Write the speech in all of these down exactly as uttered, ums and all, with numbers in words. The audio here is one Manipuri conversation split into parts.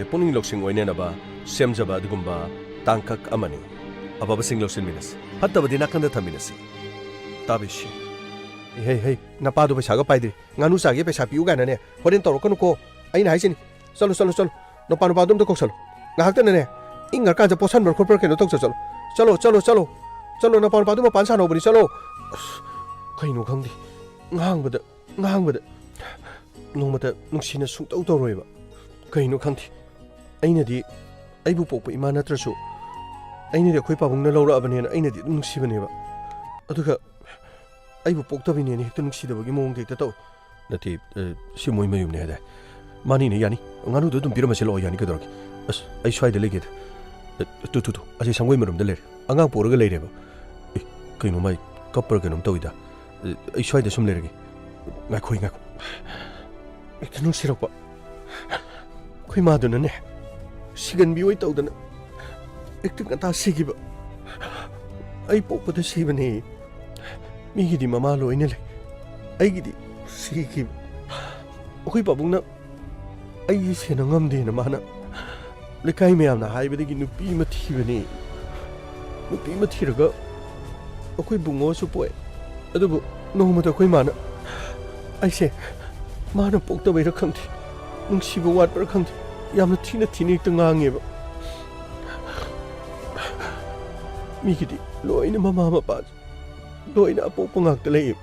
ꯄꯨꯛꯅꯤꯡ ꯂꯧꯁꯤꯡ ꯑꯣꯏꯅꯅꯕ ꯁꯦꯝꯖꯕ ꯑꯗꯨꯒꯨꯝꯕ ꯇꯥꯡꯀꯛ ꯑꯃꯅꯤ꯫ ꯑꯐꯕꯁꯤꯡ ꯂꯧꯁꯤꯟꯃꯤꯟꯅꯁꯤ, ꯐꯠꯇꯕꯗꯤ ꯅꯥꯀꯟꯗ ꯊꯝꯃꯤꯟꯅꯁꯤ꯫ ꯇꯥꯕꯤꯁꯤ꯫ ꯍꯦ, ꯍꯦ, ꯅꯄꯥꯗꯣ ꯄꯩꯁꯥꯒ ꯄꯥꯏꯗ꯭ꯔꯤ꯫ ꯉꯥꯅꯨ ꯆꯥꯒꯦ ꯄꯩꯁꯥ ꯄꯤꯌꯨ ꯀꯥꯏꯅꯅꯦ ꯍꯣꯔꯦꯟ ꯇꯧꯔꯛꯀꯅꯨꯀꯣ꯫ ꯑꯩꯅ ꯍꯥꯏꯁꯤꯅꯤ꯫ ꯆꯠꯂꯣ, ꯆꯠꯂꯣ, ꯆꯠꯂꯣ꯫ ꯅꯄꯥ ꯅꯨꯄꯥꯗꯣ ꯑꯝꯇ ꯀꯧꯁꯜꯂꯣ꯫ ꯉꯥꯏꯍꯥꯛꯇꯅꯅꯦ ꯏꯪꯉꯀꯥꯟꯗ ꯄꯣꯠꯁꯟꯕ꯭ꯔꯥ ꯈꯣꯠꯄ꯭ꯔꯥ ꯀꯩꯅꯣ ꯇꯧ ꯆꯠꯂꯣ꯫ ꯆꯠꯂꯣ, ꯆꯠꯂꯣ, ꯆꯠꯂꯣ꯫ ꯆꯠꯂꯣ, ꯅꯄꯥ ꯅꯨꯄꯥꯗꯣ ꯃꯄꯥꯟ ꯁꯥꯟꯅꯍꯧꯕꯅꯤ, ꯆꯠꯂꯣ꯫ ꯑꯁ, ꯀꯩꯅꯣ ꯈꯪꯗꯦ꯫ ꯉꯥꯡꯕꯗ, ꯉꯥꯡꯕꯗ ꯅꯣꯡꯃꯇ ꯅꯨꯡꯁꯤꯅ ꯁꯨꯡꯇꯧ ꯇꯧꯔꯣꯏꯕ꯫ ꯀꯩꯅꯣ ꯈꯪꯗꯦ꯫ ꯑꯩꯅꯗꯤ ꯑꯩꯕꯨ ꯄꯣꯛꯄ ꯏꯃꯥ ꯅꯠꯇ꯭ꯔꯁꯨ, ꯑꯩꯅꯗꯤ ꯑꯩꯈꯣꯏ ꯄꯥꯕꯨꯡꯅ ꯂꯧꯔꯛꯑꯕꯅꯦꯅ ꯑꯩꯅꯗꯤ ꯑꯗꯨꯝ ꯅꯨꯡꯁꯤꯕꯅꯦꯕ꯫ ꯑꯗꯨꯒ ꯑꯩꯕꯨ ꯄꯣꯛꯇꯕꯤꯅꯦꯅ ꯍꯦꯛꯇ ꯅꯨꯡꯁꯤꯗꯕꯒꯤ ꯃꯑꯣꯡꯗ ꯍꯦꯛꯇ ꯇꯧꯏ꯫ ꯅꯠꯇꯦ, ꯑ, ꯁꯤ ꯃꯣꯏ ꯃꯌꯨꯝꯅꯦ ꯍꯥꯏꯗꯥꯏ? ꯃꯥꯅꯤꯅꯦ, ꯌꯥꯅꯤ꯫ ꯉꯥꯅꯨꯗꯣ ꯑꯗꯨꯝ ꯄꯤꯔꯝꯃꯁꯦ, ꯂꯥꯛꯑꯣ, ꯌꯥꯅꯤ, ꯀꯩꯗꯧꯔꯒꯦ? ꯑꯁ, ꯑꯩ ꯁ꯭ꯋꯥꯏꯗ ꯂꯩꯒꯦꯗ꯫ ꯑ, ꯇꯨ, ꯇꯨ, ꯇꯨ, ꯑꯁꯤ ꯁꯪꯒꯣꯏ ꯃꯔꯨꯝꯗ ꯂꯩꯔꯦ꯫ ꯑꯉꯥꯡ ꯄꯣꯔꯒ ꯂꯩꯔꯦꯕ꯫ ꯑꯦ, ꯀꯩꯅꯣ ꯃꯥꯏ ꯀꯞꯄ꯭ꯔꯥ ꯀꯩꯅꯣꯝ ꯇꯧꯏꯗ꯫ ꯑ, ꯑꯩ ꯁ꯭ꯋꯥꯏꯗ ꯁꯨꯝ ꯂꯩꯔꯒꯦ꯫ ꯉꯥꯏꯈꯣ, ꯉꯥꯏꯈꯣ꯫ ꯍꯦꯛꯇ ꯅꯨꯡꯁꯤꯔꯛꯄ꯫ ꯑꯩꯈꯣꯏ ꯃꯥꯗꯨꯅꯅꯦ, ꯁꯤꯒꯟꯕꯤ ꯑꯣꯏ ꯇꯧꯗꯅ ꯍꯦꯛꯇ ꯉꯟꯇꯥ ꯁꯤꯈꯤꯕ꯫ ꯑꯩ ꯄꯣꯛꯄꯗ ꯁꯤꯕꯅꯦ꯫ ꯃꯤꯒꯤꯗꯤ ꯃꯃꯥ ꯂꯣꯏꯅ ꯂꯩ, ꯑꯩꯒꯤꯗꯤ ꯁꯤꯈꯤꯕ꯫ ꯑꯩꯈꯣꯏ ꯄꯥꯕꯨꯡꯅ ꯑꯩꯁꯦ ꯁꯦꯟꯅ ꯉꯝꯗꯦꯅ ꯃꯥꯅ ꯂꯩꯀꯥꯏ ꯃꯌꯥꯝꯅ ꯍꯥꯏꯕꯗꯒꯤ ꯅꯨꯄꯤ ꯑꯃ ꯊꯤꯕꯅꯦ꯫ ꯅꯨꯄꯤ ꯑꯃ ꯊꯤꯔꯒ ꯑꯩꯈꯣꯏ ꯕꯨꯡꯉꯣꯁꯨ ꯄꯣꯛꯑꯦ꯫ ꯑꯗꯨꯕꯨ ꯅꯣꯡꯃꯗ ꯑꯩꯈꯣꯏ ꯃꯥꯅ ꯑꯩꯁꯦ ꯃꯥꯅ ꯄꯣꯛꯇꯕꯩꯔ ꯈꯪꯗꯦ, ꯅꯨꯡꯁꯤꯕ ꯋꯥꯠꯄꯔ ꯈꯪꯗꯦ, ꯌꯥꯝꯅ ꯊꯤꯅ ꯊꯤꯅ ꯍꯦꯛꯇ ꯉꯥꯡꯉꯦꯕ꯫ ꯃꯤꯒꯤꯗꯤ ꯂꯣꯏꯅ ꯃꯃꯥ ꯃꯄꯥ ꯂꯣꯏꯅ ꯑꯄꯣꯛꯄ ꯉꯥꯛꯇ ꯂꯩꯌꯦꯕ꯫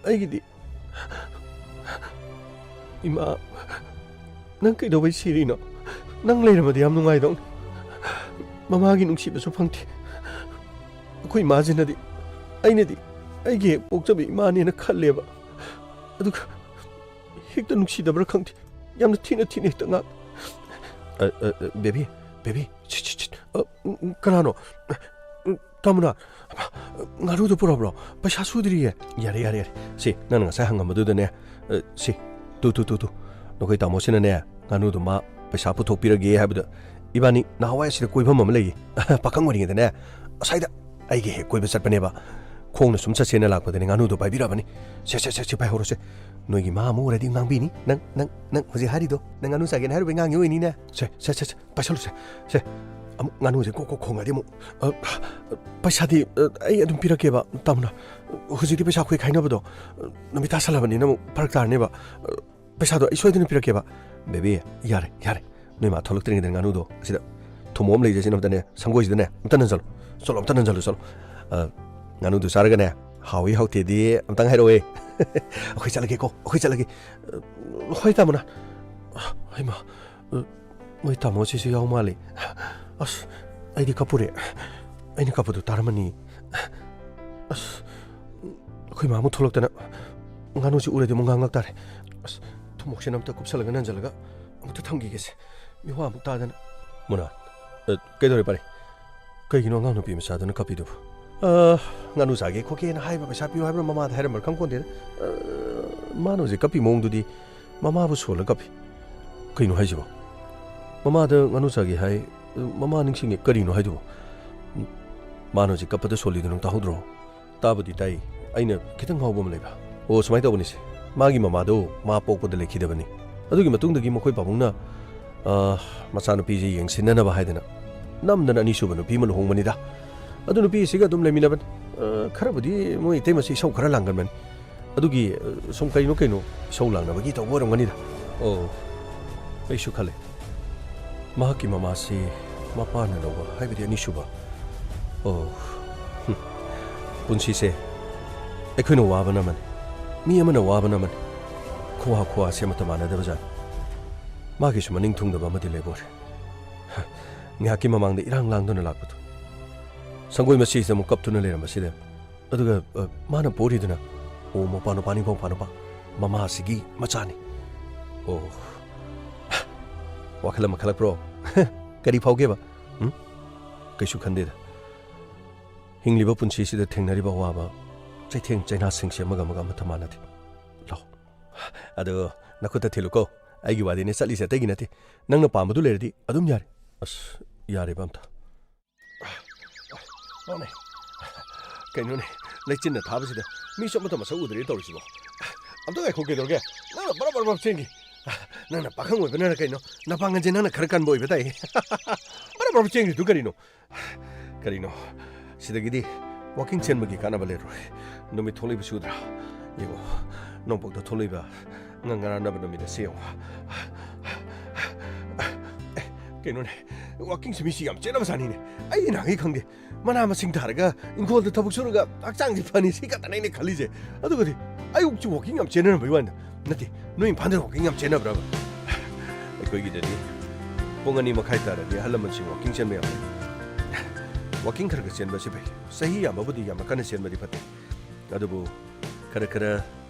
ꯑꯩꯒꯤꯗꯤ, ꯏꯃꯥ, ꯅꯪ ꯀꯩꯗꯧꯕꯩ ꯁꯤꯔꯤꯅꯣ? ꯅꯪ ꯂꯩꯔꯝꯃꯗꯤ ꯌꯥꯝ ꯅꯨꯡꯉꯥꯏꯗꯧꯅꯤ꯫ ꯃꯃꯥꯒꯤ ꯅꯨꯡꯁꯤꯕꯁꯨ ꯐꯪꯗꯦ꯫ ꯑꯩꯈꯣꯏ ꯏꯃꯥꯁꯤꯅꯗꯤ, ꯑꯩꯅꯗꯤ ꯑꯩꯒꯤ ꯍꯦꯛ ꯄꯣꯛꯆꯕ ꯏꯃꯥꯅꯦꯅ ꯈꯜꯂꯦꯕ꯫ ꯑꯗꯨꯒ ꯍꯦꯛꯇ ꯅꯨꯡꯁꯤꯗꯕ꯭ꯔꯥ ꯈꯪꯗꯦ, ꯌꯥꯝꯅ ꯊꯤꯅ ꯊꯤꯅ ꯍꯦꯛꯇ ꯉꯥꯡ-, ꯑ, ꯑ, ꯑ, ꯕꯦꯕꯤ, ꯕꯦꯕꯤ, ꯁꯤꯠ, ꯁꯤꯠ, ꯁꯤꯠ꯫ ꯑ, ꯎꯝ, ꯎꯝ, ꯀꯅꯥꯅꯣ? ꯎꯝ, ꯇꯥꯃꯨꯅꯥ, ꯉꯥꯅꯨꯗꯣ ꯄꯨꯔꯛꯑꯕ꯭ꯔꯣ? ꯄꯩꯁꯥ ꯁꯨꯗ꯭ꯔꯤꯌꯦ꯫ ꯌꯥꯔꯦ, ꯌꯥꯔꯦ, ꯌꯥꯔꯦ꯫ ꯁꯤ, ꯅꯪꯅ ꯉꯁꯥꯏ ꯍꯪꯉꯝꯕꯗꯨꯗꯅꯦ, ꯑ, ꯁꯤ, ꯇꯨ, ꯇꯨ, ꯇꯨ, ꯇꯨ꯫ ꯅꯈꯣꯏ ꯇꯥꯃꯣꯁꯤꯅꯅꯦ, ꯉꯥꯅꯨꯗꯣ ꯃꯥ ꯄꯩꯁꯥ ꯄꯨꯊꯣꯛꯄꯤꯔꯒꯦ ꯍꯥꯏꯕꯗ, ꯏꯕꯥꯅꯤ ꯅꯍꯥꯟꯋꯥꯏ ꯑꯁꯤꯗ ꯀꯣꯏꯐꯝ ꯑꯃ ꯂꯩꯌꯦ꯫ ꯄꯥꯈꯪ ꯑꯣꯏꯔꯤꯉꯩꯗꯅꯦ, ꯑꯁ꯭ꯋꯥꯏꯗ ꯑꯩꯒ ꯍꯦꯛ ꯀꯣꯏꯕ ꯆꯠꯄꯅꯦꯕ꯫ ꯈꯣꯡꯅ ꯁꯨꯝ ꯆꯠꯁꯦꯅ ꯂꯥꯛꯄꯗꯅꯦ, ꯉꯥꯅꯨꯗꯣ ꯄꯥꯏꯕꯤꯔꯛꯑꯕꯅꯤ꯫ ꯁꯦ, ꯁꯦ, ꯁꯦ, ꯁꯦ, ꯄꯥꯏꯍꯧꯔꯣꯁꯦ꯫ ꯅꯣꯏꯒꯤ ꯃꯥ ꯑꯃꯨꯛ ꯎꯔꯗꯤ ꯉꯥꯡꯕꯤꯅꯤ꯫ ꯅꯪ, ꯅꯪ, ꯅꯪ ꯍꯧꯖꯤꯛ ꯍꯥꯏꯔꯤꯗꯣ, ꯅꯪ ꯉꯥꯅꯨ ꯆꯥꯒꯦꯅ ꯍꯥꯏꯔꯨꯕꯩ ꯉꯥꯡꯉꯤ ꯑꯣꯏꯅꯤꯅꯦ꯫ ꯁꯦ, ꯁꯦ, ꯁꯦ, ꯁꯦ, ꯄꯥꯏꯁꯜꯂꯨꯁꯦ꯫ ꯁꯦ, ꯑꯃꯨꯛ ꯉꯥꯅꯨꯁꯦ ꯀꯣꯛ ꯀꯣꯛ ꯈꯣꯡꯉꯗꯤ ꯑꯃꯨꯛ, ꯑ, ꯄꯩꯁꯥꯗꯤ, ꯑ, ꯑꯩ ꯑꯗꯨꯝ ꯄꯤꯔꯛꯀꯦꯕ, ꯇꯥꯃꯣꯅ꯫ ꯍꯧꯖꯤꯛꯇꯤ ꯄꯩꯁꯥ ꯑꯩꯈꯣꯏ ꯈꯥꯏꯅꯕꯗꯣ, ꯑ, ꯅꯨꯃꯤꯠ ꯇꯥꯁꯜꯂꯕꯅꯤꯅ ꯑꯃꯨꯛ ꯐꯔꯛ ꯇꯥꯔꯅꯦꯕ꯫ ꯑ, ꯄꯩꯁꯥꯗꯣ ꯑꯩ ꯁꯣꯏꯗꯅ ꯄꯤꯔꯛꯀꯦꯕ꯫ ꯕꯦꯕꯤ, ꯌꯥꯔꯦ, ꯌꯥꯔꯦ꯫ ꯅꯣꯏ ꯃꯥ ꯊꯣꯛꯂꯛꯇ꯭ꯔꯤꯉꯩꯗ ꯉꯥꯅꯨꯗꯣ ꯑꯁꯤꯗ ꯊꯨꯝꯃꯣꯛ ꯑꯃ ꯂꯩꯖꯁꯤꯅ ꯑꯝꯇꯅꯦ, ꯁꯪꯒꯣꯏꯁꯤꯗꯅꯦ, ꯑꯝꯇ ꯅꯟꯖꯜꯂꯨ꯫ ꯆꯠꯂꯣ, ꯑꯝꯇ ꯅꯟꯖꯜꯂꯨ, ꯆꯠꯂꯣ꯫ ꯑ, ꯉꯥꯅꯨꯗꯨ ꯆꯥꯔꯒꯅꯦ, ꯍꯥꯎꯏ ꯍꯥꯎꯇꯦꯗꯤ ꯑꯝꯇꯪ ꯍꯥꯏꯔꯛꯑꯣꯍꯦ꯫ ꯑꯩꯈꯣꯏ ꯆꯠꯂꯒꯦꯀꯣ, ꯑꯩꯈꯣꯏ ꯆꯠꯂꯒꯦ꯫ ꯑ, ꯍꯣꯏ, ꯇꯥꯃꯣꯅ꯫ ꯍꯩꯃꯥ, ꯑ, ꯃꯣꯏ ꯇꯥꯃꯣ ꯑꯁꯤꯁꯨ ꯌꯥꯎ ꯃꯥꯜꯂꯤ꯫ ꯑꯁ, ꯑꯩꯗꯤ ꯀꯞꯄꯨꯔꯦ꯫ ꯑꯩꯅ ꯀꯞꯄꯗꯨ ꯇꯥꯔꯝꯃꯅꯤ꯫ ꯑꯁ, ꯑꯩꯈꯣꯏ ꯃꯥ ꯑꯃꯨꯛ ꯊꯣꯛꯂꯛꯇꯅ ꯉꯥꯅꯨꯁꯤ ꯎꯔꯗꯤ ꯑꯃꯨꯛ ꯉꯥꯡꯂꯛ ꯇꯥꯔꯦ꯫ ꯑꯁ, ꯊꯨꯝꯃꯣꯛꯁꯤꯅ ꯑꯝꯇ ꯀꯨꯞꯁꯜꯂꯒ ꯅꯟꯖꯜꯂꯒ ꯑꯃꯨꯛꯇ ꯊꯝꯈꯤꯒꯦꯁꯦ꯫ ꯃꯤꯋꯥ ꯑꯃꯨꯛ ꯇꯥꯗꯅ꯫ ꯃꯨꯅꯥ, ꯑ, ꯀꯩꯗꯧꯔꯦ ꯄꯥꯔꯤ? ꯀꯩꯒꯤꯅꯣ ꯑꯉꯥꯡ ꯅꯨꯄꯤ ꯃꯆꯥꯗꯨꯅ ꯀꯞꯄꯤꯗꯨꯕꯨ? ꯑ, ꯉꯥꯅꯨ ꯆꯥꯒꯦ ꯈꯣꯠꯀꯦꯅ ꯍꯥꯏꯕ ꯄꯩꯁꯥ ꯄꯤꯌꯨ ꯍꯥꯏꯕ꯭ꯔꯥ ꯃꯃꯥꯗ ꯍꯥꯏꯔꯝꯕ꯭ꯔꯥ ꯈꯪꯄꯣꯟꯇꯦꯗ꯫ ꯑ, ꯃꯥꯅ ꯍꯧꯖꯤꯛ ꯀꯞꯄꯤ ꯃꯑꯣꯡꯗꯨꯗꯤ ꯃꯃꯥꯕꯨ ꯁꯣꯜꯂ ꯀꯞꯄꯤ꯫ ꯀꯩꯅꯣ ꯍꯥꯏꯁꯤꯕꯣ? ꯃꯃꯥꯗ ꯉꯥꯅꯨ ꯆꯥꯒꯦ ꯍꯥꯏ, ꯃꯃꯥ ꯅꯤꯡꯁꯤꯡꯉꯦ, ꯀꯔꯤꯅꯣ ꯍꯥꯏꯗꯨꯕꯣ? ꯃꯥꯅ ꯍꯧꯖꯤꯛ ꯀꯞꯄꯗ ꯁꯣꯜꯂꯤꯗꯨ ꯅꯪ ꯇꯥꯍꯧꯗ꯭ꯔꯣ? ꯇꯥꯕꯨꯗꯤ ꯇꯥꯏ꯫ ꯑꯩꯅ ꯈꯤꯇꯪ ꯉꯥꯎꯕ ꯑꯃ ꯂꯩꯕ꯫ ꯑꯣ, ꯁꯨꯃꯥꯏꯅ ꯇꯧꯕꯅꯤꯁꯦ꯫ ꯃꯥꯒꯤ ꯃꯃꯥꯗꯣ ꯃꯥ ꯄꯣꯛꯄꯗ ꯂꯩꯈꯤꯗꯕꯅꯤ꯫ ꯑꯗꯨꯒꯤ ꯃꯇꯨꯡꯗꯒꯤ ꯃꯈꯣꯏ ꯄꯥꯕꯨꯡꯅ, ꯑ, ꯃꯆꯥꯅꯨꯄꯤꯁꯦ ꯌꯦꯡꯁꯤꯟꯅꯅꯕ ꯍꯥꯏꯗꯅ ꯅꯝꯗꯅ ꯑꯅꯤꯁꯨꯕ ꯅꯨꯄꯤ ꯑꯃ ꯂꯨꯍꯣꯡꯕꯅꯤꯗ꯫ ꯑꯗꯨ ꯅꯨꯄꯤꯁꯤꯒ ꯑꯗꯨꯝ ꯂꯩꯃꯤꯟꯅꯕꯅꯤ꯫ ꯑ, ꯈꯔꯕꯨꯗꯤ ꯃꯣꯏ ꯏꯇꯩꯃꯁꯤ ꯏꯁꯧ ꯈꯔ ꯂꯥꯡꯒꯟꯕꯅꯤ꯫ ꯑꯗꯨꯒꯤ, ꯑ, ꯁꯨꯝ ꯀꯩꯅꯣ ꯀꯩꯅꯣ ꯏꯁꯧ ꯂꯥꯡꯅꯕꯒꯤ ꯇꯧꯕ ꯑꯣꯏꯔꯝꯒꯅꯤꯗ꯫ ꯑꯣ, ꯑꯩꯁꯨ ꯈꯜꯂꯦ꯫ ꯃꯍꯥꯛꯀꯤ ꯃꯃꯥꯁꯤ ꯃꯄꯥꯅ ꯂꯧꯕ, ꯍꯥꯏꯕꯗꯤ ꯑꯅꯤꯁꯨꯕ꯫ ꯑꯣ, ꯍꯨꯝ꯫ ꯄꯨꯟꯁꯤꯁꯦ ꯑꯩꯈꯣꯏꯅ ꯋꯥꯕꯅ ꯑꯃꯅꯤ, ꯃꯤ ꯑꯃꯅ ꯋꯥꯕꯅ ꯑꯃꯅꯤ꯫ ꯈꯨꯋꯥ ꯈꯨꯋꯥꯁꯦ ꯑꯃꯠꯇ ꯃꯥꯟꯅꯗꯕꯖꯥꯠꯅꯤ꯫ ꯃꯥꯒꯤꯁꯨ ꯃꯅꯤꯡ ꯊꯨꯡꯗꯕ ꯑꯃꯗꯤ ꯂꯩꯕꯣꯔꯦ꯫ ꯍ, ꯉꯥꯏꯍꯥꯛꯀꯤ ꯃꯃꯥꯡꯗ ꯏꯔꯥꯡ ꯂꯥꯡꯗꯨꯅ ꯂꯥꯛꯄꯗꯣ꯫ ꯁꯪꯒꯣꯏ ꯃꯆꯦꯁꯤꯗ ꯑꯃꯨꯛ ꯀꯞꯇꯨꯅ ꯂꯩꯔꯝꯕꯁꯤꯗ꯫ ꯑꯗꯨꯒ, ꯑ, ꯃꯥꯅ ꯄꯣꯔꯤꯗꯨꯅ, ꯑꯣ, ꯃꯧꯄꯥ ꯅꯨꯄꯥ, ꯅꯤꯡꯄꯥꯎ ꯅꯨꯄꯥ, ꯃꯃꯥꯁꯤꯒꯤ ꯃꯆꯥꯅꯤ꯫ ꯑꯣ, ꯋꯥꯈꯜ ꯑꯃ ꯈꯜꯂꯛꯄ꯭ꯔꯣ? ꯀꯔꯤ ꯐꯥꯎꯒꯦꯕ? ꯎꯝ? ꯀꯩꯁꯨ ꯈꯟꯗꯦꯗ꯫ ꯍꯤꯡꯂꯤꯕ ꯄꯨꯟꯁꯤꯁꯤꯗ ꯊꯦꯡꯅꯔꯤꯕ ꯑꯋꯥꯕ, ꯆꯩꯊꯦꯡ ꯆꯩꯅꯥꯁꯤꯡꯁꯦ ꯑꯃꯒ ꯑꯃꯒ ꯑꯃꯠꯇ ꯃꯥꯟꯅꯗꯦ꯫ ꯂꯥꯎ꯫ ꯑꯗꯣ ꯅꯈꯨꯠꯇ ꯊꯤꯜꯂꯨꯀꯣ꯫ ꯑꯩꯒꯤ ꯋꯥꯗꯤꯅꯦ ꯆꯠꯂꯤꯁꯦ ꯑꯇꯩꯒꯤ ꯅꯠꯇꯦ꯫ ꯅꯪꯅ ꯄꯥꯝꯕꯗꯨ ꯂꯩꯔꯗꯤ ꯑꯗꯨꯝ ꯌꯥꯔꯦ꯫ ꯑꯁ, ꯌꯥꯔꯦꯕ ꯑꯝꯇ꯫ ꯃꯥꯅꯦ꯫ ꯀꯩꯅꯣꯅꯦ, ꯂꯩꯆꯤꯟꯅ ꯊꯥꯕꯁꯤꯗ ꯃꯤꯁꯨ ꯑꯃꯠꯇ ꯃꯁꯛ ꯎꯗ꯭ꯔꯦ ꯇꯧꯔꯤꯁꯤꯕꯣ꯫ ꯑꯝꯇ ꯉꯥꯏꯈꯣ, ꯀꯩꯗꯧꯔꯒꯦ? ꯅꯪꯅ ꯕꯔ ꯕꯔ ꯕꯔ ꯆꯦꯟꯒꯤ꯫ ꯅꯪꯅ ꯄꯥꯈꯪ ꯑꯣꯏꯕꯅꯔ ꯀꯩꯅꯣ, ꯅꯄꯥꯡꯒꯜꯁꯦ ꯅꯪꯅ ꯈꯔ ꯀꯟꯕ ꯑꯣꯏꯕ ꯇꯥꯏ꯫ ꯕꯔ ꯕꯔ ꯆꯦꯟꯒꯤꯗꯨ ꯀꯔꯤꯅꯣ? ꯀꯔꯤꯅꯣ? ꯁꯤꯗꯒꯤꯗꯤ walking ꯆꯦꯟꯕꯒꯤ ꯀꯥꯟꯅꯕ ꯂꯩꯔꯣꯏ꯫ ꯅꯨꯃꯤꯠ ꯊꯣꯛꯂꯛꯏꯕꯁꯤ ꯎꯗ꯭ꯔꯥ? ꯌꯦꯡꯉꯣ, ꯅꯣꯡꯄꯣꯛꯇ ꯊꯣꯛꯂꯛꯏꯕ ꯉꯥ ꯉꯔꯥꯟꯅꯕ ꯅꯨꯃꯤꯠ ꯑꯁꯤ ꯌꯦꯡꯉꯣ꯫ ꯑꯦ, ꯀꯩꯅꯣꯅꯦ, walkingꯁꯤ ꯃꯤꯁꯤ ꯌꯥꯝ ꯆꯦꯟꯅꯕ ꯖꯥꯠꯅꯤꯅꯦ꯫ ꯑꯩꯗꯤ ꯅꯍꯥꯟꯈꯩ ꯈꯪꯗꯦ꯫ ꯃꯅꯥ ꯃꯁꯤꯡ ꯊꯥꯔꯒ ꯏꯪꯈꯣꯜꯗ ꯊꯕꯛ ꯁꯨꯔꯒ ꯍꯛꯆꯥꯡꯁꯤ ꯐꯅꯤ, ꯁꯤ ꯈꯛꯇꯅꯦ ꯑꯩꯅ ꯈꯜꯂꯤꯁꯦ꯫ ꯑꯗꯨꯒꯗꯤ ꯑꯌꯨꯛꯁꯤ walking ꯌꯥꯝ ꯆꯦꯟꯅꯔꯝꯕꯩ ꯋꯥꯅꯤꯗ꯫ ꯅꯠꯇꯦ, ꯅꯣꯏ ꯏꯝꯐꯥꯜꯗ walking ꯌꯥꯝ ꯆꯦꯟꯅꯕ꯭ꯔꯕ? ꯑꯩꯈꯣꯏꯒꯤꯗꯗꯤ ꯄꯨꯡ ꯑꯅꯤ ꯃꯈꯥꯏ ꯇꯥꯔꯗꯤ ꯑꯍꯜ ꯂꯃꯟꯁꯤꯡ walking ꯆꯦꯟꯕ ꯌꯥꯝ ꯂꯩ꯫ Walking ꯈꯔ ꯈꯔ ꯆꯦꯟꯕꯁꯤ ꯐꯩ꯫ ꯆꯍꯤ ꯌꯥꯝꯕꯕꯨꯗꯤ ꯌꯥꯝꯅ ꯀꯟꯅ ꯆꯦꯟꯕꯗꯤ ꯐꯠꯇꯦ꯫ ꯑꯗꯨꯕꯨ ꯈꯔ ꯈꯔ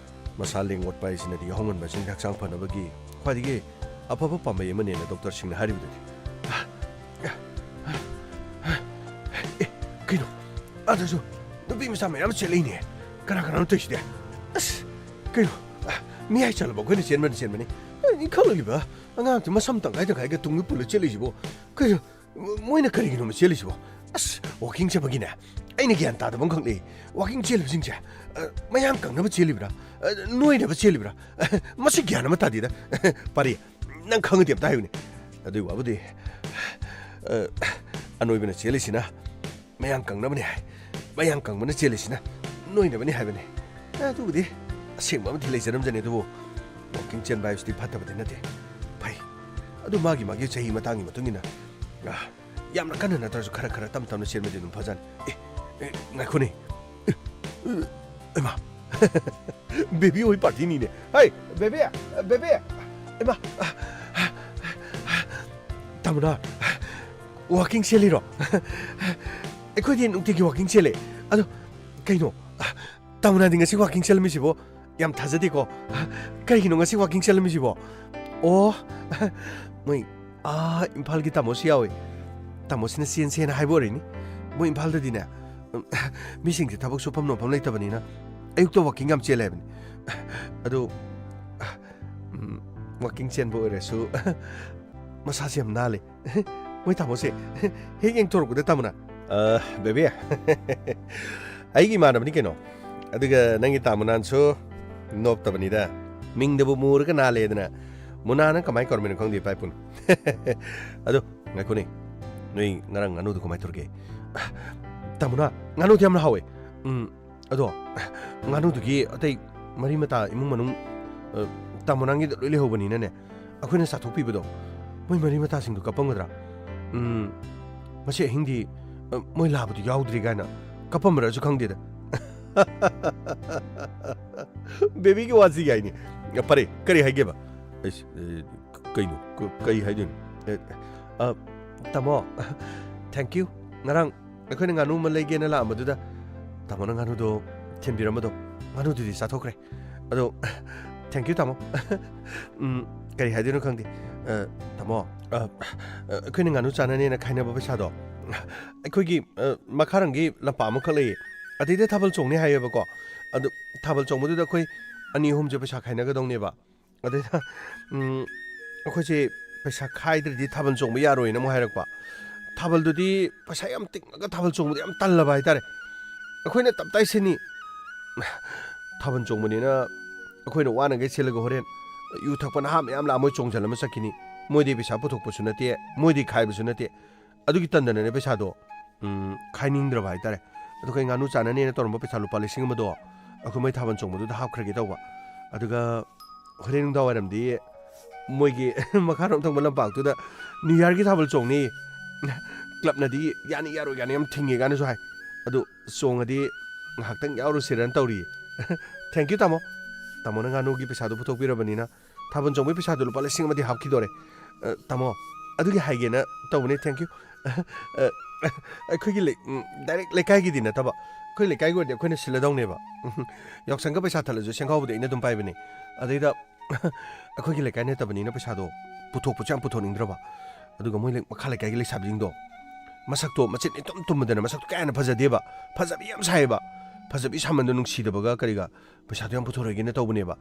ꯃꯁꯥ ꯂꯦꯡ ꯑꯣꯠꯄ ꯍꯥꯏꯁꯤꯅꯗꯤ ꯌꯥꯍꯧꯉꯟꯕꯁꯤꯡꯒꯤ ꯍꯛꯆꯥꯡ ꯐꯅꯕꯒꯤ ꯈ꯭ꯋꯥꯏꯗꯒꯤ ꯑꯐꯕ ꯄꯥꯝꯕꯩ ꯑꯃꯅꯦꯅ ꯗꯣꯛꯇꯔꯁꯤꯡꯅ ꯍꯥꯏꯔꯤꯕꯗꯨꯗꯤ꯫ ꯑꯦ, ꯀꯩꯅꯣ? ꯑꯗꯁꯨ ꯅꯨꯄꯤ ꯃꯆꯥ ꯃꯌꯥꯝ ꯆꯦꯜꯂꯛꯏꯅꯦ꯫ ꯀꯅꯥ ꯀꯅꯥꯅꯣ ꯇꯧꯔꯤꯁꯤꯗꯤ? ꯑꯁ, ꯀꯩꯅꯣ? ꯃꯤꯌꯥꯏ ꯆꯜꯂꯕ ꯑꯩꯈꯣꯏꯅ ꯆꯦꯟꯕꯅ ꯆꯦꯟꯕꯅꯤ꯫ ꯑꯩ ꯈꯪꯉꯛꯏꯕ ꯑꯉꯥꯡꯁꯦ ꯃꯁꯝ ꯇꯪꯈꯥꯏ ꯇꯪꯈꯥꯏꯒ ꯇꯨꯡꯗ ꯄꯨꯜꯂ ꯆꯦꯜꯂꯤꯁꯤꯕꯣ? ꯀꯩꯅꯣ? ꯃꯣꯏꯅ ꯀꯔꯤꯒꯤꯅꯣꯕ ꯆꯦꯜꯂꯤꯁꯤꯕꯣ? ꯑꯁ, walking ꯆꯦꯟꯕꯒꯤꯅꯦ, ꯑꯩꯅ ꯒ꯭ꯌꯥꯟ ꯇꯥꯗꯕ ꯑꯃꯈꯛ ꯂꯩ꯫ Walking ꯆꯦꯜꯂꯤꯕꯁꯤꯡꯁꯦ, ꯑ, ꯃꯌꯥꯡ ꯀꯪꯅꯕ ꯆꯦꯜꯂꯤꯕ꯭ꯔꯥ? ꯑ, ꯅꯣꯏꯅꯕ ꯆꯦꯜꯂꯤꯕ꯭ꯔꯥ? ꯑ, ꯃꯁꯤ ꯒ꯭ꯌꯥꯟ ꯑꯃ ꯇꯥꯗꯦꯗ꯫ ꯄꯥꯔꯤ, ꯅꯪ ꯈꯪꯉꯗꯤ ꯑꯝꯇ ꯍꯥꯏꯌꯨꯅꯦ꯫ ꯑꯗꯨꯒꯤ ꯋꯥꯕꯨꯗꯤ, ꯑ, ꯑꯅꯣꯏꯕꯅ ꯆꯦꯜꯂꯤꯁꯤꯅ ꯃꯌꯥꯡ ꯀꯪꯅꯕꯅꯤ ꯍꯥꯏ, ꯃꯌꯥꯡ ꯀꯪꯕꯅ ꯆꯦꯜꯂꯤꯁꯤꯅ ꯅꯣꯏꯅꯕꯅꯤ ꯍꯥꯏꯕꯅꯤ꯫ ꯑꯦ, ꯑꯗꯨꯕꯨꯗꯤ ꯑꯁꯦꯡꯕ ꯑꯃꯗꯤ ꯂꯩꯖꯔꯝꯖꯅꯤ, ꯑꯗꯨꯕꯨ walking ꯆꯦꯟꯕ ꯍꯥꯏꯕꯁꯤꯗꯤ ꯐꯠꯇꯕꯗꯤ ꯅꯠꯇꯦ, ꯐꯩ꯫ ꯑꯗꯨ ꯃꯥꯒꯤ ꯃꯥꯒꯤ ꯆꯍꯤ ꯃꯇꯥꯡꯒꯤ ꯃꯇꯨꯡ ꯏꯟꯅ, ꯑ, ꯌꯥꯝꯅ ꯀꯟꯅ ꯅꯠꯇ꯭ꯔꯁꯨ ꯈꯔ ꯈꯔ ꯇꯞ ꯇꯞꯅ ꯆꯦꯟꯕꯗꯤ ꯑꯗꯨꯝ ꯐꯖꯅꯤ꯫ ꯑꯦ, ꯑꯦ, ꯉꯥꯏꯈꯣꯅꯦ꯫ ꯑꯦ, ꯑꯦ, ꯏꯃꯥ꯫ ꯕꯦꯕꯤ ꯍꯣꯏ ꯄꯥꯔꯇꯤꯅꯤꯅꯦ꯫ ꯍꯩ, ꯕꯦꯕꯤ, ꯕꯦꯕꯤ꯫ ꯏꯃꯥ꯫ ꯇꯥꯃꯣꯅ walking ꯆꯦꯜꯂꯤꯔꯣ? ꯑꯩꯈꯣꯏꯗꯤ ꯅꯨꯡꯇꯤꯒꯤ walking ꯆꯦꯜꯂꯦ꯫ ꯑꯗꯣ ꯀꯩꯅꯣ? ꯇꯥꯃꯣꯅꯗꯤ ꯉꯁꯤ walking ꯆꯦꯜꯂꯝꯃꯤꯁꯤꯕꯣ? ꯌꯥꯝ ꯊꯥꯖꯗꯦꯀꯣ꯫ ꯀꯩꯒꯤꯅꯣ ꯉꯁꯤ walking ꯆꯦꯜꯂꯝꯃꯤꯁꯤꯕꯣ? ꯑꯣ, ꯃꯣꯏ, ꯑꯥ, ꯏꯝꯐꯥꯜꯒꯤ ꯇꯥꯃꯣꯁꯨ ꯌꯥꯎꯋꯦ꯫ ꯇꯥꯃꯣꯁꯤꯅ ꯆꯦꯟꯁꯦꯅ ꯍꯥꯏꯕ ꯑꯣꯏꯔꯤꯅꯤ꯫ ꯃꯣꯏ ꯏꯝꯐꯥꯜꯗꯗꯤꯅꯦ, ꯃꯤꯁꯤꯡꯁꯦ ꯊꯕꯛ ꯁꯨꯐꯝ ꯅꯣꯝꯐꯝ ꯂꯩꯇꯕꯅꯤꯅ ꯑꯌꯨꯛꯇ walking ꯌꯥꯝ ꯆꯦꯜꯂꯦ ꯍꯥꯏꯕꯅꯤ꯫ ꯑꯗꯣ, ꯎꯝ, walking ꯆꯦꯟꯕ ꯑꯣꯏꯔꯁꯨ ꯃꯁꯥꯁꯦ ꯌꯥꯝ ꯅꯥꯜꯂꯦ꯫ ꯃꯣꯏ ꯇꯥꯃꯣꯁꯦ ꯍꯦꯛ ꯌꯦꯡꯊꯣꯔꯛꯄꯗ ꯇꯥꯃꯣꯅ, "ꯑ, ꯕꯦꯕꯤ, ꯑꯩꯒꯤ ꯏꯃꯥꯟꯅꯕꯅꯤ ꯀꯩꯅꯣ꯫ ꯑꯗꯨꯒ ꯅꯪꯒꯤ ꯇꯥꯃꯣꯅꯥꯟꯁꯨ ꯅꯣꯞꯇꯕꯅꯤꯗ꯫ ꯃꯤꯡꯗꯕꯨ ꯃꯨꯔꯒ ꯅꯥꯜꯂꯦꯗꯅ꯫ ꯃꯨꯅꯥꯅ ꯀꯃꯥꯏ ꯀꯧꯔꯝꯃꯤꯅꯣ ꯈꯪꯗꯦ, ꯏꯄꯥ ꯏꯄꯨꯅ꯫ ꯑꯗꯣ, ꯉꯥꯏꯈꯣꯅꯦ꯫ ꯅꯣꯏ ꯉꯔꯥꯡ ꯉꯥꯅꯨꯗꯨ ꯀꯃꯥꯏ ꯇꯧꯔꯒꯦ? ꯇꯥꯃꯣꯅ, ꯉꯥꯅꯨꯗꯤ ꯌꯥꯝꯅ ꯍꯥꯎꯋꯦ꯫ ꯎꯝ, ꯑꯗꯣ, ꯉꯥꯅꯨꯗꯨꯒꯤ ꯑꯇꯩ ꯃꯔꯤ ꯃꯇꯥ ꯏꯃꯨꯡ ꯃꯅꯨꯡ, ꯑ, ꯇꯥꯃꯣ ꯅꯪꯒꯤꯗ ꯂꯣꯏ ꯂꯩꯍꯧꯕꯅꯤꯅꯅꯦ, ꯑꯩꯈꯣꯏꯅ ꯆꯥꯊꯣꯛꯄꯤꯕꯗꯣ, ꯃꯣꯏ ꯃꯔꯤ ꯃꯇꯥꯁꯤꯡꯗꯣ ꯀꯞꯄꯝꯒꯗ꯭ꯔꯥ? ꯎꯝ, ꯉꯁꯤ ꯑꯍꯤꯡꯗꯤ, ꯑ, ꯃꯣꯏ ꯂꯥꯕꯗꯨ ꯌꯥꯎꯗ꯭ꯔꯤ ꯀꯥꯏꯅ ꯀꯞꯄꯝꯕ꯭ꯔꯁꯨ ꯈꯪꯗꯦꯗ꯫ ꯕꯦꯕꯤꯒꯤ ꯋꯥꯁꯤ ꯌꯥꯏꯅꯦ꯫ ꯐꯔꯦ, ꯀꯔꯤ ꯍꯥꯏꯒꯦꯕ? ꯑꯩꯁ, ꯑꯦ, ꯀꯩꯅꯣ? ꯀ-, ꯀꯩ ꯍꯥꯏꯗꯣꯏꯅꯣ? ꯑꯦ, ꯑ, ꯇꯥꯃꯣ, thank you꯫ ꯉꯔꯥꯡ ꯑꯩꯈꯣꯏꯅ ꯉꯥꯅꯨ ꯑꯃ ꯂꯩꯒꯦꯅ ꯂꯥꯛꯑꯝꯕꯗꯨꯗ ꯇꯥꯃꯣꯅ ꯉꯥꯅꯨꯗꯣ ꯊꯤꯟꯕꯤꯔꯝꯕꯗꯣ, ꯉꯥꯅꯨꯗꯨꯗꯤ ꯆꯥꯊꯣꯛꯈ꯭ꯔꯦ꯫ ꯑꯗꯣ, thank you, ꯇꯥꯃꯣ꯫ ꯎꯝ, ꯀꯔꯤ ꯍꯥꯏꯗꯣꯏꯅꯣ ꯈꯪꯗꯦ꯫ ꯑ, ꯇꯥꯃꯣ, ꯑ, ꯑ, ꯑꯩꯈꯣꯏꯅ ꯉꯥꯅꯨ ꯆꯥꯅꯅꯦꯅ ꯈꯥꯏꯅꯕ ꯄꯩꯁꯥꯗꯣ, ꯑꯩꯈꯣꯏꯒꯤ, ꯑ, ꯃꯈꯥꯔꯣꯝꯒꯤ ꯂꯝꯄꯥꯛ ꯑꯃꯈꯛ ꯂꯩꯌꯦ, ꯑꯗꯩꯗ ꯊꯥꯕꯜ ꯆꯣꯡꯅꯤ ꯍꯥꯏꯌꯦꯕꯀꯣ꯫ ꯑꯗꯨ ꯊꯥꯕꯜ ꯆꯣꯡꯕꯗꯨꯗ ꯑꯩꯈꯣꯏ ꯑꯅꯤ ꯑꯍꯨꯝꯁꯦ ꯄꯩꯁꯥ ꯈꯥꯏꯅꯒꯗꯧꯅꯦꯕ꯫ ꯑꯗꯩꯗ, ꯎꯝ, ꯑꯩꯈꯣꯏꯁꯦ ꯄꯩꯁꯥ ꯈꯥꯏꯗ꯭ꯔꯗꯤ ꯊꯥꯕꯜ ꯆꯣꯡꯕ ꯌꯥꯔꯣꯏꯅ ꯑꯃꯨꯛ ꯍꯥꯏꯔꯛꯄ꯫ ꯊꯥꯕꯜꯗꯨꯗꯤ ꯄꯩꯁꯥ ꯌꯥꯝ ꯇꯤꯡꯉꯒ ꯊꯥꯕꯜ ꯆꯣꯡꯕꯗꯤ ꯌꯥꯝ ꯇꯜꯂꯕ ꯍꯥꯏꯇꯥꯔꯦ꯫ ꯑꯩꯈꯣꯏꯅ ꯇꯞꯇꯥꯏ ꯁꯤꯟꯅꯤ꯫ ꯊꯥꯕꯜ ꯆꯣꯡꯕꯅꯤꯅ ꯑꯩꯈꯣꯏꯅ ꯋꯥꯅꯈꯩ ꯁꯤꯜꯂꯒ ꯍꯣꯔꯦꯟ ꯌꯨ ꯊꯛꯄ ꯅꯍꯥ ꯃꯌꯥꯝ ꯂꯥꯛꯑ ꯃꯣꯏ ꯆꯣꯡꯁꯤꯜꯂꯝꯃ ꯆꯠꯈꯤꯅꯤ꯫ ꯃꯣꯏꯗꯤ ꯄꯩꯁꯥ ꯄꯨꯊꯣꯛꯄꯁꯨ ꯅꯠꯇꯦ, ꯃꯣꯏꯗꯤ ꯈꯥꯏꯕꯁꯨ ꯅꯠꯇꯦ꯫ ꯑꯗꯨꯒꯤ ꯇꯟꯗꯅꯅꯦ ꯄꯩꯁꯥꯗꯣ, ꯎꯝ, ꯈꯥꯏꯅꯤꯡꯗ꯭ꯔꯕ ꯍꯥꯏꯇꯥꯔꯦ꯫ ꯑꯗꯣ ꯑꯩꯈꯣꯏ ꯉꯥꯅꯨ ꯆꯥꯅꯅꯦꯅ ꯇꯧꯔꯝꯕ ꯄꯩꯁꯥ ꯂꯨꯄꯥ ꯂꯤꯁꯤꯡ ꯑꯃꯗꯣ ꯑꯩꯈꯣꯏ ꯃꯣꯏ ꯊꯥꯕꯜ ꯆꯣꯡꯕꯗꯨꯗ ꯍꯥꯞꯈ꯭ꯔꯒꯦ ꯇꯧꯕ꯫ ꯑꯗꯨꯒ ꯍꯣꯔꯦꯟ ꯅꯨꯡꯗꯥꯡ ꯋꯥꯏꯔꯝꯗꯤ ꯃꯣꯏꯒꯤ ꯃꯈꯥꯔꯣꯝ ꯊꯪꯕ ꯂꯝꯄꯥꯛꯇꯨꯗ ꯅ꯭ꯌꯨ ꯌꯥꯔꯒꯤ ꯊꯥꯕꯜ ꯆꯣꯡꯅꯤ꯫ ꯀ꯭ꯂꯕꯅꯗꯤ ꯌꯥꯅꯤ ꯌꯥꯔꯣꯏ ꯀꯥꯏꯅ ꯌꯥꯝ ꯊꯤꯡꯉꯦ ꯀꯥꯏꯅꯁꯨ ꯍꯥꯏ꯫ ꯑꯗꯨ ꯆꯣꯡꯉꯗꯤ ꯉꯥꯏꯍꯥꯛꯇꯪ ꯌꯥꯎꯔꯨꯁꯤꯔꯅ ꯇꯧꯔꯤꯌꯦ꯫ Thank you, ꯇꯥꯃꯣ꯫ ꯇꯥꯃꯣꯅ ꯉꯥꯅꯨꯒꯤ ꯄꯩꯁꯥꯗꯣ ꯄꯨꯊꯣꯛꯄꯤꯔꯕꯅꯤꯅ ꯊꯥꯕꯜ ꯆꯣꯡꯕꯒꯤ ꯄꯩꯁꯥꯗꯣ ꯂꯨꯄꯥ ꯂꯤꯁꯤꯡ ꯑꯃꯗꯤ ꯍꯥꯞꯈꯤꯗꯣꯔꯦ꯫ ꯑ, ꯇꯥꯃꯣ, ꯑꯗꯨꯒꯤ ꯍꯥꯏꯒꯦꯅ ꯇꯧꯕꯅꯦ, thank you꯫ ꯑ, ꯑꯩꯈꯣꯏꯒꯤ ꯂꯩ-, ꯎꯝ, direct ꯂꯩꯀꯥꯏꯒꯤꯗꯤ ꯅꯠꯇꯕ, ꯑꯩꯈꯣꯏ ꯂꯩꯀꯥꯏꯒꯤ ꯑꯣꯏꯔꯗꯤ ꯑꯩꯈꯣꯏꯅ ꯁꯤꯜꯂꯗꯧꯅꯦꯕ꯫ ꯎꯝ, ꯌꯥꯎꯁꯪꯒ ꯄꯩꯁꯥ ꯊꯠꯂꯁꯨ ꯁꯦꯡꯒꯥꯎꯕꯗꯤ ꯑꯩꯅ ꯑꯗꯨꯝ ꯄꯥꯏꯕꯅꯦ꯫ ꯑꯗꯩꯗ ꯑꯩꯈꯣꯏꯒꯤ ꯂꯩꯀꯥꯏ ꯅꯠꯇꯕꯅꯤꯅ ꯄꯩꯁꯥꯗꯣ ꯄꯨꯊꯣꯛꯄꯁꯨ ꯌꯥꯝ ꯄꯨꯊꯣꯛꯅꯤꯡꯗ꯭ꯔꯕ꯫ ꯑꯗꯨꯒ ꯃꯣꯏ ꯂꯩ-, ꯃꯈꯥ ꯂꯩꯀꯥꯏꯒꯤ ꯂꯩꯁꯥꯕꯤꯁꯤꯡꯗꯣ ꯃꯁꯛꯇꯣ ꯃꯆꯤꯟ ꯏꯇꯨꯝ ꯇꯨꯝꯃꯗꯅ ꯃꯁꯛꯇꯣ ꯀꯌꯥ ꯍꯦꯟꯅ ꯐꯖꯗꯦꯕ꯫ ꯐꯖꯕꯤ ꯌꯥꯝ ꯁꯥꯏꯌꯦꯕ꯫ ꯐꯖꯕꯤ ꯁꯥꯃꯟꯗꯣ ꯅꯨꯡꯁꯤꯗꯕꯒ ꯀꯔꯤꯒ ꯄꯩꯁꯥꯗꯣ ꯌꯥꯝ ꯄꯨꯊꯣꯔꯛꯑꯒꯦꯅ ꯇꯧꯕꯅꯦꯕ꯫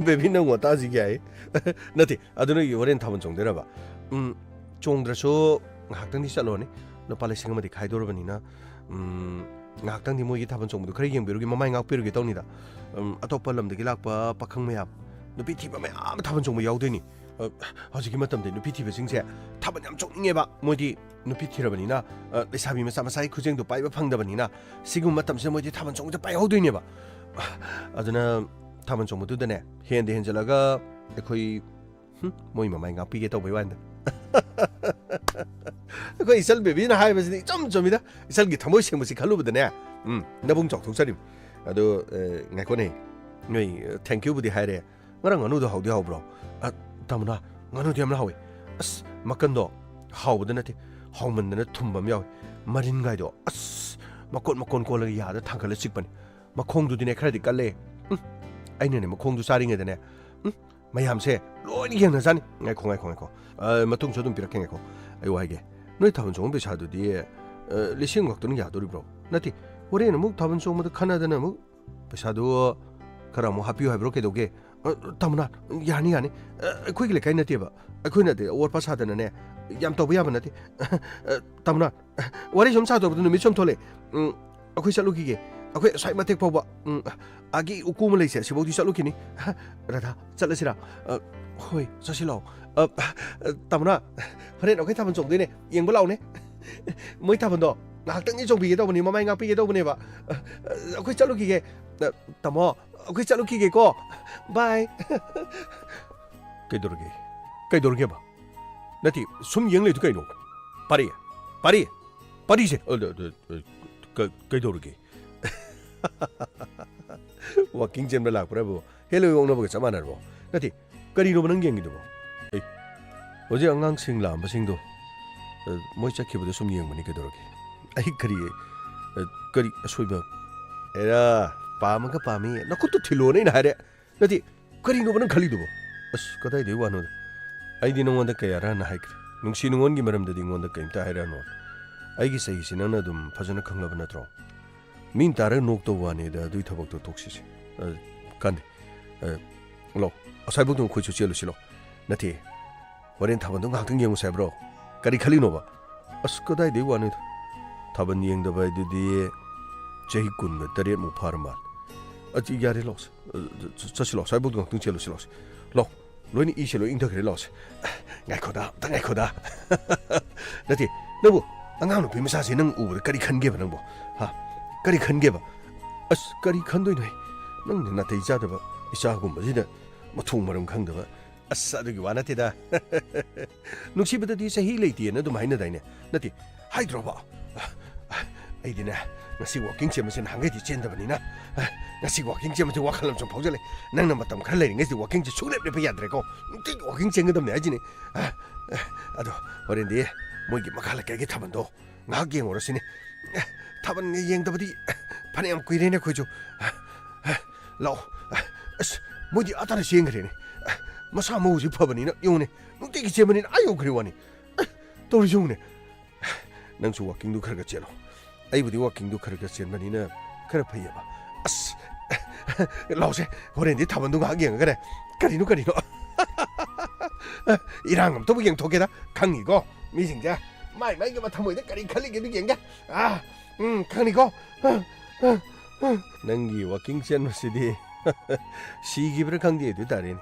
ꯕꯦꯕꯤ, ꯅꯪ ꯋꯥꯇꯥꯁꯤ ꯌꯥꯏ꯫ ꯅꯠꯇꯦ, ꯑꯗꯨ ꯅꯣꯏꯒꯤ ꯍꯣꯔꯦꯟ ꯊꯥꯕꯜ ꯆꯣꯡꯗꯣꯏꯔꯕ? ꯎꯝ, ꯆꯣꯡꯗ꯭ꯔꯁꯨ ꯉꯥꯏꯍꯥꯛꯇꯪꯗꯤ ꯆꯠꯂꯨꯔꯅꯤ꯫ ꯂꯨꯄꯥ ꯂꯤꯁꯤꯡ ꯑꯃꯗꯤ ꯈꯥꯏꯗꯣꯔꯕꯅꯤꯅ, ꯎꯝ, ꯉꯥꯏꯍꯥꯛꯇꯪꯗꯤ ꯃꯣꯏꯒꯤ ꯊꯥꯕꯜ ꯆꯣꯡꯕꯗꯣ ꯈꯔ ꯌꯦꯡꯕꯤꯔꯨꯒꯦ, ꯃꯃꯥꯏ ꯉꯥꯛꯄꯤꯔꯨꯒꯦ ꯇꯧꯅꯤꯗ꯫ ꯎꯝ, ꯑꯇꯣꯞꯄ ꯂꯝꯗꯒꯤ ꯂꯥꯛꯄ ꯄꯥꯈꯪ ꯃꯌꯥꯝ, ꯅꯨꯄꯤ ꯊꯤꯕ ꯃꯌꯥꯝ ꯊꯥꯕꯜ ꯆꯣꯡꯕ ꯌꯥꯎꯗꯣꯏꯅꯤ꯫ ꯑ, ꯍꯧꯖꯤꯛꯀꯤ ꯃꯇꯝꯗꯤ ꯅꯨꯄꯤ ꯊꯤꯕꯁꯤꯡꯁꯦ ꯊꯥꯕꯜ ꯌꯥꯝ ꯆꯣꯡꯅꯤꯡꯉꯦꯕ꯫ ꯃꯣꯏꯗꯤ ꯅꯨꯄꯤ ꯊꯤꯔꯕꯅꯤꯅ, ꯑ, ꯂꯩꯁꯥꯕꯤ ꯃꯆꯥ ꯃꯆꯥꯒꯤ ꯈꯨꯖꯦꯡꯗꯣ ꯄꯥꯏꯕ ꯐꯪꯗꯕꯅꯤꯅ, ꯁꯤꯒꯨꯝꯕ ꯃꯇꯝꯁꯤꯗ ꯃꯣꯏꯗꯤ ꯊꯥꯕꯜ ꯆꯣꯡꯕꯁꯦ ꯄꯥꯏꯍꯧꯗꯣꯏꯅꯦꯕ꯫ ꯑꯗꯨꯅ ꯊꯥꯕꯜ ꯆꯣꯡꯕꯗꯨꯗꯅꯦ, ꯍꯦꯟꯗ ꯍꯦꯟꯖꯜꯂꯒ ꯑꯩꯈꯣꯏ, ꯍꯨꯝ, ꯃꯣꯏ ꯃꯃꯥꯏ ꯉꯥꯛꯄꯤꯒꯦ ꯇꯧꯕꯩ ꯋꯥꯅꯤꯗ꯫ ꯑꯩꯈꯣꯏ ꯏꯆꯜ ꯕꯦꯕꯤꯅ ꯍꯥꯏꯕꯁꯤꯗꯤ ꯏꯆꯝ ꯆꯨꯝꯃꯤꯗ꯫ ꯏꯆꯜꯒꯤ ꯊꯃꯣꯏ ꯁꯦꯡꯕꯁꯤ ꯈꯜꯂꯨꯕꯗꯅꯦ, ꯎꯝ, ꯅꯕꯨꯡ ꯆꯥꯎꯊꯣꯛꯆꯔꯤꯕ꯫ ꯑꯗꯣ, ꯑ, ꯉꯥꯏꯈꯣꯅꯦ, ꯅꯣꯏ, ꯑ, thank youꯕꯨꯗꯤ ꯍꯥꯏꯔꯦ꯫ ꯉꯔꯥꯡ ꯉꯥꯅꯨꯗꯣ ꯍꯥꯎꯗꯤ ꯍꯥꯎꯕ꯭ꯔꯣ? ꯑ, ꯇꯥꯃꯣꯅ, ꯉꯥꯅꯨꯗꯤ ꯌꯥꯝꯅ ꯍꯥꯎꯋꯦ꯫ ꯑꯁ, ꯃꯀꯟꯗꯣ ꯍꯥꯎꯕꯗ ꯅꯠꯇꯦ, ꯍꯥꯎꯃꯟꯗꯅ ꯊꯨꯝꯕ ꯑꯃ ꯌꯥꯎꯋꯦ꯫ ꯃꯔꯤꯟꯒꯥꯏꯗꯣ, ꯑꯁ, ꯃꯀꯣꯟ ꯃꯀꯣꯟ ꯀꯣꯜꯂꯒ ꯌꯥꯗ ꯊꯥꯡꯒꯠꯂ ꯆꯤꯛꯄꯅꯦ꯫ ꯃꯈꯣꯡꯗꯨꯗꯤꯅꯦ, ꯈꯔꯗꯤ ꯀꯜꯂꯦ꯫ ꯎꯝ, ꯑꯩꯅꯅꯦ ꯃꯈꯣꯡꯗꯨ ꯆꯥꯔꯤꯉꯩꯗꯅꯦ, ꯎꯝ, ꯃꯌꯥꯝꯁꯦ ꯂꯣꯏꯅ ꯌꯦꯡꯅꯖꯥꯠꯅꯤ꯫ ꯉꯥꯏꯈꯣ, ꯉꯥꯏꯈꯣ, ꯉꯥꯏꯈꯣ꯫ ꯑ, ꯃꯇꯨꯡꯁꯨ ꯑꯗꯨꯝ ꯄꯤꯔꯛꯀꯦ, ꯉꯥꯏꯈꯣ꯫ ꯑꯩ ꯋꯥ ꯍꯥꯏꯒꯦ꯫ ꯅꯣꯏ ꯊꯥꯕꯜ ꯆꯣꯡꯕ ꯄꯩꯁꯥꯗꯨꯗꯤ, ꯑ, ꯂꯤꯁꯤꯡ ꯑꯃ ꯈꯛꯇꯅ ꯌꯥꯗꯣꯔꯤꯕ꯭ꯔꯣ? ꯅꯠꯇꯦ, ꯍꯣꯔꯦꯟ ꯑꯃꯨꯛ ꯊꯥꯕꯜ ꯆꯣꯡꯕꯗ ꯈꯟꯅꯗꯅ ꯑꯃꯨꯛ ꯄꯩꯁꯥꯗꯨ ꯈꯔ ꯑꯃꯨꯛ ꯍꯥꯞꯄꯤꯌꯨ ꯍꯥꯏꯕ꯭ꯔꯣ? ꯀꯩꯗꯧꯒꯦ? ꯑ, ꯇꯥꯃꯣꯅ, ꯌꯥꯅꯤ, ꯌꯥꯅꯤ꯫ ꯑ, ꯑꯩꯈꯣꯏꯒꯤ ꯂꯩꯀꯥꯏ ꯅꯠꯇꯦꯕ꯫ ꯑꯩꯈꯣꯏꯅꯗꯤ ꯑꯋꯣꯠ ꯑꯄꯥ ꯁꯥꯗꯅꯅꯦ ꯌꯥꯝ ꯇꯧꯕ ꯌꯥꯕ ꯅꯠꯇꯦ꯫ ꯑ, ꯇꯥꯃꯣꯅ, ꯋꯥꯔꯤ ꯁꯨꯝ ꯁꯥꯗꯧꯕꯗ ꯅꯨꯃꯤꯠ ꯁꯨꯝ ꯊꯣꯛꯂꯛꯑꯦ꯫ ꯎꯝ, ꯑꯩꯈꯣꯏ ꯆꯠꯂꯨꯈꯤꯒꯦ꯫ ꯑꯩꯈꯣꯏ ꯑꯁ꯭ꯋꯥꯏ ꯃꯇꯦꯛ ꯐꯥꯎꯕ, ꯎꯝ, ꯑꯥꯒꯤ ꯎꯀꯨ ꯑꯃ ꯂꯩꯁꯦ, ꯁꯤꯐꯥꯎꯗꯤ ꯆꯠꯂꯨꯈꯤꯅꯤ꯫ ꯔꯥꯙꯥ, ꯆꯠꯂꯁꯤꯔꯥ? ꯑ, ꯍꯣꯏ, ꯆꯠꯁꯤ ꯂꯥꯛꯑꯣ꯫ ꯑ, ꯑ, ꯇꯥꯃꯣꯅ, ꯍꯣꯔꯦꯟ ꯑꯩꯈꯣꯏ ꯊꯥꯕꯜ ꯆꯣꯡꯗꯣꯏꯅꯦ, ꯌꯦꯡꯕ ꯂꯥꯛꯑꯣꯅꯦ꯫ ꯃꯣꯏ ꯊꯥꯕꯜꯗꯣ ꯉꯥꯏꯍꯥꯛꯇꯪꯗꯤ ꯆꯣꯡꯕꯤꯒꯦ ꯇꯧꯕꯅꯤ, ꯃꯃꯥꯏ ꯉꯥꯛꯄꯤꯒꯦ ꯇꯧꯕꯅꯦꯕ꯫ ꯑ, ꯑ, ꯑꯩꯈꯣꯏ ꯆꯠꯂꯨꯈꯤꯒꯦ꯫ ꯑ, ꯇꯥꯃꯣ, ꯑꯩꯈꯣꯏ ꯆꯠꯂꯨꯈꯤꯒꯦꯀꯣ꯫ Bye꯫ ꯀꯩꯗꯧꯔꯒꯦ? ꯀꯩꯗꯧꯔꯒꯦꯕ? ꯅꯠꯇꯦ, ꯁꯨꯝ ꯌꯦꯡ ꯂꯩꯗꯨ ꯀꯩꯅꯣ? ꯄꯥꯔꯤ, ꯄꯥꯔꯤ, ꯄꯥꯔꯤꯁꯦ꯫ ꯑ, ꯑ, ꯑ, ꯑ, ꯀ-, ꯀꯩꯗꯧꯔꯒꯦ? Walking ꯆꯦꯟꯕ ꯂꯥꯛꯄ꯭ꯔꯥꯕꯨ? ꯍꯦꯂꯣꯏ ꯑꯣꯛꯅꯕꯒ ꯆꯞ ꯃꯥꯟꯅꯔꯕꯣ? ꯅꯠꯇꯦ, ꯀꯔꯤꯅꯣꯕ ꯅꯪ ꯌꯦꯡꯉꯤꯗꯨꯕꯣ? ꯑꯦ, ꯍꯧꯖꯤꯛ ꯑꯉꯥꯡꯁꯤꯡ ꯂꯥꯛꯑꯝꯕꯁꯤꯡꯗꯣ, ꯑ, ꯃꯣꯏ ꯆꯠꯈꯤꯕꯗꯣ ꯁꯨꯝ ꯌꯦꯡꯕꯅꯤ, ꯀꯩꯗꯧꯔꯒꯦ? ꯑꯩ ꯀꯔꯤ, ꯑ, ꯀꯔꯤ ꯑꯁꯣꯏꯕ? ꯑꯦꯔꯥ, ꯄꯥꯝꯃꯒ ꯄꯥꯝꯃꯤ, ꯅꯈꯨꯠꯇꯨ ꯊꯤꯜꯂꯣꯅ ꯑꯩꯅ ꯍꯥꯏꯔꯦ꯫ ꯅꯠꯇꯦ, ꯀꯔꯤꯅꯣꯕ ꯅꯪ ꯈꯜꯂꯤꯗꯨꯕꯣ? ꯑꯁ, ꯀꯗꯥꯏꯗꯒꯤ ꯋꯥꯅꯣꯗ? ꯑꯩꯗꯤ ꯅꯉꯣꯟꯗ ꯀꯌꯥꯔꯥꯅ ꯍꯥꯏꯈ꯭ꯔꯦ꯫ ꯅꯨꯡꯁꯤ ꯅꯨꯡꯉꯣꯟꯒꯤ ꯃꯔꯝꯗꯗꯤ ꯑꯩꯉꯣꯟꯗ ꯀꯩꯝꯇ ꯍꯥꯏꯔꯛꯑꯅꯣ꯫ ꯑꯩꯒꯤ ꯆꯍꯤꯁꯤ ꯅꯪꯅ ꯑꯗꯨꯝ ꯐꯖꯅ ꯈꯪꯂꯕ ꯅꯠꯇ꯭ꯔꯣ? ꯃꯤꯅ ꯇꯥꯔꯒ ꯅꯣꯛꯇꯧꯕ ꯋꯥꯅꯤꯗ, ꯑꯗꯨꯏ ꯊꯕꯛꯇꯣ ꯇꯣꯛꯁꯤꯁꯦ꯫ ꯑ, ꯀꯥꯟꯗꯦ꯫ ꯑ, ꯂꯥꯛꯑꯣ, ꯑꯁ꯭ꯋꯥꯏꯕꯧꯗ ꯑꯩꯈꯣꯏꯁꯨ ꯆꯦꯜꯂꯨꯁꯤ ꯂꯥꯛꯑꯣ꯫ ꯅꯠꯇꯦ, ꯍꯣꯔꯦꯟ ꯊꯥꯕꯜꯗꯣ ꯉꯥꯏꯍꯥꯛꯇꯪ ꯌꯦꯡꯉꯨꯁꯦ ꯍꯥꯏꯕ꯭ꯔꯣ? ꯀꯔꯤ ꯈꯜꯂꯤꯅꯣꯕ? ꯑꯁ, ꯀꯗꯥꯏꯗꯒꯤ ꯋꯥꯅꯣꯗ? ꯊꯥꯕꯜ ꯌꯦꯡꯗꯕ ꯍꯥꯏꯗꯨꯗꯤ ꯆꯍꯤ ꯀꯨꯟꯒ ꯇꯔꯦꯠꯃꯨꯛ ꯐꯥꯔ ꯃꯥꯜꯂꯦ꯫ ꯑꯗꯨ ꯌꯥꯔꯦ, ꯂꯥꯛꯁꯦ꯫ ꯑ, ꯆ-, ꯆꯠꯁꯤ ꯂꯥꯛꯁꯦ꯫ ꯁ꯭ꯋꯥꯏꯐꯥꯎꯗ ꯉꯥꯛꯇꯪ ꯆꯦꯜꯂꯨꯁꯤ ꯂꯥꯛꯁꯦ꯫ ꯂꯥꯛꯑꯣ꯫ ꯂꯣꯏꯅ ꯏꯁꯦ ꯂꯣꯏ ꯏꯪꯊꯈ꯭ꯔꯦ, ꯂꯥꯛꯁꯦ꯫ ꯉꯥꯏꯈꯣꯗ, ꯑꯝꯇ ꯉꯥꯏꯈꯣꯗ꯫ ꯅꯠꯇꯦ, ꯅꯪꯕꯨ ꯑꯉꯥꯡ ꯅꯨꯄꯤ ꯃꯆꯥꯁꯦ ꯅꯪ ꯎꯕꯗ ꯀꯔꯤ ꯈꯟꯒꯦꯕ ꯅꯪꯕꯨ? ꯍꯥ? ꯀꯔꯤ ꯈꯟꯒꯦꯕ? ꯑꯁ, ꯀꯔꯤ ꯈꯟꯗꯣꯏꯅꯣꯍꯦ? ꯅꯪꯅ ꯅꯥꯇꯩ ꯆꯥꯗꯕ ꯏꯆꯥꯒꯨꯝꯕꯁꯤꯗ ꯃꯊꯣꯡ ꯃꯔꯝ ꯈꯪꯗꯕ꯫ ꯑꯁ, ꯑꯗꯨꯒꯤ ꯋꯥ ꯅꯠꯇꯦꯗ꯫ ꯅꯨꯡꯁꯤꯕꯗꯗꯤ ꯆꯍꯤ ꯂꯩꯇꯦꯅ ꯑꯗꯨꯝ ꯍꯥꯏꯅꯗꯥꯏꯅꯦ? ꯅꯠꯇꯦ, ꯍꯥꯏꯗ꯭ꯔꯣꯕ? ꯑꯩꯗꯤꯅꯦ, ꯉꯁꯤ ꯋꯥꯀꯤꯡ ꯆꯦꯟꯕꯁꯦ ꯅꯍꯥꯟꯈꯩꯗꯤ ꯆꯦꯟꯗꯕꯅꯤꯅ, ꯉꯁꯤ ꯋꯥꯀꯤꯡ ꯆꯦꯟꯕꯁꯦ ꯋꯥꯈꯜ ꯑꯃ ꯁꯨꯝ ꯐꯥꯎꯖꯜꯂꯦ꯫ ꯅꯪꯅ ꯃꯇꯝ ꯈꯔ ꯂꯩꯔꯤꯉꯩꯁꯤꯗ ꯋꯥꯀꯤꯡꯁꯦ ꯁꯨꯡꯂꯦꯞ ꯂꯦꯞꯄ ꯌꯥꯗ꯭ꯔꯦꯀꯣ꯫ ꯅꯨꯡꯇꯤꯒꯤ ꯋꯥꯀꯤꯡ ꯆꯦꯟꯒꯗꯕꯅꯦ ꯍꯥꯏꯁꯤꯅꯦ꯫ ꯑꯗꯣ ꯍꯣꯔꯦꯟꯗꯤ ꯃꯣꯏꯒꯤ ꯃꯈꯥ ꯂꯩꯀꯥꯏꯒꯤ ꯊꯥꯕꯜꯗꯣ ꯉꯥꯏꯍꯥꯛ ꯌꯦꯡꯉꯨꯔꯁꯤꯅꯦ꯫ ꯊꯥꯕꯜꯒ ꯌꯦꯡꯗꯕꯗꯤ ꯐꯅꯌꯥꯝ ꯀꯨꯏꯔꯦꯅꯦ ꯑꯩꯈꯣꯏꯁꯨ꯫ ꯂꯥꯛꯑꯣ꯫ ꯑꯁ, ꯃꯣꯏꯗꯤ ꯑꯥ ꯇꯥꯅ ꯆꯦꯟꯈ꯭ꯔꯦꯅꯦ꯫ ꯃꯁꯥ ꯃꯎꯁꯤ ꯐꯕꯅꯤꯅ ꯌꯦꯡꯉꯨꯅꯦ, ꯅꯨꯡꯇꯤꯒꯤ ꯆꯦꯟꯕꯅꯤꯅ ꯑꯥ ꯌꯧꯈ꯭ꯔꯦ ꯋꯥꯅꯤ꯫ ꯇꯧꯔꯤꯁꯤ ꯌꯦꯡꯉꯨꯅꯦ꯫ ꯅꯪꯁꯨ ꯋꯥꯀꯤꯡꯗꯨ ꯈꯔ ꯈꯔ ꯆꯦꯜꯂꯣ꯫ ꯑꯩꯕꯨꯗꯤ ꯋꯥꯀꯤꯡꯗꯨ ꯈꯔ ꯈꯔ ꯆꯦꯟꯕꯅꯤꯅ ꯈꯔ ꯐꯩꯌꯦꯕ꯫ ꯑꯁ, ꯂꯥꯛꯑꯣꯁꯦ, ꯍꯣꯔꯦꯟꯗꯤ ꯊꯥꯕꯜꯗꯨ ꯉꯥꯏꯍꯥꯛ ꯌꯦꯡꯉꯒꯅꯦ꯫ ꯀꯔꯤꯅꯣ, ꯀꯔꯤꯅꯣ? ꯏꯔꯥꯡ ꯑꯝꯇꯕꯨ ꯌꯦꯡꯊꯣꯛꯀꯦꯗ꯫ ꯈꯪꯉꯤꯀꯣ, ꯃꯤꯁꯤꯡꯁꯦ ꯃꯥꯏ ꯃꯥꯏꯒꯤ ꯃꯊꯃꯣꯏꯗ ꯀꯔꯤ ꯈꯜꯂꯤꯒꯦꯗꯨ ꯌꯦꯡꯒꯦ꯫ ꯑꯥ, ꯎꯝ, ꯈꯪꯅꯤꯀꯣ꯫ ꯅꯪꯒꯤ ꯋꯥꯀꯤꯡ ꯆꯦꯟꯕꯁꯤꯗꯤ ꯁꯤꯈꯤꯕ꯭ꯔꯥ ꯈꯪꯗꯦ, ꯑꯗꯨ ꯇꯥꯔꯦꯅꯦ꯫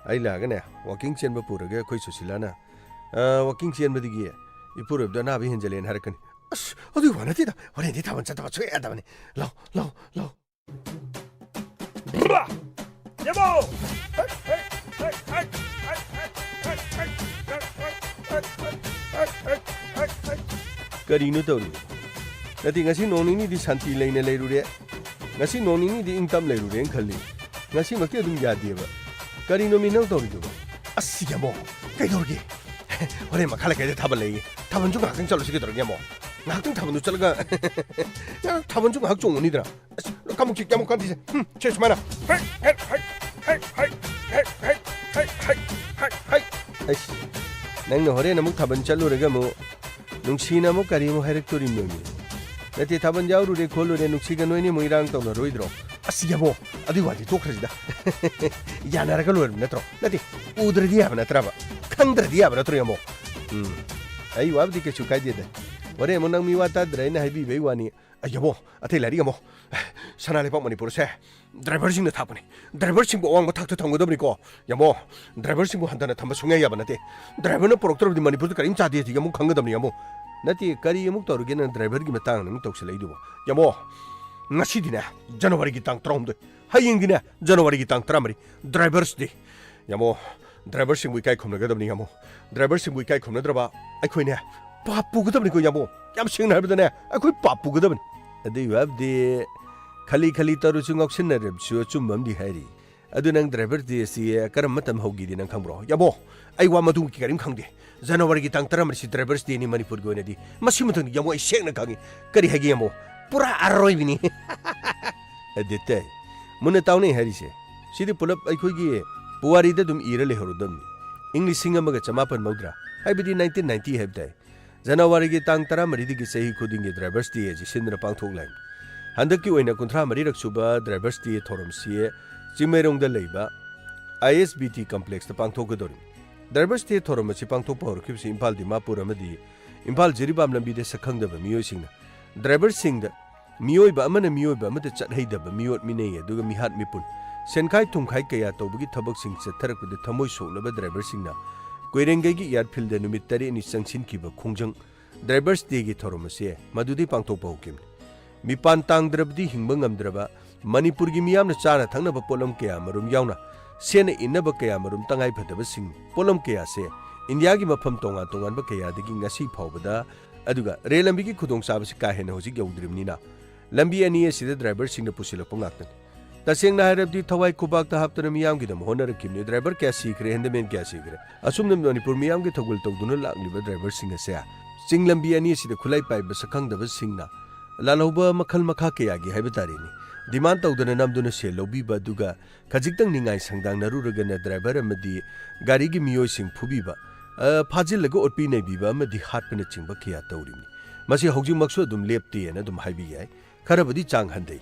ꯑꯩ ꯂꯥꯛꯑꯒꯅꯦ, ꯋꯥꯀꯤꯡ ꯆꯦꯟꯕ ꯄꯨꯔꯒ ꯑꯩꯈꯣꯏ ꯁꯨꯁꯤꯂꯥꯅ, ꯑ, ꯋꯥꯀꯤꯡ ꯆꯦꯟꯕꯗꯒꯤ ꯏꯄꯨꯔꯣꯏꯕꯗ ꯑꯅꯥꯕ ꯍꯦꯟꯖꯜꯂꯦꯅ ꯍꯥꯏꯔꯛꯀꯅꯤ꯫ ꯑꯁ, ꯑꯗꯨꯒꯤ ꯋꯥ ꯅꯠꯇꯦꯗ꯫ ꯍꯣꯔꯦꯟꯗꯤ ꯊꯥꯕꯜ ꯆꯠꯇꯕ ꯁꯨꯡꯌꯥ ꯌꯥꯗꯕꯅꯤ꯫ ꯂꯥꯎ, ꯂꯥꯎ, ꯂꯥꯎ꯫ ꯕꯥ! ꯌꯦꯡꯉꯣ! ꯀꯔꯤꯅꯣ ꯇꯧꯔꯤꯕ? ꯅꯠꯇꯦ, ꯉꯁꯤ ꯅꯣꯡ ꯅꯤꯅꯤꯗꯤ ꯁꯥꯟꯇꯤ ꯂꯩꯅ ꯂꯩꯔꯨꯔꯦ꯫ ꯉꯁꯤ ꯅꯣꯡ ꯅꯤꯅꯤꯗꯤ ꯏꯪ ꯇꯞ ꯂꯩꯔꯨꯔꯦꯅ ꯈꯜꯂꯤ꯫ ꯉꯁꯤꯃꯛꯇꯤ ꯑꯗꯨꯝ ꯌꯥꯗꯦꯕ꯫ ꯀꯔꯤꯅꯣ ꯃꯤ ꯅꯪ ꯇꯧꯔꯤꯗꯨꯕꯣ? ꯑꯁ, ꯌꯥꯃꯣ, ꯀꯩꯗꯧꯔꯒꯦ? ꯍꯣꯔꯦꯟ ꯃꯈꯥ ꯂꯩꯀꯥꯏꯗ ꯊꯥꯕꯜ ꯂꯩꯌꯦ꯫ ꯊꯥꯕꯜꯁꯨ ꯉꯥꯏꯍꯥꯛꯇꯪ ꯆꯠꯂꯨꯁꯤ ꯀꯩꯗꯧꯔꯒꯦ, ꯌꯥꯃꯣ? ꯉꯥꯏꯍꯥꯛꯇꯪ ꯊꯥꯕꯜꯗꯨ ꯆꯠꯂꯒ ꯊꯥꯕꯜꯁꯨ ꯉꯥꯏꯍꯥꯛ ꯆꯣꯡꯉꯨꯅꯤꯗ꯭ꯔꯥ? ꯑꯁ, ꯀꯥꯡꯕꯨ ꯆꯤꯛ ꯌꯥꯝ ꯀꯟꯗ꯭ꯔꯤꯁꯦ꯫ ꯍꯨꯝ, ꯁꯦ ꯁꯨꯃꯥꯏꯅ꯫ ꯍꯩ, ꯍꯩ, ꯍꯩ꯫ ꯑꯩꯁ, ꯅꯪꯅ ꯍꯣꯔꯦꯟ ꯑꯃꯨꯛ ꯊꯥꯕꯜ ꯆꯠꯂꯨꯔꯒ ꯑꯃꯨꯛ ꯅꯨꯡꯁꯤꯅ ꯑꯃꯨꯛ ꯀꯔꯤ ꯑꯃꯨꯛ ꯍꯥꯏꯔꯛꯇꯣꯔꯤꯕꯅꯣ? ꯅꯠꯇꯦ, ꯊꯥꯕꯜ ꯌꯥꯎꯔꯨꯔꯦ ꯈꯣꯠꯂꯨꯔꯦ, ꯅꯨꯡꯁꯤꯒ ꯅꯣꯏꯅꯤ ꯑꯃꯨꯛ ꯏꯔꯥꯡ ꯇꯧꯅꯔꯣꯏꯗ꯭ꯔꯣ? ꯑꯁ, ꯌꯥꯃꯣ, ꯑꯗꯨꯏ ꯋꯥꯗꯤ ꯇꯣꯛꯈ꯭ꯔꯁꯤꯗ꯫ ꯌꯥꯅꯔꯒ ꯂꯣꯏꯔꯕ ꯅꯠꯇ꯭ꯔꯣ? ꯅꯠꯇꯦ, ꯎꯗ꯭ꯔꯗꯤ ꯌꯥꯕ ꯅꯠꯇ꯭ꯔꯕ? ꯈꯪꯗ꯭ꯔꯗꯤ ꯌꯥꯕ ꯅꯠꯇ꯭ꯔꯣ, ꯌꯥꯃꯣ? ꯎꯝ, ꯑꯩ ꯋꯥꯕꯨꯗꯤ ꯀꯩꯁꯨ ꯀꯥꯏꯗꯦꯗ꯫ ꯍꯣꯔꯦꯟ ꯑꯃꯨꯛ ꯅꯪ ꯃꯤ ꯋꯥ ꯇꯥꯗ꯭ꯔꯦ ꯍꯥꯏꯅ ꯍꯥꯏꯕꯤꯕꯩ ꯋꯥꯅꯤ꯫ ꯑ, ꯌꯥꯃꯣ, ꯑꯇꯩ ꯂꯥꯏꯔꯤ ꯌꯥꯃꯣ꯫ ꯁꯅꯥ ꯂꯩꯕꯥꯛ ꯃꯅꯤꯄꯨꯔꯁꯦ ꯗ꯭ꯔꯥꯏꯚꯔꯁꯤꯡꯅ ꯊꯥꯛꯄꯅꯤ꯫ ꯗ꯭ꯔꯥꯏꯚꯔꯁꯤꯡꯕꯨ ꯑꯋꯥꯡꯕ ꯊꯥꯛꯇ ꯊꯝꯒꯗꯕꯅꯤꯀꯣ꯫ ꯌꯥꯃꯣ, ꯗ꯭ꯔꯥꯏꯚꯔꯁꯤꯡꯕꯨ ꯍꯟꯊꯅ ꯊꯝꯕ ꯁꯨꯡꯌꯥ ꯌꯥꯕ ꯅꯠꯇꯦ꯫ ꯗ꯭ꯔꯥꯏꯚꯔꯅ ꯄꯨꯔꯛꯇ꯭ꯔꯕꯗꯤ ꯃꯅꯤꯄꯨꯔꯗ ꯀꯔꯤꯝ ꯆꯥꯗꯦ ꯍꯥꯏꯁꯤ ꯌꯥꯃꯣ ꯈꯪꯒꯗꯕꯅꯤ ꯌꯥꯃꯣ꯫ ꯅꯠꯇꯦ, ꯀꯔꯤ ꯑꯃꯨꯛ ꯇꯧꯔꯒꯦ ꯅꯪ ꯗ꯭ꯔꯥꯏꯚꯔꯒꯤ ꯃꯇꯥꯡꯗ ꯑꯃꯨꯛ ꯇꯧꯁꯜꯂꯛꯏꯗꯨꯕꯣ? ꯌꯥꯃꯣ, ꯉꯁꯤꯗꯤꯅꯦ, ꯖꯅꯋꯥꯔꯤꯒꯤ ꯇꯥꯡ ꯇꯔꯥꯍꯨꯝꯗꯣꯏ, ꯍꯌꯦꯡꯗꯤꯅꯦ, ꯖꯅꯋꯥꯔꯤꯒꯤ ꯇꯥꯡ ꯇꯔꯥꯃꯔꯤ, ꯗ꯭ꯔꯥꯏꯚꯔꯁ ꯗꯦ꯫ ꯌꯥꯃꯣ, ꯗ꯭ꯔꯥꯏꯚꯔꯁꯤꯡꯕꯨ ꯏꯀꯥꯏ ꯈꯨꯝꯅꯒꯗꯕꯅꯤ ꯌꯥꯃꯣ꯫ ꯗ꯭ꯔꯥꯏꯚꯔꯁꯤꯡꯕꯨ ꯏꯀꯥꯏ ꯈꯨꯝꯅꯗ꯭ꯔꯕ ꯑꯩꯈꯣꯏꯅꯦ ꯄꯥꯞ ꯄꯨꯒꯗꯕꯅꯤꯀꯣ ꯌꯥꯃꯣ꯫ ꯌꯥꯝ ꯁꯦꯡꯅ ꯍꯥꯏꯕꯗꯅꯦ, ꯑꯩꯈꯣꯏ ꯄꯥꯞ ꯄꯨꯒꯗꯕꯅꯤ꯫ ꯑꯗꯨꯏ ꯋꯥꯕꯨꯗꯤ ꯈꯂꯤ ꯈꯂꯤ ꯇꯧꯔꯁꯨ ꯉꯥꯎꯁꯤꯟꯅꯔꯕꯁꯨ ꯑꯆꯨꯝꯕ ꯑꯃꯗꯤ ꯍꯥꯏꯔꯤ꯫ ꯑꯗꯨ ꯅꯪ ꯗ꯭ꯔꯥꯏꯚꯔ ꯗꯦ ꯑꯁꯤ ꯀꯔꯝꯕ ꯃꯇꯝ ꯍꯧꯈꯤꯗꯤ ꯅꯪ ꯈꯪꯕ꯭ꯔꯣ? ꯌꯥꯃꯣ, ꯑꯩ ꯋꯥ ꯃꯗꯨꯒꯤ ꯀꯔꯤꯝ ꯈꯪꯗꯦ꯫ ꯖꯅꯋꯥꯔꯤꯒꯤ ꯇꯥꯡ ꯇꯔꯥꯃꯔꯤꯁꯤ ꯗ꯭ꯔꯥꯏꯚꯔꯁ ꯗꯦꯅꯤ ꯃꯅꯤꯄꯨꯔꯒꯤ ꯑꯣꯏꯅꯗꯤ꯫ ꯃꯁꯤ ꯃꯇꯝꯗ ꯌꯥꯃꯣ ꯑꯩ ꯁꯦꯡꯅ ꯈꯪꯉꯤ꯫ ꯀꯔꯤ ꯍꯥꯏꯒꯦ ꯌꯥꯃꯣ? ꯄꯨꯔꯥ ꯑꯔꯣꯏꯕꯤꯅꯤ꯫ ꯑꯗꯨꯇꯩ, ꯃꯨꯟꯅ ꯇꯥꯎꯅꯩ ꯍꯥꯏꯔꯤꯁꯦ꯫ ꯁꯤꯗꯤ ꯄꯨꯂꯞ ꯑꯩꯈꯣꯏꯒꯤ ꯄꯨꯋꯥꯔꯤꯗ ꯑꯗꯨꯝ ꯏꯔ ꯂꯩꯍꯧꯔꯗꯕꯅꯤ꯫ ꯏꯪ ꯂꯤꯁꯤꯡ ꯑꯃꯒ ꯆꯃꯥꯄꯟ ꯃꯧꯗ꯭ꯔꯥ, ꯍꯥꯏꯕꯗꯤ ꯅꯥꯏꯟꯇꯤꯟ ꯅꯥꯏꯟꯇꯤ ꯍꯥꯏꯕ ꯇꯥꯏ꯫ ꯖꯅꯋꯥꯔꯤꯒꯤ ꯇꯥꯡ ꯇꯔꯥꯃꯔꯤꯗꯒꯤ ꯆꯍꯤ ꯈꯨꯗꯤꯡꯒꯤ ꯗ꯭ꯔꯥꯏꯚꯔꯁ ꯗꯦ ꯑꯁꯤ ꯁꯤꯟꯗꯨꯅ ꯄꯥꯡꯊꯣꯛꯂꯦ꯫ ꯍꯟꯗꯛꯀꯤ ꯑꯣꯏꯅ ꯀꯨꯟꯊ꯭ꯔꯥ ꯃꯔꯤꯔꯛ ꯁꯨꯕ ꯗ꯭ꯔꯥꯏꯚꯔꯁ ꯗꯦ ꯊꯧꯔꯝꯁꯤ ꯆꯤꯡꯃꯩꯔꯣꯡꯗ ꯂꯩꯕ ꯑꯥꯏ ꯑꯦꯁ ꯕꯤ ꯇꯤ ꯀꯝꯄ꯭ꯂꯦꯛꯁꯇ ꯄꯥꯡꯊꯣꯛꯀꯗꯧꯔꯤ꯫ ꯗ꯭ꯔꯥꯏꯚꯔꯁ ꯗꯦ ꯊꯧꯔꯝ ꯑꯁꯤ ꯄꯥꯡꯊꯣꯛꯄ ꯍꯧꯔꯛꯈꯤꯕꯁꯤ ꯏꯝꯐꯥꯜ ꯗꯤꯃꯥꯄꯨꯔ ꯑꯃꯗꯤ ꯏꯝꯐꯥꯜ ꯖꯤꯔꯤꯕꯥꯝ ꯂꯝꯕꯤꯗ ꯁꯛꯈꯪꯗꯕ ꯃꯤꯑꯣꯏꯁꯤꯡꯅ ꯗ꯭ꯔꯥꯏꯚꯔꯁꯤꯡꯗ ꯃꯤꯑꯣꯏꯕ ꯑꯃꯅ ꯃꯤꯑꯣꯏꯕ ꯑꯃꯗ ꯆꯠ ꯍꯩꯗꯕ ꯃꯤꯑꯣꯠ ꯃꯤꯅꯩ, ꯑꯗꯨꯒ ꯃꯤꯍꯥꯠ ꯃꯤꯄꯨꯟ, ꯁꯦꯟꯈꯥꯏ ꯊꯨꯝꯈꯥꯏ ꯀꯌꯥ ꯇꯧꯕꯒꯤ ꯊꯕꯛꯁꯤꯡ ꯆꯠꯊꯔꯛꯄꯗ ꯊꯃꯣꯏ ꯁꯣꯛꯂꯕ ꯗ꯭ꯔꯥꯏꯚꯔꯁꯤꯡꯅ ꯀꯣꯏꯔꯦꯡꯒꯩꯒꯤ ꯏꯌꯥꯔꯐꯤꯜꯗ ꯅꯨꯃꯤꯠ ꯇꯔꯦꯠꯅꯤ ꯆꯪꯁꯤꯟꯈꯤꯕ ꯈꯣꯡꯖꯪ ꯗ꯭ꯔꯥꯏꯚꯔꯁ ꯗꯦꯒꯤ ꯊꯧꯔꯝ ꯑꯁꯤ ꯃꯗꯨꯗꯩ ꯄꯥꯡꯊꯣꯛꯄ ꯍꯧꯈꯤꯕꯅꯤ꯫ ꯃꯤꯄꯥꯟ ꯇꯥꯡꯗ꯭ꯔꯕꯗꯤ ꯍꯤꯡꯕ ꯉꯝꯗ꯭ꯔꯕ ꯃꯅꯤꯄꯨꯔꯒꯤ ꯃꯤꯌꯥꯝꯅ ꯆꯥꯅ ꯊꯛꯅꯕ ꯄꯣꯠꯂꯝ ꯀꯌꯥꯃꯔꯨꯝ ꯌꯥꯎꯅ ꯁꯦꯠꯅ ꯏꯟꯅꯕ ꯀꯌꯥꯃꯔꯨꯝ ꯇꯉꯥꯏꯐꯗꯕꯁꯤꯡ ꯄꯣꯠꯂꯝ ꯀꯌꯥꯁꯦ ꯏꯟꯗꯤꯌꯥꯒꯤ ꯃꯐꯝ ꯇꯣꯉꯥꯟ ꯇꯣꯉꯥꯟꯕ ꯀꯌꯥꯗꯒꯤ ꯉꯁꯤ ꯐꯥꯎꯕꯗ, ꯑꯗꯨꯒ ꯔꯦꯜ ꯂꯝꯕꯤꯒꯤ ꯈꯨꯗꯣꯡꯆꯥꯕꯁꯤ ꯀꯥ ꯍꯦꯟꯅ ꯍꯧꯖꯤꯛ ꯌꯧꯗ꯭ꯔꯤꯕꯅꯤꯅ ꯂꯝꯕꯤ ꯑꯅꯤ ꯑꯁꯤꯗ ꯗ꯭ꯔꯥꯏꯚꯔꯁꯤꯡꯅ ꯄꯨꯁꯤꯜꯂꯛꯄ ꯉꯥꯛꯇꯅꯤ꯫ ꯇꯁꯦꯡꯅ ꯍꯥꯏꯔꯕꯗꯤ ꯊꯋꯥꯏ ꯈꯨꯕꯥꯛꯇ ꯍꯥꯞꯇꯅ ꯃꯤꯌꯥꯝꯒꯤꯗꯃꯛ ꯍꯣꯠꯅꯔꯛꯈꯤꯕꯅꯤ꯫ ꯗ꯭ꯔꯥꯏꯚꯔ ꯀꯌꯥ ꯁꯤꯈ꯭ꯔꯦ, ꯍꯦꯟꯗꯃꯦꯟ ꯀꯌꯥ ꯁꯤꯈ꯭ꯔꯦ꯫ ꯑꯁꯨꯝꯅ ꯃꯅꯤꯄꯨꯔ ꯃꯤꯌꯥꯝꯒꯤ ꯊꯧꯒꯜ ꯇꯧꯗꯨꯅ ꯂꯥꯛꯂꯤꯕ ꯗ꯭ꯔꯥꯏꯚꯔꯁꯤꯡ ꯑꯁꯦ ꯆꯤꯡ ꯂꯝꯕꯤ ꯑꯅꯤ ꯑꯁꯤꯗ ꯈꯨꯠꯂꯥꯏ ꯄꯥꯏꯕ ꯁꯛꯈꯪꯗꯕꯁꯤꯡꯅ ꯂꯥꯜꯍꯧꯕ ꯃꯈꯜ ꯃꯈꯥ ꯀꯌꯥꯒꯤ ꯍꯥꯏꯕ ꯇꯥꯔꯦꯅꯦ, ꯗꯤꯃꯥꯟ ꯇꯧꯗꯅ ꯅꯝꯗꯨꯅ ꯁꯦꯜ ꯂꯧꯕꯤꯕ, ꯑꯗꯨꯒ ꯈꯖꯤꯛꯇꯪ ꯅꯤꯡꯉꯥꯏ ꯁꯪꯗꯥꯡꯅꯔꯨꯔꯒꯅ ꯗ꯭ꯔꯥꯏꯚꯔ ꯑꯃꯗꯤ ꯒꯥꯔꯤꯒꯤ ꯃꯤꯑꯣꯏꯁꯤꯡ ꯐꯨꯕꯤꯕ, ꯑ, ꯐꯥꯖꯤꯜꯂꯒ ꯑꯣꯠꯄꯤ ꯅꯩꯕꯤꯕ ꯑꯃꯗꯤ ꯍꯥꯠꯄꯅꯆꯤꯡꯕ ꯀꯌꯥ ꯇꯧꯔꯤꯕꯅꯤ꯫ ꯃꯁꯤ ꯍꯧꯖꯤꯛꯃꯛꯁꯨ ꯑꯗꯨꯝ ꯂꯦꯞꯇꯦꯅ ꯑꯗꯨꯝ ꯍꯥꯏꯕ ꯌꯥꯏ꯫ ꯈꯔꯕꯨꯗꯤ ꯆꯥꯡ ꯍꯟꯊꯩ꯫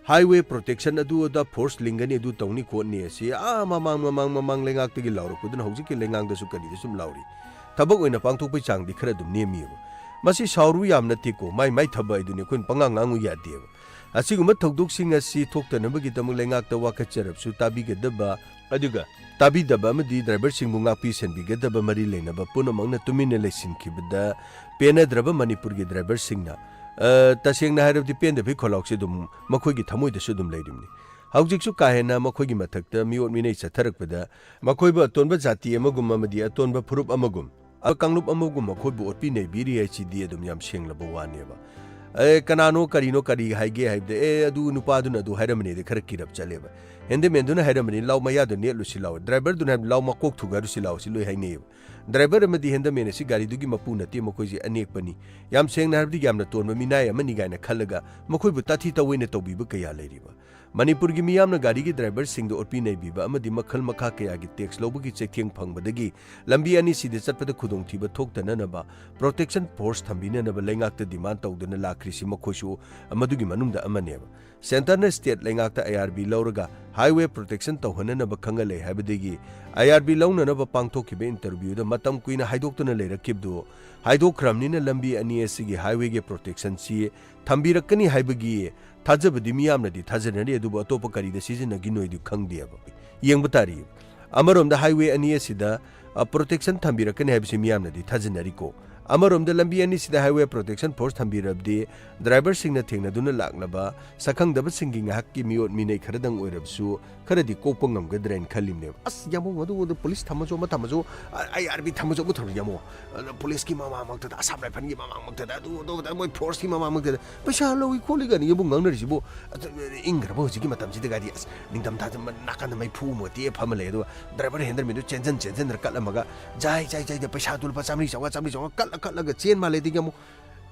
ꯍꯥꯏꯋꯦ ꯄ꯭ꯔꯣꯇꯦꯛꯁꯟ ꯑꯗꯨ ꯑꯗꯥ ꯐꯣꯔꯁ ꯂꯤꯡꯒꯅꯤ, ꯑꯗꯨ ꯇꯧꯅꯤ ꯈꯣꯠꯅꯤ ꯑꯁꯤ ꯑꯥ ꯃꯃꯥꯡ, ꯃꯃꯥꯡ, ꯃꯃꯥꯡ ꯂꯩꯉꯥꯛꯇꯒꯤ ꯂꯥꯎꯔꯛꯄꯗꯨꯅ ꯍꯧꯖꯤꯛꯀꯤ ꯂꯩꯉꯥꯛꯗꯁꯨ ꯀꯔꯤꯗ ꯁꯨꯝ ꯂꯥꯎꯔꯤ꯫ ꯊꯕꯛ ꯑꯣꯏꯅ ꯄꯥꯡꯊꯣꯛꯄꯒꯤ ꯆꯥꯡꯗꯤ ꯈꯔ ꯑꯗꯨꯝ ꯅꯦꯝꯃꯤꯕ꯫ ꯃꯁꯤ ꯁꯥꯎꯔꯨ ꯌꯥꯝ ꯅꯠꯇꯦꯀꯣ, ꯃꯥꯏ ꯃꯥꯏ ꯊꯕꯛ ꯍꯥꯏꯗꯨꯅꯤ, ꯑꯩꯈꯣꯏꯅ ꯄꯉꯥꯡ ꯉꯥꯡꯉꯨ ꯌꯥꯗꯦꯕ꯫ ꯑꯁꯤꯒꯨꯝꯕ ꯊꯧꯗꯣꯛꯁꯤꯡ ꯑꯁꯤ ꯊꯣꯛꯇꯅꯕꯒꯤꯗꯃꯛ ꯂꯩꯉꯥꯛꯇ ꯋꯥꯀꯠꯆꯔꯕꯁꯨ ꯇꯥꯕꯤꯒꯗꯕ, ꯑꯗꯨꯒ ꯇꯥꯕꯤꯗꯕ ꯑꯃꯗꯤ ꯗ꯭ꯔꯥꯏꯚꯔꯁꯤꯡꯕꯨ ꯉꯥꯛꯄꯤ ꯁꯦꯟꯕꯤꯒꯗꯕ ꯃꯔꯤ ꯂꯩꯅꯕ ꯄꯨꯝꯅꯃꯛꯅ ꯇꯨꯃꯤꯟꯅ ꯂꯩꯁꯤꯟꯈꯤꯕꯗ ꯄꯦꯟꯅꯗ꯭ꯔꯕ ꯃꯅꯤꯄꯨꯔꯒꯤ ꯗ꯭ꯔꯥꯏꯚꯔꯁꯤꯡꯅ, ꯑ, ꯇꯁꯦꯡꯅ ꯍꯥꯏꯔꯕꯗꯤ ꯄꯦꯟꯗꯕꯒꯤ ꯈꯣꯜꯂꯥꯎꯁꯦ ꯑꯗꯨꯝ ꯃꯈꯣꯏꯒꯤ ꯊꯃꯣꯏꯗꯁꯨ ꯑꯗꯨꯝ ꯂꯩꯔꯤꯕꯅꯤ꯫ ꯍꯧꯖꯤꯛꯁꯨ ꯀꯥ ꯍꯦꯟꯅ ꯃꯈꯣꯏꯒꯤ ꯃꯊꯛꯇ ꯃꯤꯑꯣꯠ ꯃꯤꯅꯩ ꯆꯠꯊꯔꯛꯄꯗ ꯃꯈꯣꯏꯕꯨ ꯑꯇꯣꯟꯕ ꯖꯥꯇꯤ ꯑꯃꯒꯨꯝ ꯑꯃꯗꯤ ꯑꯇꯣꯟꯕ ꯐꯨꯔꯨꯞ ꯑꯃꯒꯨꯝ, ꯑ, ꯀꯥꯡꯂꯨꯞ ꯑꯃꯒꯨꯝ ꯃꯈꯣꯏꯕꯨ ꯑꯣꯠꯄꯤ ꯅꯩꯕꯤꯔꯤ ꯍꯥꯏꯁꯤꯗꯤ ꯑꯗꯨꯝ ꯌꯥꯝ ꯁꯦꯡꯂꯕ ꯋꯥꯅꯦꯕ꯫ ꯑꯦ, ꯀꯅꯥꯅꯣ, ꯀꯔꯤꯅꯣ, ꯀꯔꯤ ꯍꯥꯏꯒꯦ ꯍꯥꯏꯕꯗ, "ꯑꯦ, ꯑꯗꯨ ꯅꯨꯄꯥꯗꯨꯅ ꯑꯗꯨ ꯍꯥꯏꯔꯝꯕꯅꯦꯗꯤ" ꯈꯔ ꯀꯤꯔꯞ ꯆꯠꯂꯦꯕ꯫ ꯍꯦꯟꯗꯃꯦꯟꯗꯨꯅ ꯍꯥꯏꯔꯝꯕꯅꯤ, "ꯂꯥꯎ ꯃꯌꯥꯗꯣ ꯅꯦꯠꯂꯨꯁꯤ ꯂꯥꯎ"꯫ ꯗ꯭ꯔꯥꯏꯚꯔꯗꯨꯅ ꯍꯥꯏꯕ, "ꯂꯥꯎ ꯃꯀꯣꯛ ꯊꯨꯒꯥꯏꯔꯨꯁꯤ ꯂꯥꯎ" ꯁꯤ ꯂꯣꯏ ꯍꯥꯏꯅꯩꯌꯦꯕ꯫ ꯗ꯭ꯔꯥꯏꯚꯔ ꯑꯃꯗꯤ ꯍꯦꯟꯗꯃꯦꯟ ꯑꯁꯤ ꯒꯥꯔꯤꯗꯨꯒꯤ ꯃꯄꯨ ꯅꯠꯇꯦ, ꯃꯈꯣꯏꯁꯦ ꯑꯅꯦꯛꯄꯅꯤ꯫ ꯌꯥꯝ ꯁꯦꯡꯅ ꯍꯥꯏꯔꯕꯗꯤ ꯌꯥꯝꯅ ꯇꯣꯟꯕ ꯃꯤꯅꯥꯏ ꯑꯃꯅꯤ ꯀꯥꯏꯅ ꯈꯜꯂꯒ ꯃꯈꯣꯏꯕꯨ ꯇꯥꯊꯤ ꯇꯧꯑꯣꯏꯅ ꯇꯧꯕꯤꯕ ꯀꯌꯥ ꯂꯩꯔꯤꯕ꯫ ꯃꯅꯤꯄꯨꯔꯒꯤ ꯃꯤꯌꯥꯝꯅ ꯒꯥꯔꯤꯒꯤ ꯗ꯭ꯔꯥꯏꯚꯔꯁꯤꯡꯗ ꯑꯣꯠꯄꯤ ꯅꯩꯕꯤꯕ ꯑꯃꯗꯤ ꯃꯈꯜ ꯃꯈꯥ ꯀꯌꯥꯒꯤ ꯇꯦꯛꯁ ꯂꯧꯕꯒꯤ ꯆꯩꯊꯦꯡ ꯐꯪꯕꯗꯒꯤ ꯂꯝꯕꯤ ꯑꯅꯤꯁꯤꯗ ꯆꯠꯄꯗ ꯈꯨꯗꯣꯡꯊꯤꯕ ꯊꯣꯛꯇꯅꯅꯕ ꯄ꯭ꯔꯣꯇꯦꯛꯁꯟ ꯐꯣꯔꯁ ꯊꯝꯕꯤꯅꯅꯕ ꯂꯩꯉꯥꯛꯇ ꯗꯤꯃꯥꯟ ꯇꯧꯗꯨꯅ ꯂꯥꯛꯈ꯭ꯔꯤꯁꯤ ꯃꯈꯣꯏꯁꯨ ꯃꯗꯨꯒꯤ ꯃꯅꯨꯡꯗ ꯑꯃꯅꯦꯕ꯫ ꯁꯦꯟꯇꯔꯅ ꯁ꯭ꯇꯦꯠ ꯂꯩꯉꯥꯛꯇ ꯑꯥꯏ ꯑꯥꯔ ꯕꯤ ꯂꯧꯔꯒ ꯍꯥꯏꯋꯦ ꯄ꯭ꯔꯣꯇꯦꯛꯁꯟ ꯇꯧꯍꯟꯅꯅꯕ ꯈꯪꯍꯜꯂꯦ ꯍꯥꯏꯕꯗꯒꯤ ꯑꯥꯏ ꯑꯥꯔ ꯕꯤ ꯂꯧꯅꯅꯕ ꯄꯥꯡꯊꯣꯛꯈꯤꯕ ꯏꯟꯇꯔꯚ꯭ꯌꯨꯗ ꯃꯇꯝ ꯀꯨꯏꯅ ꯍꯥꯏꯗꯣꯛꯇꯨꯅ ꯂꯩꯔꯛꯈꯤꯕꯗꯨ ꯍꯥꯏꯗꯣꯛꯈ꯭ꯔꯕꯅꯤꯅ ꯂꯝꯕꯤ ꯑꯅꯤ ꯑꯁꯤꯒꯤ ꯍꯥꯏꯋꯦꯒꯤ ꯄ꯭ꯔꯣꯇꯦꯛꯁꯟꯁꯤ ꯊꯝꯕꯤꯔꯛꯀꯅꯤ ꯍꯥꯏꯕꯒꯤ ꯊꯥꯖꯕꯗꯤ ꯃꯤꯌꯥꯝꯅꯗꯤ ꯊꯥꯖꯅꯔꯤ, ꯑꯗꯨꯕꯨ ꯑꯇꯣꯞꯄ ꯀꯔꯤꯗ ꯁꯤꯖꯤꯟꯅꯈꯤꯅꯣꯏꯗꯤ ꯈꯪꯗꯦꯕ꯫ ꯌꯦꯡꯕ ꯇꯥꯔꯤ꯫ ꯑꯃꯔꯣꯝꯗ ꯍꯥꯏꯋꯦ ꯑꯅꯤ ꯑꯁꯤꯗ, ꯑ, ꯄ꯭ꯔꯣꯇꯦꯛꯁꯟ ꯊꯝꯕꯤꯔꯛꯀꯅꯤ ꯍꯥꯏꯕꯁꯤ ꯃꯤꯌꯥꯝꯅꯗꯤ ꯊꯥꯖꯅꯔꯤꯀꯣ꯫ ꯑꯃꯔꯣꯝꯗ ꯂꯝꯕꯤ ꯑꯅꯤꯁꯤꯗ ꯍꯥꯏꯋꯦ ꯄ꯭ꯔꯣꯇꯦꯛꯁꯟ ꯐꯣꯔꯁ ꯊꯝꯕꯤꯔꯕꯗꯤ ꯗ꯭ꯔꯥꯏꯚꯔꯁꯤꯡꯅ ꯊꯦꯡꯅꯗꯨꯅ ꯂꯥꯛꯂꯕ ꯁꯛꯈꯪꯗꯕꯁꯤꯡꯒꯤ ꯉꯥꯏꯍꯥꯛꯀꯤ ꯃꯤꯑꯣꯠ ꯃꯤꯅꯩ ꯈꯔꯗꯪ ꯑꯣꯏꯔꯕꯁꯨ ꯈꯔꯗꯤ ꯀꯣꯛꯄ ꯉꯝꯒꯗ꯭ꯔꯅ ꯈꯜꯂꯤꯕꯅꯦꯕ꯫ ꯑꯁ ꯌꯥꯝꯕꯨꯡ, ꯑꯗꯨ, ꯑꯗꯨ ꯄꯨꯂꯤꯁ ꯊꯝꯃꯁꯨ ꯑꯃ ꯊꯝꯃꯁꯨ, ꯑꯥꯏ ꯑꯥꯔ ꯕꯤ ꯊꯝꯃꯁꯨ ꯑꯃ ꯊꯝꯃꯁꯨ ꯌꯥꯝꯕꯨꯡ, ꯑꯗ ꯄꯨꯂꯤꯁꯀꯤ ꯃꯃꯥꯡꯃꯛꯇꯗ, ꯑꯁꯥꯝ ꯔꯥꯏꯐꯜꯒꯤ ꯃꯃꯥꯡꯃꯛꯇꯗ, ꯑꯗꯨ, ꯑꯗꯨ, ꯑꯗꯨ ꯃꯣꯏ ꯐꯣꯔꯁꯀꯤ ꯃꯃꯥꯡꯃꯛꯇꯗ ꯄꯩꯁꯥ ꯂꯧꯏ ꯈꯣꯠꯂꯤ ꯀꯥꯏꯅ ꯌꯥꯝꯕꯨꯡ ꯉꯥꯡꯅꯔꯤꯁꯤꯕꯨ, ꯑꯗꯨ, ꯏꯪꯈ꯭ꯔꯕ ꯍꯧꯖꯤꯛꯀꯤ ꯃꯇꯝꯁꯤꯗ ꯒꯥꯔꯤ, ꯑꯁ, ꯅꯤꯡꯊꯝꯊꯥꯗ ꯃ-, ꯅꯥꯀꯟꯗ ꯃꯩꯐꯨ ꯑꯃ ꯇꯦꯛꯑ ꯐꯝꯃ ꯂꯩ, ꯑꯗꯨꯒ ꯗ꯭ꯔꯥꯏꯚꯔ ꯍꯦꯟꯗꯔꯃꯦꯟꯗꯨ ꯆꯦꯟꯖꯟ ꯆꯦꯟꯖꯟꯗꯅ ꯀꯠꯂꯝꯃꯒ, ꯖꯥꯏ, ꯖꯥꯏ, ꯖꯥꯏꯗ ꯄꯩꯁꯥꯗꯨ ꯂꯨꯄꯥ ꯆꯥꯝꯃꯔꯤ, ꯆꯥꯝꯃꯉꯥ, ꯆꯥꯝꯃꯔꯤ, ꯆꯥꯝꯃꯉꯥ ꯀꯠꯂ ꯀꯠꯂꯒ ꯆꯦꯟ ꯃꯥꯜꯂꯦ꯫ ꯑꯗꯒꯤ ꯑꯃꯨꯛ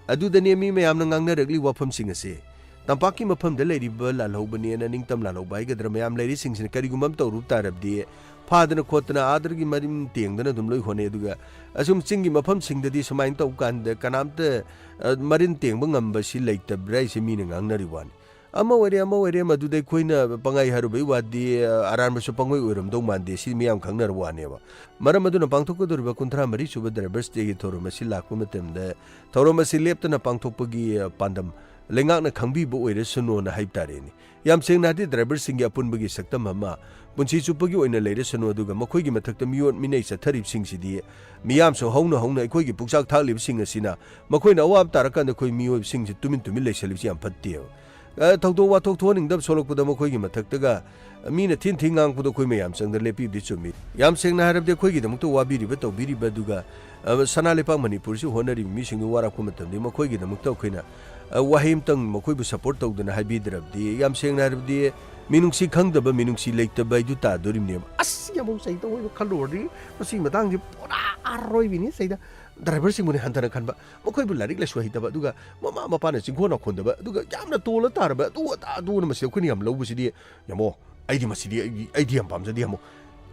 ꯑꯗꯨꯗꯅꯦ ꯃꯤ ꯃꯌꯥꯝꯅ ꯉꯥꯡꯅꯔꯛꯂꯤ ꯋꯥꯐꯝꯁꯤꯡ ꯑꯁꯦ꯫ ꯇꯝꯄꯥꯛꯀꯤ ꯃꯐꯝꯗ ꯂꯩꯔꯤꯕ ꯂꯥꯜꯍꯧꯕꯅꯦꯅ ꯅꯤꯡꯇꯝ ꯂꯥꯜꯍꯧꯕ ꯍꯥꯏꯒꯗ꯭ꯔꯥ, ꯃꯌꯥꯝ ꯂꯩꯔꯤꯁꯤꯡꯁꯤꯅ ꯀꯔꯤꯒꯨꯝꯕ ꯑꯃ ꯇꯧꯔꯨꯕ ꯇꯥꯔꯕꯗꯤ, ꯐꯥꯗꯅ ꯈꯣꯠꯇꯅ ꯑꯥꯗꯒꯤ ꯃꯔꯤꯟ ꯇꯦꯡꯗꯅ ꯑꯗꯨꯝ ꯂꯣꯏ ꯍꯣꯠꯅꯩ꯫ ꯑꯗꯨꯒ ꯑꯁꯨꯝ ꯆꯤꯡꯒꯤ ꯃꯐꯝꯁꯤꯡꯗꯗꯤ ꯁꯨꯃꯥꯏꯅ ꯇꯧꯕ ꯀꯥꯟꯗ ꯀꯅꯥꯝꯇ, ꯑ, ꯃꯔꯤꯟ ꯇꯦꯡꯕ ꯉꯝꯕꯁꯤ ꯂꯩꯇꯕ꯭ꯔꯥ ꯍꯥꯏꯁꯦ ꯃꯤꯅ ꯉꯥꯡꯅꯔꯤ ꯋꯥꯅꯤ꯫ ꯑꯃ ꯑꯣꯏꯔꯦ, ꯑꯃ ꯑꯣꯏꯔꯦ, ꯃꯗꯨꯗ ꯑꯩꯈꯣꯏꯅ ꯄꯪꯍꯥꯏ ꯍꯥꯏꯔꯨꯕꯩ ꯋꯥꯗꯤ, ꯑ, ꯑꯔꯥꯟꯕꯁꯨ ꯄꯪꯑꯣꯏ ꯑꯣꯏꯔꯝꯗꯧ ꯃꯥꯟꯗꯦ꯫ ꯁꯤ ꯃꯤꯌꯥꯝ ꯈꯪꯅꯔꯕ ꯋꯥꯅꯦꯕ꯫ ꯃꯔꯝ ꯑꯗꯨꯅ ꯄꯥꯡꯊꯣꯛꯀꯗꯧꯔꯤꯕ ꯀꯨꯟꯊ꯭ꯔꯥ ꯃꯔꯤ ꯁꯨꯕ Drivers' Day-ꯒꯤ ꯊꯧꯔꯝ ꯑꯁꯤ ꯂꯥꯛꯄ ꯃꯇꯝꯗ ꯊꯧꯔꯝ ꯑꯁꯤ ꯂꯦꯞꯇꯅ ꯄꯥꯡꯊꯣꯛꯄꯒꯤ, ꯑ, ꯄꯥꯟꯗꯝ ꯂꯩꯉꯥꯛꯅ ꯈꯪꯕꯤꯕ ꯑꯣꯏꯔꯁꯅꯨꯅ ꯍꯥꯏꯕ ꯇꯥꯔꯦꯅꯦ꯫ ꯌꯥꯝ ꯁꯦꯡꯅ ꯍꯥꯏꯔꯗꯤ driver-ꯁꯤꯡꯒꯤ ꯑꯄꯨꯟꯕꯒꯤ ꯁꯛꯇꯝ ꯑꯃ ꯄꯨꯟꯁꯤ ꯆꯨꯞꯄꯒꯤ ꯑꯣꯏꯅ ꯂꯩꯔꯁꯅꯨ, ꯑꯗꯨꯒ ꯃꯈꯣꯏꯒꯤ ꯃꯊꯛꯇ ꯃꯤꯑꯣꯠ ꯃꯤꯅꯩ ꯆꯠꯊꯔꯤꯕꯁꯤꯡꯁꯤꯗꯤ ꯃꯤꯌꯥꯝꯁꯨ ꯍꯧꯅ ꯍꯧꯅ ꯑꯩꯈꯣꯏꯒꯤ ꯄꯨꯛꯆꯥꯛ ꯊꯥꯛꯂꯤꯕꯁꯤꯡ ꯑꯁꯤꯅ ꯃꯈꯣꯏꯅ ꯑꯋꯥꯕ ꯇꯥꯔꯀꯥꯟꯗ ꯑꯩꯈꯣꯏ ꯃꯤꯑꯣꯏꯕꯁꯤꯡꯁꯤ ꯇꯨꯃꯤꯟ ꯇꯨꯃꯤꯟ ꯂꯩꯁꯜꯂꯤꯕꯁꯤ ꯌꯥꯝ ꯐꯠꯇꯦꯕ꯫ ꯑ, ꯊꯧꯗꯣꯛ ꯋꯥꯊꯣꯛ ꯊꯣꯛꯍꯟꯅꯤꯡꯗꯕ ꯁꯣꯛꯂꯛꯄꯗ ꯃꯈꯣꯏꯒꯤ ꯃꯊꯛꯇꯒ ꯃꯤꯅ ꯊꯤꯟ ꯊꯤꯟ ꯉꯥꯡꯕꯗꯣ ꯑꯩꯈꯣꯏ ꯃꯌꯥꯝ ꯆꯪꯗ ꯂꯦꯞꯄꯤꯕꯗꯤ ꯆꯨꯝꯃꯤ꯫ ꯌꯥꯝ ꯁꯦꯡꯅ ꯍꯥꯏꯔꯕꯗꯤ ꯑꯩꯈꯣꯏꯒꯤꯗꯃꯛꯇ ꯋꯥꯕꯤꯔꯤꯕ ꯇꯧꯕꯤꯔꯤꯕ ꯑꯗꯨꯒ, ꯑ, ꯁꯅꯥ ꯂꯩꯄꯥꯛ ꯃꯅꯤꯄꯨꯔꯁꯤ ꯍꯣꯠꯅꯔꯤꯕ ꯃꯤꯁꯤꯡꯗꯨ ꯋꯥꯔꯛꯄ ꯃꯇꯝꯗ ꯃꯈꯣꯏꯒꯤꯗꯃꯛꯇ ꯑꯩꯈꯣꯏꯅ, ꯑ, ꯋꯥꯍꯩ ꯑꯃꯇꯪ ꯃꯈꯣꯏꯕꯨ support ꯇꯧꯗꯅ ꯍꯥꯏꯕꯤꯗ꯭ꯔꯕꯗꯤ, ꯌꯥꯝ ꯁꯦꯡꯅ ꯍꯥꯏꯔꯕꯗꯤ ꯃꯤꯅꯨꯡꯁꯤ ꯈꯪꯗꯕ, ꯃꯤꯅꯨꯡꯁꯤ ꯂꯩꯇꯕ ꯍꯥꯏꯗꯨ ꯇꯥꯗꯣꯔꯤꯕꯅꯦꯕ꯫ ꯑꯁ, ꯌꯥꯝ ꯆꯩꯗ ꯑꯣꯏꯕ ꯈꯜꯂꯨꯔꯗꯤ ꯃꯁꯤꯒꯤ ꯃꯇꯥꯡꯁꯤ ꯄꯨꯔꯥ ꯑꯔꯣꯏꯕꯤꯅꯤ ꯆꯩꯗ꯫ Driver-ꯁꯤꯡꯕꯨꯅꯦ ꯍꯟꯊꯅ ꯈꯟꯕ, ꯃꯈꯣꯏꯕꯨ ꯂꯥꯏꯔꯤꯛ ꯂꯥꯏꯁꯨ ꯍꯩꯇꯕ, ꯑꯗꯨꯒ ꯃꯃꯥ ꯃꯄꯥꯅ ꯆꯤꯡꯈꯣꯟ ꯅꯥꯈꯣꯟꯗꯕ, ꯑꯗꯨꯒ ꯌꯥꯝꯅ ꯇꯣꯜꯂ ꯇꯥꯔꯕ, ꯑꯗꯨ ꯑꯗꯥ ꯑꯗꯨꯅ ꯃꯁꯤ ꯑꯩꯈꯣꯏꯅ ꯌꯥꯝ ꯂꯧꯕꯁꯤꯗꯤ, ꯌꯥꯝꯃꯣ, ꯑꯩꯗꯤ ꯃꯁꯤꯗꯤ ꯑꯩ, ꯑꯩꯗꯤ ꯌꯥꯝ ꯄꯥꯝꯖꯗꯦ, ꯌꯥꯝꯃꯣ꯫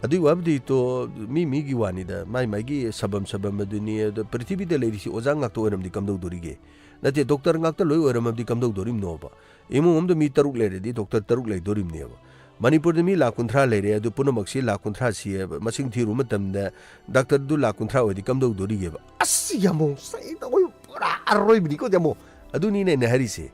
ꯑꯗꯨꯒꯤ ꯋꯥꯕꯨꯗꯤ ꯇꯣ, ꯃꯤ ꯃꯤꯒꯤ ꯋꯥꯅꯤꯗ, ꯃꯥꯏ ꯃꯥꯏꯒꯤ ꯁꯕꯝ ꯁꯕꯝ ꯑꯗꯨꯅꯤ꯫ ꯑꯗꯣ ꯄ꯭ꯔꯤꯊꯤꯕꯤꯗ ꯂꯩꯔꯤꯁꯤ ꯑꯣꯖꯥ ꯉꯥꯛꯇ ꯑꯣꯏꯔꯝꯗꯤ ꯀꯝꯗꯧꯗꯣꯔꯤꯒꯦ? ꯅꯠꯇꯦ, doctor ꯉꯥꯛꯇ ꯂꯣꯏ ꯑꯣꯏꯔꯝꯃꯗꯤ ꯀꯝꯗꯧꯗꯣꯔꯤꯕꯅꯣꯕ? ꯏꯃꯨꯡ ꯑꯃꯗ ꯃꯤ ꯇꯔꯨꯛ ꯂꯩꯔꯗꯤ doctor ꯇꯔꯨꯛ ꯂꯩꯗꯣꯔꯤꯕꯅꯦꯕ꯫ ꯃꯅꯤꯄꯨꯔꯗ ꯃꯤ ꯂꯥꯈ ꯀꯨꯟꯊ꯭ꯔꯥ ꯂꯩꯔꯦ, ꯑꯗꯨ ꯄꯨꯝꯅꯃꯛꯁꯤ ꯂꯥꯈ ꯀꯨꯟꯊ꯭ꯔꯥꯁꯤ ꯃꯁꯤꯡ ꯊꯤꯔꯨꯕ ꯃꯇꯝꯗ doctor-ꯗꯨ ꯂꯥꯈ ꯀꯨꯟꯊ꯭ꯔꯥ ꯑꯣꯏꯔꯗꯤ ꯀꯝꯗꯧꯗꯣꯔꯤꯒꯦꯕ? ꯑꯁ, ꯌꯥꯝꯃꯣ, ꯁꯩꯗ ꯑꯣꯏ ꯄꯨꯔꯥ ꯑꯔꯣꯏꯕꯤꯅꯤꯀꯣ, ꯌꯥꯝꯃꯣ꯫ ꯑꯗꯨꯅꯤꯅꯦ ꯑꯩꯅ ꯍꯥꯏꯔꯤꯁꯦ꯫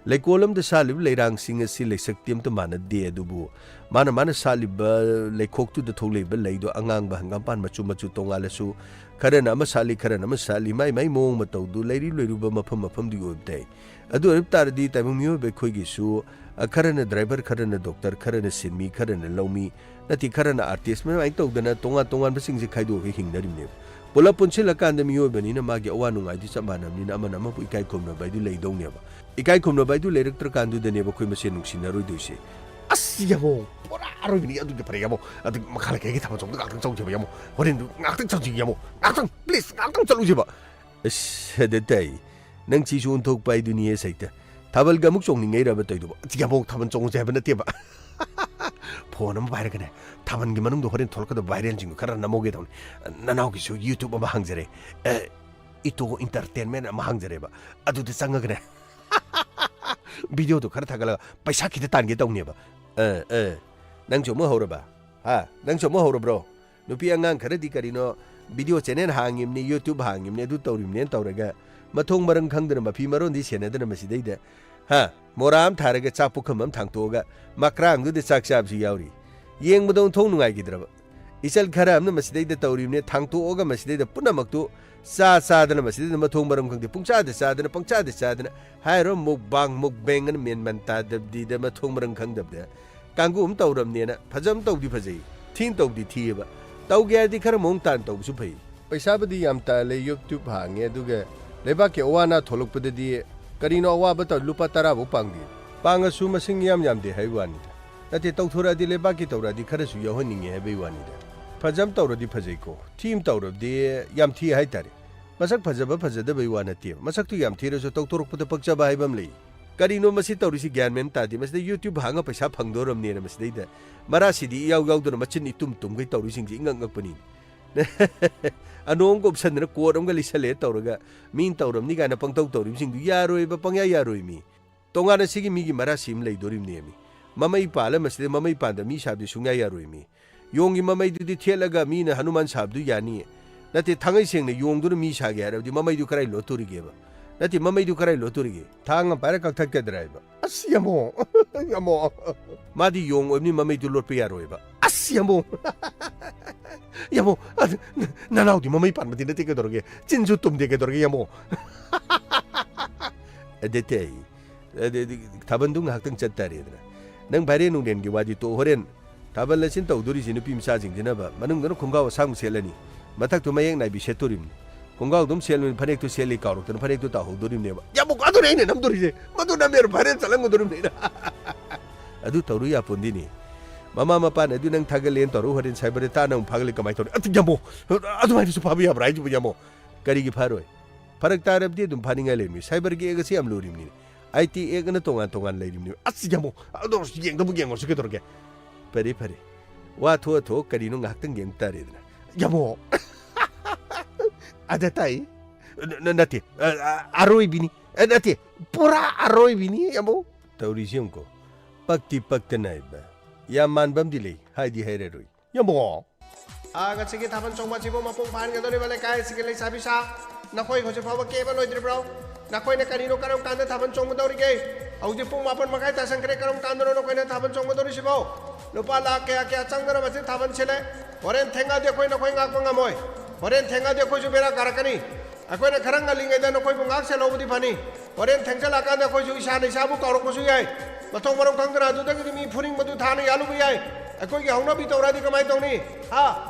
ꯂꯩꯀꯣꯜ ꯑꯃꯗ ꯁꯥꯠꯂꯤꯕ ꯂꯩꯔꯥꯡꯁꯤꯡ ꯑꯁꯤ ꯂꯩꯁꯛꯇꯤ ꯑꯝꯇ ꯃꯥꯟꯅꯗꯦ, ꯑꯗꯨꯕꯨ ꯃꯥꯅ ꯃꯥꯅ ꯁꯥꯠꯂꯤꯕ ꯂꯩꯈꯣꯛꯇꯨꯗ ꯊꯣꯛꯂꯛꯏꯕ ꯂꯩꯗꯣ ꯑꯉꯥꯡꯕ ꯍꯪꯒꯥꯝꯄꯥꯟ ꯃꯆꯨ ꯃꯆꯨ ꯇꯣꯉꯥꯜꯂꯁꯨ, ꯈꯔꯅ ꯑꯃ ꯁꯥꯠꯂꯤ, ꯈꯔꯅ ꯑꯃ ꯁꯥꯠꯂꯤ, ꯃꯥꯏ ꯃꯥꯏ ꯃꯑꯣꯡ ꯃꯇꯧꯗꯨ ꯂꯩꯔꯤ ꯂꯩꯔꯨꯕ ꯃꯐꯝ ꯃꯐꯝꯗꯨꯒꯤ ꯑꯣꯏꯕ ꯇꯥꯏ꯫ ꯑꯗꯨ ꯑꯣꯏꯕ ꯇꯥꯔꯗꯤ ꯇꯥꯏꯕꯪ ꯃꯤꯑꯣꯏꯕ ꯑꯩꯈꯣꯏꯒꯤꯁꯨ, ꯑ, ꯈꯔꯅ driver, ꯈꯔꯅ doctor, ꯈꯔꯅ ꯁꯤꯟꯃꯤ, ꯈꯔꯅ ꯂꯧꯃꯤ, ꯅꯠꯇꯦ, ꯈꯔꯅ artist, ꯃꯥꯏ ꯃꯥꯏ ꯇꯧꯗꯅ ꯇꯣꯉꯥꯟ ꯇꯣꯉꯥꯟꯕꯁꯤꯡꯁꯦ ꯈꯥꯏꯗꯣꯛꯑꯒ ꯍꯤꯡꯅꯔꯤꯕꯅꯦꯕ꯫ ꯄꯨꯂꯞ ꯄꯨꯟꯁꯤꯜꯂꯀꯥꯟꯗ ꯃꯤꯑꯣꯏꯕꯅꯤꯅ ꯃꯥꯒꯤ ꯑꯋꯥ ꯅꯨꯡꯉꯥꯏꯗꯤ ꯆꯞ ꯃꯥꯟꯅꯕꯅꯤꯅ ꯑꯃꯅ ꯑꯃꯕꯨ ꯏꯀꯥꯏ ꯈꯨꯝꯅꯕ ꯍꯥꯏꯗꯨ ꯂꯩꯗꯧꯅꯦꯕ꯫ ꯏꯀꯥꯏ ꯈꯨꯝꯅꯕ ꯍꯥꯏꯗꯨ ꯂꯩꯔꯛꯇ꯭ꯔꯀꯥꯟꯗꯨꯗꯅꯦꯕ ꯑꯩꯈꯣꯏ ꯃꯁꯦꯟ ꯅꯨꯡꯁꯤꯅꯔꯣꯏꯗꯣꯏꯁꯦ꯫ ꯑꯁ, ꯌꯥꯃꯣ, ꯄꯨꯔꯥ ꯑꯔꯣꯏꯕꯤꯅꯤ꯫ ꯑꯗꯨꯗꯤ ꯐꯔꯦ, ꯌꯥꯃꯣ꯫ ꯑꯗꯨ ꯃꯈꯥ ꯂꯩꯀꯥꯏꯒꯤ ꯊꯥꯕꯜ ꯆꯣꯡꯕꯗ ꯉꯥꯛꯇꯪ ꯆꯧꯁꯦꯕ, ꯌꯥꯃꯣ꯫ ꯍꯣꯔꯦꯟꯗꯨ ꯉꯥꯛꯇꯪ ꯆꯧꯁꯤ, ꯌꯥꯃꯣ꯫ ꯉꯥꯛꯇꯪ, please, ꯉꯥꯛꯇꯪ ꯆꯠꯂꯨꯁꯦꯕ꯫ ꯑꯁ, ꯑꯗ ꯇꯥꯏ꯫ ꯅꯪ ꯁꯤꯁꯨ ꯑꯣꯟꯊꯣꯛꯄ ꯍꯥꯏꯗꯨꯅꯤꯌꯦ, ꯁꯩꯇ꯫ ꯊꯥꯕꯜꯒ ꯑꯃꯨꯛ ꯆꯣꯡꯅꯤꯡꯉꯩꯔꯕ ꯇꯧꯏꯗꯨꯕꯣ? ꯌꯥꯃꯣ, ꯊꯥꯕꯜ ꯆꯣꯡꯉꯨꯁꯦ ꯍꯥꯏꯕ ꯅꯠꯇꯦꯕ꯫ Phone ꯑꯃ ꯄꯥꯏꯔꯒꯅꯦ, ꯊꯥꯕꯜꯒꯤ ꯃꯅꯨꯡꯗ ꯍꯣꯔꯦꯟ ꯊꯣꯛꯂꯛꯀꯗꯕ viral-ꯁꯤꯡꯗꯣ ꯈꯔ ꯅꯝꯍꯧꯒꯦ ꯇꯧꯅꯤ꯫ ꯅꯅꯥꯎꯒꯤꯁꯨ YouTube ꯑꯃ ꯍꯥꯡꯖꯔꯦ꯫ ꯑ, ꯏꯇꯣ Entertainment ꯑꯃ ꯍꯥꯡꯖꯔꯦꯕ꯫ ꯑꯗꯨꯗ ꯆꯪꯉꯒꯅꯦ, ꯚꯤꯗꯤꯑꯣꯗꯣ ꯈꯔ ꯊꯥꯒꯠꯂꯒ ꯄꯩꯁꯥ ꯈꯤꯇ ꯇꯥꯟꯒꯦ ꯇꯧꯅꯦꯕ꯫ ꯑ, ꯑ, ꯅꯪꯁꯨ ꯑꯃꯨꯛ ꯍꯧꯔꯕ? ꯍꯥ? ꯅꯪꯁꯨ ꯑꯃꯨꯛ ꯍꯧꯔꯕ꯭ꯔꯣ? ꯅꯨꯄꯤ ꯑꯉꯥꯡ ꯈꯔꯗꯤ ꯀꯔꯤꯅꯣ, ꯚꯤꯗꯤꯑꯣ ꯆꯦꯅꯦꯜ ꯍꯥꯡꯉꯤꯕꯅꯤ, YouTube ꯍꯥꯡꯉꯤꯕꯅꯤ, ꯑꯗꯨ ꯇꯧꯔꯤꯕꯅꯦꯅ ꯇꯧꯔꯒ, ꯃꯊꯣꯡ ꯃꯔꯝ ꯈꯪꯗꯅ, ꯃꯐꯤ ꯃꯔꯣꯟꯗꯤ ꯁꯦꯟꯅꯗꯅ ꯃꯁꯤꯗꯩꯗ, ꯍꯥ? ꯃꯣꯔꯥ ꯑꯃ ꯊꯥꯔꯒ ꯆꯥꯛ ꯄꯨꯈꯝ ꯑꯃ ꯊꯥꯡꯇꯣꯛꯑꯒ, ꯃꯀ꯭ꯔꯥꯡꯗꯨꯗ ꯆꯥꯛ ꯆꯥꯕꯁꯨ ꯌꯥꯎꯔꯤ꯫ ꯌꯦꯡꯕꯗ ꯑꯣꯟꯊꯣꯛ ꯅꯨꯡꯉꯥꯏꯈꯤꯗ꯭ꯔꯕ꯫ ꯏꯆꯜ ꯈꯔ ꯑꯃꯅ ꯃꯁꯤꯗꯩꯗ ꯇꯧꯔꯤꯕꯅꯦ, ꯊꯥꯡꯇꯣꯛꯑꯒ ꯃꯁꯤꯗꯩꯗ ꯄꯨꯝꯅꯃꯛꯇꯨ ꯆꯥ ꯆꯥꯗꯅ, ꯃꯁꯤꯗꯩꯗ ꯃꯊꯣꯡ ꯃꯔꯝ ꯈꯪꯗꯦ, ꯄꯨꯡꯆꯥꯗ ꯆꯥꯗꯅ, ꯄꯪꯆꯥꯗ ꯆꯥꯗꯅ, ꯍꯥꯏꯔꯣ, ꯃꯨꯛꯕꯥꯡ, ꯃꯨꯛꯕꯦꯡ ꯑꯅ ꯃꯦꯟ ꯃꯟ ꯇꯥꯗꯕꯗꯤꯗ, ꯃꯊꯣꯡ ꯃꯔꯝ ꯈꯪꯗꯕꯗ꯫ ꯀꯥꯡꯕꯨ ꯑꯃ ꯇꯧꯔꯕꯅꯦꯅ, ꯐꯖ ꯑꯃ ꯇꯧꯗꯤ ꯐꯖꯩ, ꯊꯤꯅ ꯇꯧꯗꯤ ꯊꯤꯌꯦꯕ꯫ ꯇꯧꯒꯦ ꯍꯥꯏꯔꯗꯤ ꯈꯔ ꯃꯑꯣꯡ ꯇꯥꯅ ꯇꯧꯕꯁꯨ ꯐꯩ꯫ ꯄꯩꯁꯥꯕꯨꯗꯤ ꯌꯥꯝ ꯇꯥꯜꯂꯦ, YouTube ꯍꯥꯡꯉꯦ, ꯑꯗꯨꯒ ꯂꯩꯕꯥꯛꯀꯤ ꯑꯋꯥ ꯑꯅꯥ ꯊꯣꯛꯂꯛꯄꯗꯗꯤ ꯀꯔꯤꯅꯣ ꯑꯋꯥꯕ ꯇꯧ-, ꯂꯨꯄꯥ ꯇꯔꯥꯐꯧ ꯄꯥꯡꯗꯦ꯫ ꯄꯥꯡꯉꯁꯨ ꯃꯁꯤꯡ ꯏꯌꯥꯝ ꯌꯥꯝꯗꯦ ꯍꯥꯏꯕ ꯋꯥꯅꯤꯗ꯫ ꯅꯠꯇꯦ, ꯇꯧꯊꯣꯔꯛꯑꯗꯤ, ꯂꯩꯕꯥꯛꯀꯤ ꯇꯧꯔꯛꯑꯗꯤ ꯈꯔꯁꯨ ꯌꯥꯎꯍꯟꯅꯤꯡꯉꯦ ꯍꯥꯏꯕꯩ ꯋꯥꯅꯤꯗ꯫ ꯐꯖ ꯑꯃ ꯇꯧꯔꯗꯤ ꯐꯖꯩꯀꯣ, ꯊꯤ ꯑꯃ ꯇꯧꯔꯕꯗꯤ ꯌꯥꯝ ꯊꯤ ꯍꯥꯏꯇꯥꯔꯦ꯫ ꯃꯁꯛ ꯐꯖꯕ ꯐꯖꯗꯕꯩ ꯋꯥ ꯅꯠꯇꯦꯕ, ꯃꯁꯛꯇꯨ ꯌꯥꯝ ꯊꯤꯔꯁꯨ ꯇꯧꯊꯣꯔꯛꯄꯗ ꯄꯛꯆꯕ ꯍꯥꯏꯕ ꯑꯃ ꯂꯩ꯫ ꯀꯔꯤꯅꯣ ꯃꯁꯤ ꯇꯧꯔꯤꯁꯤ ꯒ꯭ꯌꯥꯟ ꯃꯦꯟ ꯇꯥꯗꯦ꯫ ꯃꯁꯤꯗ YouTube ꯍꯥꯡꯉ ꯄꯩꯁꯥ ꯐꯪꯗꯣꯔꯝꯅꯦꯅ ꯃꯁꯤꯗꯩꯗ ꯃꯔꯥꯁꯤꯗꯤ ꯏꯌꯥꯎ ꯌꯥꯎꯗꯅ ꯃꯆꯤꯟ ꯏꯇꯨꯝ ꯇꯨꯝꯈꯩ ꯇꯧꯔꯤꯁꯤꯡꯁꯤ ꯏꯉꯛ ꯉꯛꯄꯅꯤ꯫ ꯑꯅꯣꯡꯒ ꯎꯞꯁꯟꯗꯅ ꯀꯣꯠ ꯑꯃꯒ ꯂꯤꯠꯁꯜꯂꯦ ꯇꯧꯔꯒ ꯃꯤꯅ ꯇꯧꯔꯝꯅꯤ ꯀꯥꯏꯅ ꯄꯪꯇꯧ ꯇꯧꯔꯤꯕꯁꯤꯡꯗꯨ ꯌꯥꯔꯣꯏꯕ, ꯄꯪꯌꯥ ꯌꯥꯔꯣꯏ ꯃꯤ꯫ ꯇꯣꯉꯥꯟꯅ ꯁꯤꯒꯤ ꯃꯤꯒꯤ ꯃꯔꯥꯁꯤ ꯑꯃ ꯂꯩꯗꯣꯔꯤꯕꯅꯦꯃꯤ꯫ ꯃꯃꯩ ꯄꯥꯜꯂ ꯃꯁꯤꯗ ꯃꯃꯩ ꯄꯥꯟꯗ ꯃꯤ ꯁꯥꯕꯗꯤ ꯁꯨꯡꯌꯥ ꯌꯥꯔꯣꯏꯃꯤ꯫ ꯌꯣꯡꯒꯤ ꯃꯃꯩꯗꯨꯗꯤ ꯊꯦꯠꯂꯒ ꯃꯤꯅ ꯍꯅꯨꯃꯥꯟ ꯁꯥꯕꯗꯨ ꯌꯥꯅꯤ꯫ ꯅꯠꯇꯦ, ꯊꯥꯡꯉꯩ ꯁꯦꯡꯅ ꯌꯣꯡꯗꯨꯅ ꯃꯤ ꯁꯥꯒꯦ ꯍꯥꯏꯔꯕꯗꯤ ꯃꯃꯩꯗꯨ ꯀꯔꯥꯏ ꯂꯣꯠꯇꯣꯔꯤꯒꯦꯕ? ꯅꯠꯇꯦ, ꯃꯃꯩꯗꯨ ꯀꯔꯥꯏ ꯂꯣꯠꯇꯣꯔꯤꯒꯦ? ꯊꯥꯡ ꯑꯃ ꯄꯥꯏꯔ ꯀꯛꯊꯠꯀꯗ꯭ꯔꯥ ꯍꯥꯏꯕ? ꯑꯁ, ꯌꯥꯝꯕꯣ! ꯌꯥꯝꯕꯣ! ꯃꯥꯗꯤ ꯌꯣꯡ ꯑꯣꯏꯕꯅꯤ, ꯃꯃꯩꯗꯨ ꯂꯣꯠꯄ ꯌꯥꯔꯣꯏꯕ꯫ ꯑꯁ, ꯌꯥꯝꯕꯣ! ꯌꯥꯝꯕꯣ, ꯑꯗꯨ ꯅ-, ꯅꯅꯥꯎꯗꯤ ꯃꯃꯩ ꯄꯥꯟꯕꯗꯤ ꯅꯠꯇꯦ ꯀꯩꯗꯧꯔꯒꯦ? ꯆꯤꯟꯁꯨ ꯇꯨꯝꯗꯦ ꯀꯩꯗꯧꯔꯒꯦ, ꯌꯥꯝꯕꯣ? ꯑꯗꯨꯗꯤ ꯑꯩ, ꯑꯗꯨꯗꯤ ꯊꯥꯕꯜꯗꯨ ꯉꯥꯏꯍꯥꯛꯇꯪ ꯆꯠ ꯇꯥꯔꯦꯗꯅ꯫ ꯅꯪ ꯚꯥꯏꯔꯦꯟ ꯅꯨꯡꯂꯦꯟꯒꯤ ꯋꯥꯗꯤ ꯇꯣꯛ, ꯍꯣꯔꯦꯟ ꯊꯥꯕꯜ ꯂꯩꯆꯤꯟ ꯇꯧꯗꯣꯔꯤꯁꯤ ꯅꯨꯄꯤ ꯃꯆꯥꯁꯤꯡꯁꯤꯅꯕ ꯃꯅꯨꯡꯗꯅ ꯈꯣꯡꯒ꯭ꯔꯥꯎ ꯑꯁꯥꯡꯕ ꯁꯦꯠꯂꯅꯤ, ꯃꯊꯛꯇꯨ ꯃꯌꯦꯛ ꯅꯥꯏꯕꯤ ꯁꯦꯠꯇꯣꯔꯤꯕꯅꯤ꯫ ꯈꯣꯡꯒ꯭ꯔꯥꯎꯗꯨꯝ ꯁꯦꯠꯂꯨꯅꯤ, ꯐꯅꯦꯛꯇꯨ ꯁꯦꯠꯂꯤ ꯀꯥꯎꯔꯛꯇꯅ ꯐꯅꯦꯛꯇꯨ ꯇꯥꯍꯧꯗꯣꯔꯤꯕꯅꯦꯕ꯫ ꯌꯥꯝꯕꯨ, ꯑꯗꯨꯅꯦ ꯑꯩꯅ ꯅꯝꯗꯣꯔꯤꯁꯦ꯫ ꯃꯗꯨ ꯅꯝꯃꯦꯔ ꯚꯥꯏꯔꯦꯟ ꯆꯠꯂꯝꯒꯗꯣꯔꯤꯕꯅꯤ ꯑꯩꯅ꯫ ꯑꯗꯨ ꯇꯧꯔꯨ ꯌꯥꯄꯣꯟꯗꯤꯅꯤ꯫ ꯃꯃꯥ ꯃꯄꯥꯅ ꯑꯗꯨ ꯅꯪ ꯊꯥꯒꯠꯂꯦꯅ ꯇꯧꯔ ꯍꯣꯔꯦꯟ ꯁꯥꯏꯕꯔꯗ ꯇꯥꯅ ꯑꯃꯨꯛ ꯐꯥꯒꯠꯂꯦ ꯀꯃꯥꯏꯅ ꯇꯧꯅꯤ? ꯑꯗꯨ ꯌꯥꯝꯕꯣ, ꯑꯗꯨꯃꯥꯏꯅꯁꯨ ꯐꯥꯕ ꯌꯥꯕ꯭ꯔꯥ ꯍꯥꯏꯁꯤꯕꯨ ꯌꯥꯝꯕꯣ? ꯀꯔꯤꯒꯤ ꯐꯥꯔꯣꯏ? ꯐꯔꯛ ꯇꯥꯔꯕꯗꯤ ꯑꯗꯨꯝ ꯐꯥꯅꯤꯡꯉꯥꯏ ꯂꯩꯔꯝꯃꯤ꯫ ꯁꯥꯏꯕꯔꯒꯤ ꯑꯦꯛ ꯑꯁꯤ ꯌꯥꯝ ꯂꯨꯔꯤꯕꯅꯤ꯫ ꯑꯥꯏ ꯇꯤ ꯑꯦꯛ ꯑꯅ ꯇꯣꯉꯥꯟ ꯇꯣꯉꯥꯟ ꯂꯩꯔꯤꯕꯅꯤ꯫ ꯑꯁ ꯌꯥꯝꯕꯣ, ꯑꯗꯣ ꯌꯦꯡꯗꯕꯨ ꯌꯦꯡꯉꯨꯔꯁꯤ ꯀꯩꯗꯧꯔꯒꯦ? ꯐꯔꯦ, ꯐꯔꯦ꯫ ꯋꯥ ꯊꯣꯛꯑ ꯊꯣꯛꯑ ꯀꯔꯤꯅꯣ ꯉꯥꯏꯍꯥꯛꯇꯪ ꯌꯦꯡ ꯇꯥꯔꯦꯗꯅ꯫ ꯌꯥꯝꯕꯣ꯫ ꯑꯗ ꯇꯥꯏ꯫ ꯅ-, ꯅ-, ꯅꯠꯇꯦ꯫ ꯑ-, ꯑ-, ꯑꯔꯣꯏꯕꯤꯅꯤ꯫ ꯑꯦ, ꯅꯠꯇꯦ, ꯄꯨꯔꯥ ꯑꯔꯣꯏꯕꯤꯅꯤ, ꯏꯌꯥꯝꯕ꯫ ꯇꯧꯔꯤꯁꯤ ꯌꯦꯡꯉꯨꯀꯣ, ꯄꯛꯇꯤ ꯄꯛꯇꯅ ꯍꯥꯏꯕ꯫ ꯌꯥꯝ ꯃꯥꯟꯕ ꯑꯝꯗꯤ ꯂꯩ, ꯍꯥꯏꯗꯤ ꯍꯥꯏꯔꯔꯣꯏ꯫ ꯏꯌꯥꯝꯕ꯫ ꯑꯥ, ꯉꯁꯤꯒꯤ ꯊꯥꯕꯜ ꯆꯣꯡꯕ ꯑꯁꯤꯕꯨ ꯃꯄꯨꯡ ꯐꯥꯍꯟꯒꯗꯧꯔꯤꯕ ꯂꯩꯀꯥꯏ ꯑꯁꯤꯒꯤ ꯂꯩꯁꯥꯕꯤ ꯁꯥ, ꯅꯈꯣꯏ ꯍꯧꯖꯤꯛ ꯐꯥꯎꯕ ꯀꯦꯕ ꯂꯣꯏꯗ꯭ꯔꯤꯕ꯭ꯔꯣ? ꯅꯈꯣꯏꯅ ꯀꯔꯤꯅꯣ, ꯀꯔꯝ ꯀꯥꯟꯗ ꯊꯥꯕꯜ ꯆꯣꯡꯒꯗꯧꯔꯤꯒꯦ? ꯍꯧꯖꯤꯛ ꯄꯨꯡ ꯃꯥꯄꯟ ꯃꯈꯥꯏ ꯇꯥꯁꯟꯈ꯭ꯔꯦ, ꯀꯔꯝ ꯀꯥꯟꯗꯅꯣ ꯅꯈꯣꯏꯅ ꯊꯥꯕꯜ ꯆꯣꯡꯒꯗꯧꯔꯤꯁꯤꯕꯣ? ꯂꯨꯄꯥ ꯂꯥꯈ ꯀꯌꯥ ꯀꯌꯥ ꯆꯪꯗꯅ ꯃꯁꯤ ꯊꯥꯕꯜ ꯁꯤꯜꯂꯦ꯫ ꯍꯣꯔꯦꯟ ꯊꯦꯡꯉꯗꯤ ꯑꯩꯈꯣꯏ ꯅꯈꯣꯏ ꯉꯥꯛꯄ ꯉꯝꯃꯣꯏ꯫ ꯍꯣꯔꯦꯟ ꯊꯦꯡꯉꯗꯤ ꯑꯩꯈꯣꯏꯁꯨ ꯕꯦꯔꯥ ꯀꯥꯔꯛꯀꯅꯤ꯫ ꯑꯩꯈꯣꯏꯅ ꯈꯔ ꯉꯜꯂꯤꯉꯩꯗ ꯅꯈꯣꯏꯕꯨ ꯉꯥꯛ ꯁꯦꯜꯍꯧꯕꯗꯤ ꯐꯅꯤ꯫ ꯍꯣꯔꯦꯟ ꯊꯦꯡꯖꯜꯂꯛꯑꯀꯥꯟꯗ ꯑꯩꯈꯣꯏꯁꯨ ꯏꯁꯥꯅ ꯏꯁꯥꯕꯨ ꯀꯥꯎꯔꯛꯄꯁꯨ ꯌꯥꯏ꯫ ꯃꯊꯣꯡ ꯃꯔꯝ ꯈꯪꯗꯅ ꯑꯗꯨꯗꯒꯤꯗꯤ ꯃꯤ ꯐꯨꯅꯤꯡꯕꯗꯨ ꯊꯥꯅ ꯌꯥꯜꯂꯨꯕ ꯌꯥꯏ꯫ ꯑꯩꯈꯣꯏꯒꯤ ꯍꯧꯅꯕꯤ ꯇꯧꯔꯛꯑꯗꯤ ꯀꯃꯥꯏꯅ ꯇꯧꯅꯤ? ꯍꯥ?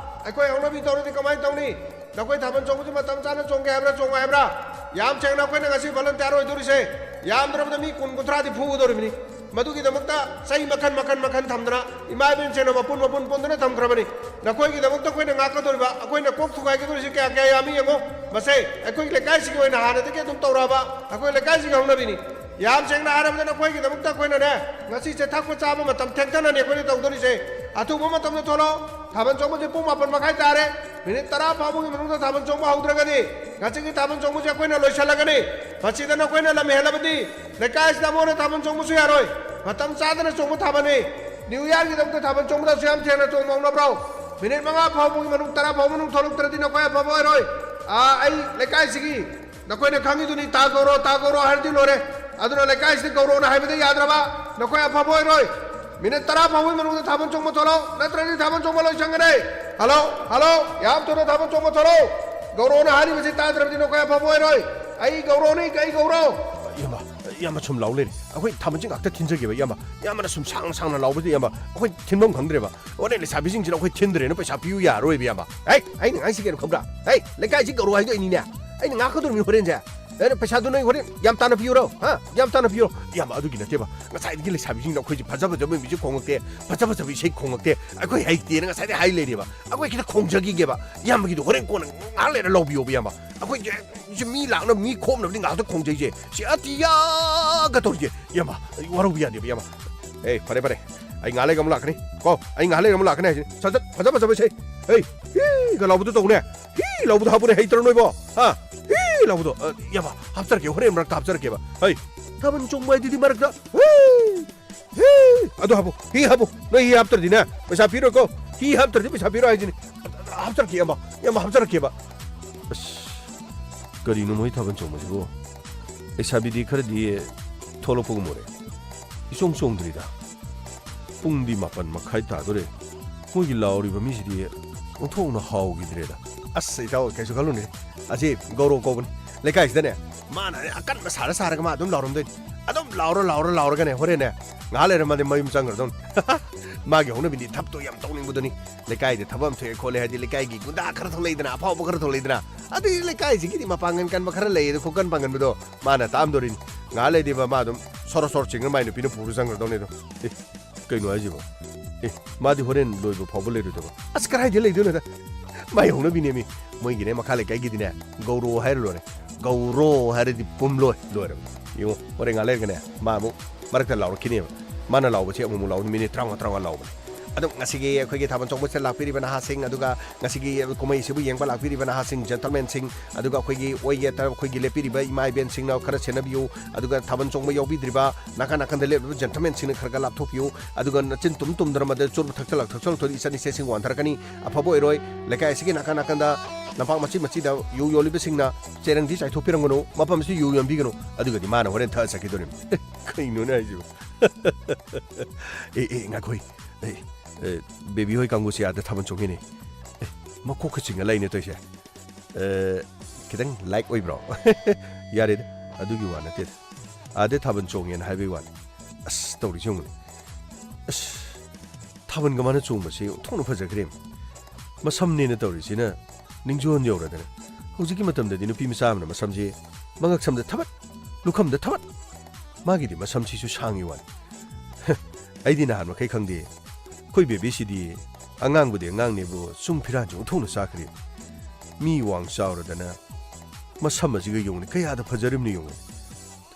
ꯑꯩꯈꯣꯏ ꯍꯧꯅꯕꯤ ꯇꯧꯔꯗꯤ ꯀꯃꯥꯏꯅ ꯇꯧꯅꯤ? ꯅꯈꯣꯏ ꯊꯥꯕꯜ ꯆꯣꯡꯕꯁꯤ ꯃꯇꯝ ꯆꯥꯅ ꯆꯣꯡꯒꯦ ꯍꯥꯏꯕ꯭ꯔꯥ, ꯆꯣꯡꯉꯣꯏ ꯍꯥꯏꯕ꯭ꯔꯥ? ꯌꯥꯝ ꯁꯦꯡꯅ ꯑꯩꯈꯣꯏꯅ ꯉꯁꯤ ꯚꯣꯂꯟꯇꯤꯌꯥꯔ ꯑꯣꯏꯗꯣꯔꯤꯁꯦ, ꯌꯥꯝꯗ꯭ꯔꯕꯗ ꯃꯤ ꯀꯨꯟ ꯀꯨꯟꯊ꯭ꯔꯥꯗꯤ ꯐꯨꯒꯗꯧꯔꯤꯕꯅꯤ꯫ ꯃꯗꯨꯒꯤꯗꯃꯛꯇ ꯆꯩ ꯃꯈꯟ ꯃꯈꯟ ꯃꯈꯟ ꯊꯝꯗꯅ, ꯏꯃꯥ ꯏꯕꯦꯟꯁꯤꯡꯅ ꯃꯄꯨꯟ ꯃꯄꯨꯟ ꯄꯨꯟꯗꯨꯅ ꯊꯝꯈ꯭ꯔꯕꯅꯤ꯫ ꯅꯈꯣꯏꯒꯤꯗꯃꯛꯇ ꯑꯩꯈꯣꯏꯅ ꯉꯥꯛꯀꯗꯧꯔꯤꯕ, ꯑꯩꯈꯣꯏꯅ ꯀꯣꯛ ꯊꯨꯒꯥꯏꯒꯗꯧꯔꯤꯁꯤ ꯀꯌꯥ ꯀꯌꯥ ꯌꯥꯝꯃꯤ ꯌꯦꯡꯉꯣ꯫ ꯃꯁꯦ ꯑꯩꯈꯣꯏꯒꯤ ꯂꯩꯀꯥꯏꯁꯤꯒꯤ ꯑꯣꯏꯅ ꯍꯥꯟꯅꯗꯒꯤ ꯑꯗꯨꯝ ꯇꯧꯔꯛꯑꯕ, ꯑꯩꯈꯣꯏ ꯂꯩꯀꯥꯏꯁꯤꯒꯤ ꯍꯧꯅꯕꯤꯅꯤ꯫ ꯌꯥꯝ ꯁꯦꯡꯅ ꯍꯥꯏꯔꯕꯗ ꯅꯈꯣꯏꯒꯤꯗꯃꯛꯇ ꯑꯩꯈꯣꯏꯅꯅꯦ, ꯉꯁꯤꯁꯦ ꯊꯛꯄ ꯆꯥꯕ ꯃꯇꯝ ꯊꯦꯡꯊꯅꯅꯤ ꯑꯩꯈꯣꯏꯅ ꯇꯧꯗꯣꯔꯤꯁꯦ꯫ ꯑꯊꯨꯕ ꯃꯇꯝꯗ ꯊꯣꯛꯂꯛꯑꯣ꯫ ꯊꯥꯕꯜ ꯆꯣꯡꯕꯁꯦ ꯄꯨꯡ ꯃꯥꯄꯟ ꯃꯈꯥꯏ ꯇꯥꯔꯦ꯫ ꯃꯤꯅꯤꯠ ꯇꯔꯥ ꯐꯥꯎꯕꯒꯤ ꯃꯅꯨꯡꯗ ꯊꯥꯕꯜ ꯆꯣꯡꯕ ꯍꯧꯗ꯭ꯔꯒꯗꯤ ꯉꯁꯤꯒꯤ ꯊꯥꯕꯜ ꯆꯣꯡꯕꯁꯦ ꯑꯩꯈꯣꯏꯅ ꯂꯣꯏꯁꯤꯜꯂꯒꯅꯤ꯫ ꯃꯁꯤꯗ ꯅꯈꯣꯏꯅ ꯂꯝ ꯍꯦꯜꯂꯕꯗꯤ ꯂꯩꯀꯥꯏ ꯑꯁꯤꯗ ꯑꯃꯨꯛ ꯍꯟꯅ ꯊꯥꯕꯜ ꯆꯣꯡꯕꯁꯨ ꯌꯥꯔꯣꯏ꯫ ꯃꯇꯝ ꯆꯥꯗꯅ ꯆꯣꯡꯕ ꯊꯥꯕꯜꯅꯤ꯫ ꯅ꯭ꯌꯨ ꯏꯌꯥꯔꯒꯤꯗꯃꯛꯇ ꯊꯥꯕꯜ ꯆꯣꯡꯕꯗꯁꯨ ꯌꯥꯝ ꯊꯦꯡꯅ ꯆꯣꯡꯕ ꯍꯧꯅꯕ꯭ꯔꯣ? ꯃꯤꯅꯤꯠ ꯃꯉꯥ ꯐꯥꯎꯕꯒꯤ ꯃꯅꯨꯡ, ꯇꯔꯥ ꯐꯥꯎꯕ ꯃꯅꯨꯡ ꯊꯣꯛꯂꯛꯇ꯭ꯔꯗꯤ ꯅꯈꯣꯏ ꯑꯐꯕ ꯑꯣꯏꯔꯣꯏ꯫ ꯑꯥ, ꯑꯩ ꯂꯩꯀꯥꯏꯁꯤꯒꯤ, ꯅꯈꯣꯏꯅ ꯈꯪꯉꯤꯗꯨꯅꯤ, ꯇꯥ ꯒꯧꯔꯣ, ꯇꯥ ꯒꯧꯔꯣ ꯍꯥꯏꯔꯗꯤ ꯂꯣꯏꯔꯦ꯫ ꯑꯗꯨꯅ ꯂꯩꯀꯥꯏꯁꯤꯗ ꯒꯧꯔꯣꯅ ꯍꯥꯏꯕꯗ ꯌꯥꯗ꯭ꯔꯕ, ꯅꯈꯣꯏ ꯑꯐꯕ ꯑꯣꯏꯔꯣꯏ꯫ ꯃꯤꯅꯤꯠ ꯇꯔꯥ ꯐꯥꯎꯕꯒꯤ ꯃꯅꯨꯡꯗ ꯊꯥꯕꯜ ꯆꯣꯡꯕ ꯊꯣꯛꯂꯛꯑꯣ, ꯅꯠꯇ꯭ꯔꯗꯤ ꯊꯥꯕꯜ ꯆꯣꯡꯕ ꯂꯣꯏꯁꯟꯒꯅꯤ꯫ ꯍꯜꯂꯣ, ꯍꯜꯂꯣ, ꯌꯥꯝ ꯊꯨꯅ ꯊꯥꯕꯜ ꯆꯣꯡꯕ ꯊꯣꯛꯂꯛꯑꯣ꯫ ꯒꯧꯔꯣꯅ ꯍꯥꯏꯔꯤꯕꯁꯤ ꯇꯥꯗ꯭ꯔꯕꯗꯤ ꯅꯈꯣꯏ ꯑꯐꯕ ꯑꯣꯏꯔꯣꯏ꯫ ꯑꯩ ꯒꯧꯔꯣꯅꯤ, ꯑꯩ ꯒꯧꯔꯣ꯫ ꯏꯌꯥꯝꯕ, ꯏꯌꯥꯝꯕ ꯁꯨꯝ ꯂꯥꯎ ꯂꯩꯔꯦ꯫ ꯑꯩꯈꯣꯏ ꯊꯥꯕꯜꯁꯤ ꯉꯥꯛꯇ ꯊꯤꯟꯖꯒꯦꯕ, ꯏꯌꯥꯝꯕ꯫ ꯏꯌꯥꯝꯕꯅ ꯁꯨꯝ ꯁꯥꯡꯅ ꯁꯥꯡꯅ ꯂꯥꯎꯕꯁꯤꯗ, ꯏꯌꯥꯝꯕ, ꯑꯩꯈꯣꯏ ꯊꯤꯟꯐꯝ ꯈꯪꯗ꯭ꯔꯦꯕ꯫ ꯍꯣꯔꯦꯟ ꯂꯩꯁꯥꯕꯤꯁꯤꯡꯁꯤꯅ ꯑꯩꯈꯣꯏ ꯊꯤꯟꯗ꯭ꯔꯦꯅ ꯄꯩꯁꯥ ꯄꯤꯌꯨ ꯌꯥꯔꯣꯏꯕ, ꯏꯌꯥꯝꯕ꯫ ꯍꯦ, ꯑꯩꯅ ꯉꯥꯡꯁꯤ ꯀꯩꯅꯣ ꯈꯪꯕ꯭ꯔꯥ? ꯍꯦ, ꯂꯩꯀꯥꯏꯁꯤ ꯒꯧꯔꯣ ꯍꯥꯏꯗꯣꯛꯏꯅꯤꯅꯦ꯫ ꯑꯩꯅ ꯉꯥꯛꯀꯗꯧꯔꯤꯕꯅꯤ ꯍꯣꯔꯦꯟꯁꯦ꯫ ꯑꯗꯨꯅ ꯄꯩꯁꯥꯗꯨ ꯅꯣꯏ ꯍꯣꯔꯦꯟ ꯌꯥꯝ ꯇꯥꯅ ꯄꯤꯌꯨꯔꯣ? ꯍꯥ? ꯌꯥꯝ ꯇꯥꯅ ꯄꯤꯌꯨꯔꯣ? ꯏꯌꯥꯝꯕ, ꯑꯗꯨꯒꯤ ꯅꯠꯇꯦꯕ꯫ ꯉꯁꯥꯏꯗꯒꯤ ꯂꯩꯁꯥꯕꯤꯁꯤꯡꯅ ꯑꯩꯈꯣꯏꯁꯦ ꯐꯖ ꯐꯖꯕ ꯃ꯭ꯌꯨꯖꯤꯛ ꯈꯣꯡꯉꯛꯇꯦ, ꯐꯖ ꯐꯖꯕ ꯏꯁꯩ ꯈꯣꯡꯉꯛꯇꯦ, ꯑꯩꯈꯣꯏ ꯍꯩꯇꯦꯅ ꯉꯁꯥꯏꯗꯒꯤ ꯍꯥꯏ ꯂꯩꯔꯦꯕ꯫ ꯑꯩꯈꯣꯏ ꯈꯤꯇ ꯈꯣꯡꯖꯈꯤꯒꯦꯕ꯫ ꯏꯌꯥꯝꯕꯒꯤꯗꯣ ꯍꯣꯔꯦꯟ ꯀꯣꯟꯅ ꯉꯥꯏꯍꯥꯛ ꯂꯩꯔ ꯂꯧꯕꯤꯌꯣꯕ, ꯏꯌꯥꯝꯕ꯫ ꯑꯩꯈꯣꯏꯁꯦ ꯁꯤ ꯃꯤ ꯂꯥꯛꯅꯕ, ꯃꯤ ꯈꯣꯝꯅꯕꯗꯤ ꯉꯥꯏꯍꯥꯛꯇ ꯈꯣꯡꯖꯩꯁꯦ꯫ ꯁꯤ ꯑꯇꯤꯌꯥꯒ ꯇꯧꯔꯤꯁꯦ꯫ ꯏꯌꯥꯝꯕ, ꯑꯩ ꯋꯥꯔꯧꯕ ꯌꯥꯗꯦꯕ, ꯏꯌꯥꯝꯕ꯫ ꯑꯦ, ꯐꯔꯦ, ꯐꯔꯦ꯫ ꯑꯩ ꯉꯥꯏꯍꯥꯛ ꯂꯩꯔꯒ ꯑꯃꯨꯛ ꯂꯥꯛꯀꯅꯤ꯫ ꯀꯣ, ꯑꯩ ꯉꯥꯏꯍꯥꯛ ꯂꯩꯔꯒ ꯑꯃꯨꯛ ꯂꯥꯛꯀꯅꯤ ꯍꯥꯏꯁꯤꯅꯤ꯫ ꯁꯠ ꯁꯠ, ꯐꯖ ꯐꯖꯕ ꯏꯁꯩ꯫ ꯍꯩ, ꯍꯤꯒ ꯂꯥꯎꯕꯗꯣ ꯇꯧꯅꯦ꯫ ꯍꯤ ꯂꯥꯎꯕꯗꯣ ꯍꯥꯞꯄꯨꯅꯦ, ꯍꯩꯇ꯭ꯔꯣ ꯅꯣꯏꯕꯣ? ꯍꯥ? ꯍꯤ! ꯂꯥꯎꯕꯗꯣ, ꯑ, ꯌꯥꯕ, ꯍꯥꯞꯆꯔꯛꯀꯦ, ꯍꯣꯔꯦꯟ ꯃꯔꯛꯇ ꯍꯥꯞꯆꯔꯛꯀꯦꯕ꯫ ꯍꯩ, ꯊꯥꯕꯜ ꯆꯣꯡꯕ ꯍꯥꯏꯗꯨꯗꯤ ꯃꯔꯛꯇ, ꯍꯩ, ꯍꯤ, ꯑꯗꯨ ꯍꯥꯞꯄꯨ, ꯍꯤ ꯍꯥꯞꯄꯨ, ꯅꯣꯏ ꯍꯤ ꯍꯥꯞꯇ꯭ꯔꯗꯤꯅꯦ, ꯄꯩꯁꯥ ꯄꯤꯔꯣꯏꯀꯣ, ꯍꯤ ꯍꯥꯞꯇ꯭ꯔꯗꯤ ꯄꯩꯁꯥ ꯄꯤꯔꯣꯏ ꯍꯥꯏꯁꯤꯅꯤ꯫ ꯍꯥꯞꯆꯔꯛꯀꯦ, ꯏꯌꯥꯝꯕ, ꯏꯌꯥꯝꯕ, ꯍꯥꯞꯆꯔꯛꯀꯦꯕ꯫ ꯑꯁ, ꯀꯔꯤꯅꯣ ꯃꯣꯏ ꯊꯥꯕꯜ ꯆꯣꯡꯕꯁꯤꯕꯨ? ꯂꯩꯁꯥꯕꯤꯗꯤ ꯈꯔꯗꯤ ꯊꯣꯛꯂꯛꯄꯒꯨꯝ ꯎꯔꯦ, ꯏꯆꯣꯡ ꯆꯣꯡꯗ꯭ꯔꯤꯗ꯫ ꯄꯨꯡꯗꯤ ꯃꯥꯄꯟ ꯃꯈꯥꯏ ꯇꯥꯗꯣꯔꯦ꯫ ꯃꯣꯏꯒꯤ ꯂꯥꯎꯔꯤꯕ ꯃꯤꯁꯤꯗꯤ ꯑꯣꯟꯊꯣꯛꯅ ꯍꯥꯎꯈꯤꯗ꯭ꯔꯦꯗ꯫ ꯑꯁ, ꯏꯇꯥꯎ, ꯀꯩꯁꯨ ꯈꯜꯂꯨꯅꯦ꯫ ꯑꯁꯤ ꯒꯧꯔꯣ ꯀꯧꯕꯅꯤ꯫ ꯂꯩꯀꯥꯏꯁꯤꯗꯅꯦ, ꯃꯥꯅ ꯑꯀꯟꯕ ꯁꯥꯔ ꯁꯥꯔꯒ ꯃꯥ ꯑꯗꯨꯝ ꯂꯥꯎꯔꯝꯗꯣꯏꯅꯤ꯫ ꯑꯗꯨꯝ ꯂꯥꯎꯔ, ꯂꯥꯎꯔ, ꯂꯥꯎꯔꯒꯅꯦ, ꯍꯣꯔꯦꯟꯅꯦ, ꯉꯥꯏꯍꯥꯛ ꯂꯩꯔ ꯃꯥꯗꯤ ꯃꯌꯨꯝ ꯆꯪꯈ꯭ꯔꯗꯧꯅꯤ꯫ ꯃꯥꯒꯤ ꯍꯧꯅꯕꯤꯅꯤ, ꯊꯕꯛꯇꯣ ꯌꯥꯝ ꯇꯧꯅꯤꯡꯕꯗꯨꯅꯤ꯫ ꯂꯩꯀꯥꯏꯗ ꯊꯕꯛ ꯑꯃ ꯊꯣꯛꯑꯦ ꯈꯣꯠꯂꯦ ꯍꯥꯏꯗꯤ, ꯂꯩꯀꯥꯏꯒꯤ ꯒꯨꯟꯗꯥ ꯈꯔ ꯊꯣꯛꯂꯛꯏꯗꯅ, ꯑꯐꯥꯎꯕ ꯈꯔ ꯊꯣꯛꯂꯛꯏꯗꯅ, ꯑꯗꯨꯒꯤ ꯂꯩꯀꯥꯏꯁꯤꯒꯤꯗꯤ ꯃꯄꯥꯡꯒꯜ ꯀꯟꯕ ꯈꯔ ꯂꯩꯌꯦ, ꯑꯗꯨ ꯈꯣꯀꯟ ꯄꯥꯡꯒꯟꯕꯗꯣ ꯃꯥꯅ ꯇꯥꯛꯑꯝꯗꯣꯔꯤꯅꯤ꯫ ꯉꯥꯏꯍꯥꯛ ꯂꯩꯗꯤ ꯃꯥ ꯑꯗꯨꯝ ꯁꯣꯔꯣ ꯁꯣꯔꯣ ꯆꯤꯡꯅ ꯃꯥꯏ ꯅꯨꯄꯤꯅ ꯄꯨꯔ ꯆꯪꯈ꯭ꯔꯗꯧꯅꯤ ꯑꯗꯨꯝ꯫ ꯑꯦ, ꯀꯩꯅꯣ ꯍꯥꯏꯁꯤꯕꯣ? ꯑꯦ, ꯃꯥꯗꯤ ꯍꯣꯔꯦꯟ ꯂꯣꯏꯕ ꯐꯥꯎꯕ ꯂꯩꯔꯣꯏꯗꯕ? ꯑꯁ, ꯀꯗꯥꯏꯗ ꯂꯩꯗꯣꯏꯅꯣꯗ? ꯃꯥꯏ ꯍꯧꯅꯕꯤꯅꯦꯃꯤ꯫ ꯃꯣꯏꯒꯤꯅꯦ, ꯃꯈꯥ ꯂꯩꯀꯥꯏꯒꯤꯗꯤꯅꯦ, ꯒꯧꯔꯣ ꯍꯥꯏꯔ ꯂꯣꯏꯔꯦ꯫ ꯒꯧꯔꯣ ꯍꯥꯏꯔꯗꯤ ꯄꯨꯝꯂꯣꯏ ꯂꯣꯏꯔꯕꯅꯤ꯫ ꯌꯦꯡꯉꯣ, ꯍꯣꯔꯦꯟ ꯉꯥꯏꯍꯥꯛ ꯂꯩꯔꯒꯅꯦ, ꯃꯥ ꯑꯃꯨꯛ ꯃꯔꯛꯇ ꯂꯥꯎꯔꯛꯈꯤꯅꯦꯕ꯫ ꯃꯥꯅ ꯂꯥꯎꯕꯁꯦ ꯑꯃꯨꯛ ꯑꯃꯨꯛ ꯂꯥꯎꯅꯤ, ꯃꯤꯅꯤꯠ ꯇꯔꯥꯃꯉꯥ ꯇꯔꯥꯃꯉꯥ ꯂꯥꯎꯕꯅꯦ꯫ ꯑꯗꯨꯝ ꯉꯁꯤꯒꯤ ꯑꯩꯈꯣꯏꯒꯤ ꯊꯥꯕꯜ ꯆꯣꯡꯕꯁꯤꯗ ꯂꯥꯛꯄꯤꯔꯤꯕ ꯅꯍꯥꯁꯤꯡ, ꯑꯗꯨꯒ ꯉꯁꯤꯒꯤ ꯀꯨꯝꯍꯩꯁꯤꯕꯨ ꯌꯦꯡꯕ ꯂꯥꯛꯄꯤꯔꯤꯕ ꯅꯍꯥꯁꯤꯡ, gentlemanꯁꯤꯡ, ꯑꯗꯨꯒ ꯑꯩꯈꯣꯏꯒꯤ ꯑꯣꯏ ꯌꯦꯠꯇ ꯑꯩꯈꯣꯏꯒꯤ ꯂꯦꯞꯄꯤꯔꯤꯕ ꯏꯃꯥ ꯏꯕꯦꯟꯁꯤꯡꯅ ꯈꯔ ꯁꯦꯟꯅꯕꯤꯌꯨ꯫ ꯑꯗꯨꯒ ꯊꯥꯕꯜ ꯆꯣꯡꯕ ꯌꯥꯎꯕꯤꯗ꯭ꯔꯤꯕ, ꯅꯥꯀꯟ ꯅꯥꯀꯟꯗ ꯂꯦꯞꯂꯤꯕ gentlemanꯁꯤꯡꯅ ꯈꯔ ꯈꯔ ꯂꯥꯞꯊꯣꯛꯄꯤꯌꯨ꯫ ꯑꯗꯨꯒ ꯅꯆꯤꯟ ꯇꯨꯝ ꯇꯨꯝꯗ꯭ꯔꯃꯗ ꯆꯨꯔꯨꯞ ꯊꯛꯆꯜꯂꯛ ꯊꯛꯆꯜꯂꯛꯇ꯭ꯔꯗꯤ ꯏꯆꯟ ꯏꯆꯦꯁꯤꯡ ꯋꯥꯟꯊꯔꯛꯀꯅꯤ, ꯑꯐꯕ ꯑꯣꯏꯔꯣꯏ꯫ ꯂꯩꯀꯥꯏ ꯑꯁꯤꯒꯤ ꯅꯥꯀꯟ ꯅꯥꯀꯟꯗ ꯂꯝꯄꯥꯛ ꯃꯆꯤ ꯃꯆꯤꯗ ꯌꯨ ꯌꯣꯜꯂꯤꯕꯁꯤꯡꯅ ꯆꯦꯔꯪꯗꯤ ꯆꯥꯏꯊꯣꯛꯄꯤꯔꯝꯒꯅꯨ, ꯃꯐꯝꯁꯤ ꯌꯨ ꯌꯣꯟꯕꯤꯒꯅꯨ꯫ ꯑꯗꯨꯒꯗꯤ ꯃꯥꯅ ꯍꯣꯔꯦꯟ ꯊꯛꯑ ꯆꯠꯈꯤꯗꯣꯔꯤꯕꯅꯤ꯫ ꯀꯩꯅꯣꯅꯦ ꯍꯥꯏꯁꯤꯕꯣ? ꯑꯦ, ꯑꯦ, ꯉꯥꯏꯈꯣꯏ꯫ ꯑꯦ, ꯑꯦ, ꯕꯦꯕꯤ ꯍꯣꯏ ꯀꯥꯡꯕꯨꯁꯦ ꯑꯥꯗ ꯊꯥꯕꯜ ꯆꯣꯡꯉꯤꯅꯦ꯫ ꯑꯦ, ꯃꯀꯣꯛꯀ ꯆꯤꯡꯉ ꯂꯩꯅꯦ ꯇꯧꯔꯤꯁꯦ꯫ ꯑꯦ, ꯈꯤꯇꯪ ꯂꯥꯏꯛ ꯑꯣꯏꯕ꯭ꯔꯣ? ꯌꯥꯔꯦꯗ, ꯑꯗꯨꯒꯤ ꯋꯥ ꯅꯠꯇꯦꯗ꯫ ꯑꯥꯗ ꯊꯥꯕꯜ ꯆꯣꯡꯉꯦꯅ ꯍꯥꯏꯕꯒꯤ ꯋꯥꯅꯤ꯫ ꯑꯁ, ꯇꯧꯔꯤꯁꯦ ꯌꯦꯡꯉꯨꯅꯦ꯫ ꯑꯁ, ꯊꯥꯕꯜꯒ ꯃꯥꯅ ꯆꯣꯡꯕꯁꯦ ꯑꯣꯟꯊꯣꯛꯅ ꯐꯖꯈ꯭ꯔꯦ꯫ ꯃꯁꯝꯅꯦꯅ ꯇꯧꯔꯤꯁꯤꯅ ꯅꯤꯡꯖꯣꯟ ꯌꯧꯔꯗꯅ꯫ ꯍꯧꯖꯤꯛꯀꯤ ꯃꯇꯝꯗꯗꯤ ꯅꯨꯄꯤ ꯃꯆꯥ ꯑꯃꯅ ꯃꯁꯝꯁꯦ ꯃꯉꯛꯁꯝꯗ ꯊꯕꯠ, ꯂꯨꯈꯝꯗ ꯊꯕꯠ꯫ ꯃꯥꯒꯤꯗꯤ ꯃꯁꯝꯁꯤꯁꯨ ꯁꯥꯡꯉꯤ ꯋꯥꯅꯤ꯫ ꯑꯩꯗꯤ ꯅꯍꯥꯟ ꯃꯈꯩ ꯈꯪꯗꯦ꯫ ꯑꯩꯈꯣꯏ ꯕꯦꯕꯤꯁꯤꯗꯤ ꯑꯉꯥꯡꯕꯨꯗꯤ ꯑꯉꯥꯡꯅꯦꯕꯨ ꯁꯨꯝ ꯐꯤꯔꯥꯟꯁꯦ ꯑꯣꯟꯊꯣꯛꯅ ꯆꯥꯈ꯭ꯔꯦ꯫ ꯃꯤ ꯋꯥꯡ ꯆꯥꯎꯔꯗꯅ ꯃꯁꯝ ꯑꯁꯤꯒ ꯌꯦꯡꯉꯨꯅꯦ, ꯀꯌꯥꯗ ꯐꯖꯔꯤꯕꯅꯣ ꯌꯦꯡꯉꯨꯅꯦ꯫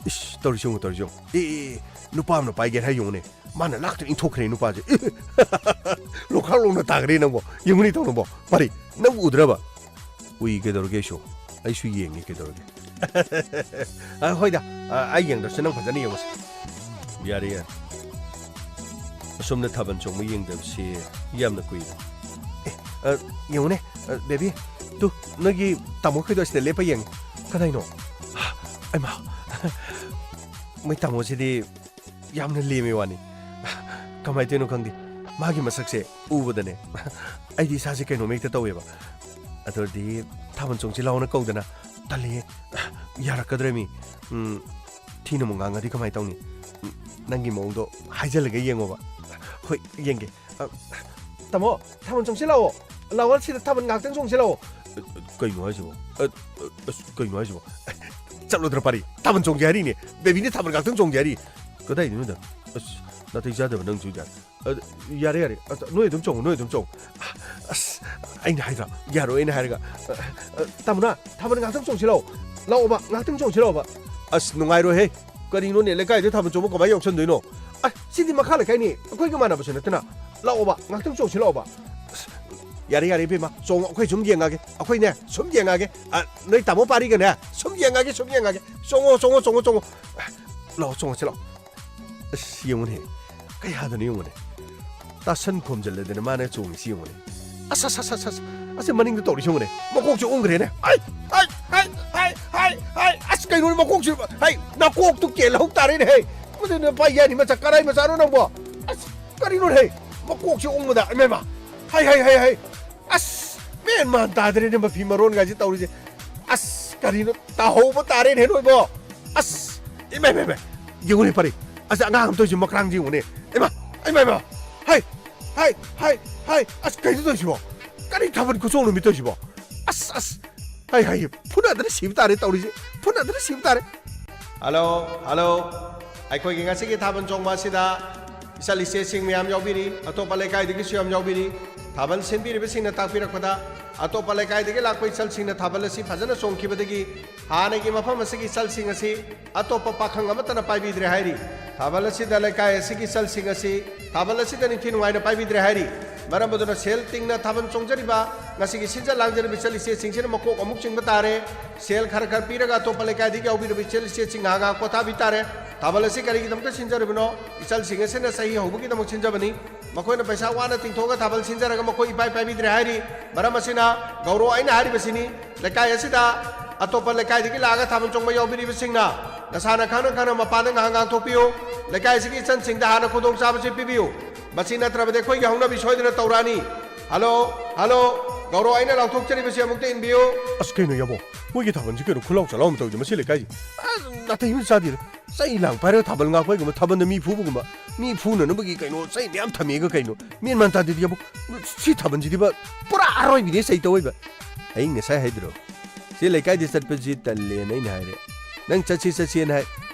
ꯏꯁ, ꯇꯧꯔꯤꯁꯤ ꯌꯦꯡꯉꯨ, ꯇꯧꯔꯤꯁꯤ ꯌꯦꯡꯉꯨ꯫ ꯑꯦ, ꯑꯦ, ꯑꯦ, ꯅꯨꯄꯥ ꯑꯃꯅ ꯄꯥꯏꯒꯦ ꯍꯥꯏ ꯌꯦꯡꯉꯨꯅꯦ꯫ ꯃꯥꯅ ꯂꯥꯛꯇ ꯏꯟꯊꯣꯛꯈ꯭ꯔꯦ ꯅꯨꯄꯥꯁꯦ꯫ ꯑꯦ, ꯂꯣꯡꯈꯥꯛ ꯂꯣꯡꯅ ꯇꯥꯈ꯭ꯔꯦ ꯅꯪꯕꯣ꯫ ꯌꯦꯡꯉꯨꯅꯦ ꯇꯧꯅꯕꯣ꯫ ꯄꯥꯔꯤ, ꯅꯪꯕꯨ ꯎꯗ꯭ꯔꯕ? ꯎꯏ, ꯀꯩꯗꯧꯔꯒꯦ ꯑꯩꯁꯨ? ꯑꯩꯁꯨ ꯌꯦꯡꯒꯦ, ꯀꯩꯗꯧꯔꯒꯦ? ꯑ, ꯍꯣꯏꯗ, ꯑ, ꯑꯩ ꯌꯦꯡꯗ꯭ꯔꯁꯨ ꯅꯪ ꯐꯖꯅ ꯌꯦꯡꯉꯨꯁꯦ꯫ ꯌꯥꯔꯦ, ꯌꯥꯔꯦ꯫ ꯑꯁꯣꯝꯗ ꯊꯥꯕꯜ ꯆꯣꯡꯕ ꯌꯦꯡꯗꯕꯁꯤ ꯌꯥꯝꯅ ꯀꯨꯏꯔꯦ꯫ ꯑꯦ, ꯑ, ꯌꯦꯡꯉꯨꯅꯦ, ꯑ, ꯕꯦꯕꯤ, ꯇꯨ, ꯅꯣꯏꯒꯤ ꯇꯥꯃꯣ ꯈꯩꯗꯣ ꯑꯁꯤꯗ ꯂꯦꯞꯄ ꯌꯦꯡꯉꯤ꯫ ꯀꯗꯥꯏꯅꯣ? ꯑꯩꯃꯥ, ꯃꯣꯏ ꯇꯥꯃꯣꯁꯤꯗꯤ ꯌꯥꯝꯅ ꯂꯦꯝꯃꯦ ꯋꯥꯅꯤ꯫ ꯀꯃꯥꯏꯅ ꯇꯧꯔꯤꯅꯣ ꯈꯪꯗꯦ, ꯃꯥꯒꯤ ꯃꯁꯛꯁꯦ ꯎꯕꯗꯅꯦ ꯑꯩꯗꯤ ꯏꯁꯥꯁꯦ ꯀꯩꯅꯣꯝ ꯍꯦꯛꯇ ꯇꯧꯋꯦꯕ꯫ ꯑꯗꯨꯗꯤ ꯊꯥꯕꯜ ꯆꯣꯡꯁꯤ ꯂꯥꯎꯅ ꯀꯧꯗꯅ꯫ ꯇꯜꯂꯤꯍꯦ, ꯌꯥꯔꯛꯀꯗ꯭ꯔꯦ ꯃꯤ꯫ ꯎꯝ, ꯊꯤꯅ ꯑꯃꯨꯛ ꯉꯥꯡꯉꯗꯤ ꯀꯃꯥꯏꯅ ꯇꯧꯅꯤ? ꯎꯝ, ꯅꯪꯒꯤ ꯃꯑꯣꯡꯗꯣ ꯍꯥꯏꯖꯤꯜꯂꯒ ꯌꯦꯡꯉꯣꯕ꯫ ꯍꯣꯏ, ꯌꯦꯡꯒꯦ꯫ ꯑ, ꯇꯥꯃꯣ, ꯊꯥꯕꯜ ꯆꯣꯡꯁꯤ ꯂꯥꯛꯑꯣ꯫ ꯂꯥꯛꯑꯣ, ꯁꯤꯗ ꯊꯥꯕꯜ ꯉꯥꯛꯇꯪ ꯆꯣꯡꯁꯤ ꯂꯥꯛꯑꯣ꯫ ꯀꯩꯅꯣ ꯍꯥꯏꯁꯤꯕꯣ? ꯑ, ꯑ, ꯑꯁ, ꯀꯩꯅꯣ ꯍꯥꯏꯁꯤꯕꯣ? ꯆꯠꯂꯣꯗ꯭ꯔ ꯄꯥꯔꯤ, ꯊꯥꯕꯜ ꯆꯣꯡꯒꯦ ꯍꯥꯏꯔꯤꯅꯦ꯫ ꯕꯦꯕꯤꯅ ꯊꯥꯕꯜ ꯉꯥꯛꯇꯪ ꯆꯣꯡꯒꯦ ꯍꯥꯏꯔꯤ꯫ ꯀꯗꯥꯏꯗꯩꯅꯣꯗ? ꯑꯁ, ꯅꯥꯇꯩ ꯆꯥꯗꯕ ꯅꯪꯁꯨ ꯌꯥꯔꯦ꯫ ꯑ, ꯌꯥꯔꯦ, ꯌꯥꯔꯦ꯫ ꯑ, ꯅꯣꯏ ꯑꯗꯨꯝ ꯆꯣꯡꯉꯨ, ꯅꯣꯏ ꯑꯗꯨꯝ ꯆꯣꯡꯉꯨ꯫ ꯑꯁ, ꯑꯩꯅ ꯍꯥꯏꯗ꯭ꯔꯥ? ꯌꯥꯔꯣꯏ, ꯑꯩꯅ ꯍꯥꯏꯔꯒ꯫ ꯑ, ꯑ, ꯇꯥꯃꯣꯅ ꯊꯥꯕꯜ ꯉꯥꯛꯇꯪ ꯆꯣꯡꯁꯤ ꯂꯥꯛꯑꯣ꯫ ꯂꯥꯛꯑꯣꯕ, ꯉꯥꯛꯇꯪ ꯆꯣꯡꯁꯤ ꯂꯥꯛꯑꯣꯕ꯫ ꯑꯁ, ꯅꯨꯡꯉꯥꯏꯔꯣꯏꯍꯦ꯫ ꯀꯔꯤꯅꯣꯅꯦ, ꯂꯩꯀꯥꯏꯗ ꯊꯥꯕꯜ ꯆꯣꯡꯕ ꯀꯃꯥꯏꯅ ꯌꯥꯎꯁꯟꯗꯣꯏꯅꯣ? ꯑ, ꯁꯤꯗꯤ ꯃꯈꯥ ꯂꯩꯀꯥꯏꯅꯤ, ꯑꯩꯈꯣꯏꯒ ꯃꯥꯟꯅꯕꯁꯨ ꯅꯠꯇꯅ꯫ ꯂꯥꯛꯑꯣꯕ, ꯉꯥꯛꯇꯪ ꯆꯣꯡꯁꯤ ꯂꯥꯛꯑꯣꯕ꯫ ꯑꯁ, ꯌꯥꯔꯦ, ꯌꯥꯔꯦ, ꯏꯕꯦꯝꯃ, ꯆꯣꯡꯉꯣ, ꯑꯩꯈꯣꯏ ꯁꯨꯝ ꯌꯦꯡꯉꯒꯦ, ꯑꯩꯈꯣꯏꯅꯦ, ꯁꯨꯝ ꯌꯦꯡꯉꯒꯦ꯫ ꯑ, ꯅꯣꯏ ꯇꯥꯃꯣ ꯄꯥꯔꯤꯒꯅꯦ, ꯁꯨꯝ ꯌꯦꯡꯉꯒꯦ, ꯁꯨꯝ ꯌꯦꯡꯉꯒꯦ꯫ ꯆꯣꯡꯉꯣ, ꯆꯣꯡꯉꯣ, ꯆꯣꯡꯉꯣ, ꯆꯣꯡꯉꯣ꯫ ꯂꯥꯛꯑꯣ, ꯆꯣꯡꯉꯁꯤ ꯂꯥꯛꯑꯣ꯫ ꯑꯁ, ꯌꯦꯡꯉꯨꯅꯦ, ꯀꯩ ꯍꯥꯏꯗꯣꯏꯅꯣ ꯌꯦꯡꯉꯨꯅꯦ꯫ ꯇꯥꯁꯟ ꯈꯣꯝꯖꯤꯜꯂꯗꯅ ꯃꯥꯅ ꯆꯣꯡꯉꯤꯁꯤ ꯌꯦꯡꯉꯨꯅꯦ꯫ ꯑꯁ, ꯑꯁ, ꯑꯁ, ꯑꯁ, ꯑꯁ, ꯑꯁꯤ ꯃꯅꯤꯡꯗ ꯇꯧꯔꯤꯁꯤ ꯌꯦꯡꯉꯨꯅꯦ꯫ ꯃꯀꯣꯛꯁꯦ ꯎꯪꯈ꯭ꯔꯦꯅꯦ꯫ ꯑꯩ, ꯑꯩ, ꯑꯩ, ꯑꯩ, ꯑꯩ, ꯑꯩ, ꯑꯁ, ꯀꯩꯅꯣꯅꯦ ꯃꯀꯣꯛꯁꯤ? ꯍꯩ, ꯅꯀꯣꯛꯇꯨ ꯀꯦꯜꯍꯧ ꯇꯥꯔꯦꯅꯦ, ꯍꯩ꯫ ꯃꯗꯨ ꯅꯨꯄꯥ ꯌꯥꯏꯅꯤ ꯃꯆꯥ ꯀꯔꯥꯏ ꯃꯆꯥꯅꯣ ꯅꯪꯕꯣ? ꯑꯁ, ꯀꯔꯤꯅꯣꯅꯦ, ꯍꯩ? ꯃꯀꯣꯛꯁꯦ ꯎꯪꯕꯗ, ꯏꯃꯥꯏꯃ꯫ ꯍꯩ, ꯍꯩ, ꯍꯩ, ꯍꯩ꯫ ꯑꯁ, ꯃꯦꯟ ꯃꯥꯟ ꯇꯥꯗ꯭ꯔꯦꯅꯦ ꯃꯐꯤ ꯃꯔꯣꯟꯒꯥꯏꯁꯦ ꯇꯧꯔꯤꯁꯦ꯫ ꯑꯁ, ꯀꯔꯤꯅꯣ ꯇꯥꯍꯧꯕ ꯇꯥꯔꯦꯅꯦ ꯅꯣꯏꯕꯣ꯫ ꯑꯁ, ꯏꯃꯥꯏ, ꯏꯃꯥꯏ, ꯏꯃꯥꯏ꯫ ꯌꯦꯡꯉꯨꯅꯦ ꯄꯔꯤ꯫ ꯑꯁ, ꯑꯉꯥꯡ ꯑꯃ ꯇꯧꯔꯤꯁꯦ ꯃꯀ꯭ꯔꯥꯡꯁꯦ ꯌꯦꯡꯉꯨꯅꯦ꯫ ꯏꯃꯥ, ꯏꯃꯥ, ꯏꯃꯥ꯫ ꯍꯥꯏ, ꯍꯥꯏ, ꯍꯥꯏ, ꯍꯥꯏ꯫ ꯑꯁ, ꯀꯩꯅꯣ ꯇꯧꯔꯤꯁꯤꯕꯣ? ꯀꯔꯤ ꯊꯥꯕꯜ ꯈꯨꯆꯣꯡꯅꯣ ꯃꯤ ꯇꯧꯔꯤꯁꯤꯕꯣ? ꯑꯁ, ꯑꯁ꯫ ꯍꯥꯏ, ꯍꯥꯏ꯫ ꯐꯨꯅꯗꯅ ꯁꯤꯕ ꯇꯥꯔꯦ ꯇꯧꯔꯤꯁꯦ꯫ ꯐꯨꯅꯗꯅ ꯁꯤꯕ ꯇꯥꯔꯦ꯫ Hello, hello. ꯑꯩꯈꯣꯏꯒꯤ ꯉꯁꯤꯒꯤ ꯊꯥꯕꯜ ꯆꯣꯡꯕ ꯑꯁꯤꯗ ꯏꯆꯜ ꯏꯆꯦꯁꯤꯡ ꯃꯌꯥꯝ ꯌꯥꯎꯕꯤꯔꯤ, ꯑꯇꯣꯞꯄ ꯂꯩꯀꯥꯏꯗꯒꯤꯁꯨ ꯌꯥꯝ ꯌꯥꯎꯕꯤꯔꯤ꯫ ꯊꯥꯕꯜ ꯁꯤꯟꯕꯤꯔꯤꯕꯁꯤꯡꯅ ꯇꯥꯛꯄꯤꯔꯛꯄꯗ, ꯑꯇꯣꯞꯄ ꯂꯩꯀꯥꯏꯗꯒꯤ ꯂꯥꯛꯄ ꯏꯆꯜꯁꯤꯡꯅ ꯊꯥꯕꯜ ꯑꯁꯤ ꯐꯖꯅ ꯆꯣꯡꯈꯤꯕꯗꯒꯤ ꯍꯥꯟꯅꯒꯤ ꯃꯐꯝ ꯑꯁꯤꯒꯤ ꯏꯆꯜꯁꯤꯡ ꯑꯁꯤ ꯑꯇꯣꯞꯄ ꯄꯥꯈꯪ ꯑꯃꯠꯇꯅ ꯄꯥꯏꯕꯤꯗ꯭ꯔꯦ ꯍꯥꯏꯔꯤ꯫ ꯊꯥꯕꯜ ꯑꯁꯤꯗ ꯂꯩꯀꯥꯏ ꯑꯁꯤꯒꯤ ꯏꯆꯜꯁꯤꯡ ꯑꯁꯤ ꯊꯥꯕꯜ ꯑꯁꯤꯗ ꯅꯤꯡꯊꯤ ꯅꯨꯡꯉꯥꯏꯅ ꯄꯥꯏꯕꯤꯗ꯭ꯔꯦ ꯍꯥꯏꯔꯤ꯫ ꯃꯔꯝ ꯑꯗꯨꯅ ꯁꯦꯜ ꯇꯤꯡꯅ ꯊꯥꯕꯜ ꯆꯣꯡꯖꯔꯤꯕ ꯉꯁꯤꯒꯤ ꯁꯤꯟꯖ ꯂꯥꯡꯖꯔꯤꯕ ꯏꯆꯜ ꯏꯆꯦꯁꯤꯡꯁꯤꯅ ꯃꯀꯣꯛ ꯑꯃꯨꯛ ꯆꯤꯡꯕ ꯇꯥꯔꯦ꯫ ꯁꯦꯜ ꯈꯔ ꯈꯔ ꯄꯤꯔꯒ ꯑꯇꯣꯞꯄ ꯂꯩꯀꯥꯏꯗꯒꯤ ꯌꯥꯎꯕꯤꯔꯕ ꯏꯆꯜ ꯏꯆꯦꯁꯤꯡ ꯉꯥꯏꯍꯥꯛ ꯉꯥꯏꯍꯥꯛ ꯄꯣꯊꯥꯕꯤ ꯇꯥꯔꯦ꯫ ꯊꯥꯕꯜ ꯑꯁꯤ ꯀꯔꯤꯒꯤꯗꯃꯛꯇ ꯁꯤꯟꯖꯔꯤꯕꯅꯣ? ꯏꯆꯜꯁꯤꯡ ꯑꯁꯤꯅ ꯆꯍꯤ ꯍꯧꯕꯒꯤꯗꯃꯛ ꯁꯤꯟꯖꯕꯅꯤ꯫ ꯃꯈꯣꯏꯅ ꯄꯩꯁꯥ ꯋꯥꯅ ꯇꯤꯡꯊꯣꯛꯑꯒ ꯊꯥꯕꯜ ꯁꯤꯟꯖꯔꯒ ꯃꯈꯣꯏ ꯏꯄꯥꯏ ꯄꯥꯏꯕꯤꯗ꯭ꯔꯦ ꯍꯥꯏꯔꯤ꯫ ꯃꯔꯝ ꯑꯁꯤꯅ ꯒꯧꯔꯣ ꯑꯩꯅ ꯍꯥꯏꯔꯤꯕꯁꯤꯅꯤ, ꯂꯩꯀꯥꯏ ꯑꯁꯤꯗ ꯑꯇꯣꯞꯄ ꯂꯩꯀꯥꯏꯗꯒꯤ ꯂꯥꯛꯑꯒ ꯊꯥꯕꯜ ꯆꯣꯡꯕ ꯌꯥꯎꯕꯤꯔꯤꯕꯁꯤꯡꯅ ꯅꯁꯥꯅ ꯈꯪꯅ ꯈꯪꯅ ꯃꯄꯥꯟꯗ ꯉꯥꯏꯍꯥꯛ ꯉꯥꯡꯊꯣꯛꯄꯤꯌꯨ꯫ ꯂꯩꯀꯥꯏ ꯑꯁꯤꯒꯤ ꯏꯆꯜꯁꯤꯡꯗ ꯍꯥꯟꯅ ꯈꯨꯗꯣꯡꯆꯥꯕꯁꯤ ꯄꯤꯕꯤꯌꯨ꯫ ꯃꯁꯤ ꯅꯠꯇ꯭ꯔꯕꯗꯤ ꯑꯩꯈꯣꯏꯒꯤ ꯍꯧꯅꯕꯤ ꯁꯣꯏꯗꯅ ꯇꯧꯔꯛꯑꯅꯤ꯫ ꯍꯜꯂꯣ, ꯍꯜꯂꯣ, ꯒꯧꯔꯣ ꯑꯩꯅ ꯂꯥꯎꯊꯣꯛꯆꯔꯤꯕꯁꯤ ꯑꯃꯨꯛꯇ ꯏꯟꯕꯤꯌꯨ꯫ ꯑꯁ, ꯀꯩꯅꯣ ꯌꯥꯕꯣ? ꯃꯣꯏꯒꯤ ꯊꯥꯕꯜꯁꯤ ꯀꯩꯅꯣ ꯈꯨꯂꯥꯎ ꯆꯂꯥꯎ ꯑꯃ ꯇꯧꯏꯗ ꯃꯁꯤ ꯂꯩꯀꯥꯏꯁꯤ꯫ ꯑꯁ, ꯅꯥꯇꯩ ꯑꯃ ꯆꯥꯗꯦꯗ꯫ ꯆꯩ ꯂꯥꯡ ꯄꯥꯏꯔꯒ ꯊꯥꯕꯜ ꯉꯥꯛꯄ ꯍꯥꯏꯒꯨꯝꯕ, ꯊꯥꯕꯜꯗ ꯃꯤ ꯐꯨꯕꯒꯨꯝꯕ, ꯃꯤ ꯐꯨꯅꯅꯕꯒꯤ ꯀꯩꯅꯣ ꯆꯩ ꯃꯌꯥꯝ ꯊꯝꯃꯦꯒ ꯀꯩꯅꯣ? ꯃꯦꯟ ꯃꯥꯟ ꯇꯥꯗꯦꯗ ꯌꯥꯕꯣ꯫ ꯁꯤ ꯊꯥꯕꯜꯁꯤꯗꯤꯕ ꯄꯨꯔꯥ ꯑꯔꯣꯏꯕꯤꯅꯦ ꯆꯩ ꯇꯧꯋꯦꯕ꯫ ꯑꯩ ꯉꯁꯥꯏ ꯍꯥꯏꯗ꯭ꯔꯣ? ꯁꯤ ꯂꯩꯀꯥꯏꯗ ꯆꯠꯄꯁꯤ ꯇꯜꯂꯦꯅ ꯑꯩꯅ ꯍꯥꯏꯔꯦ꯫ ꯅꯪ ꯆꯠꯁꯤ ꯆꯠꯁꯦꯅ ꯍꯥꯏ꯫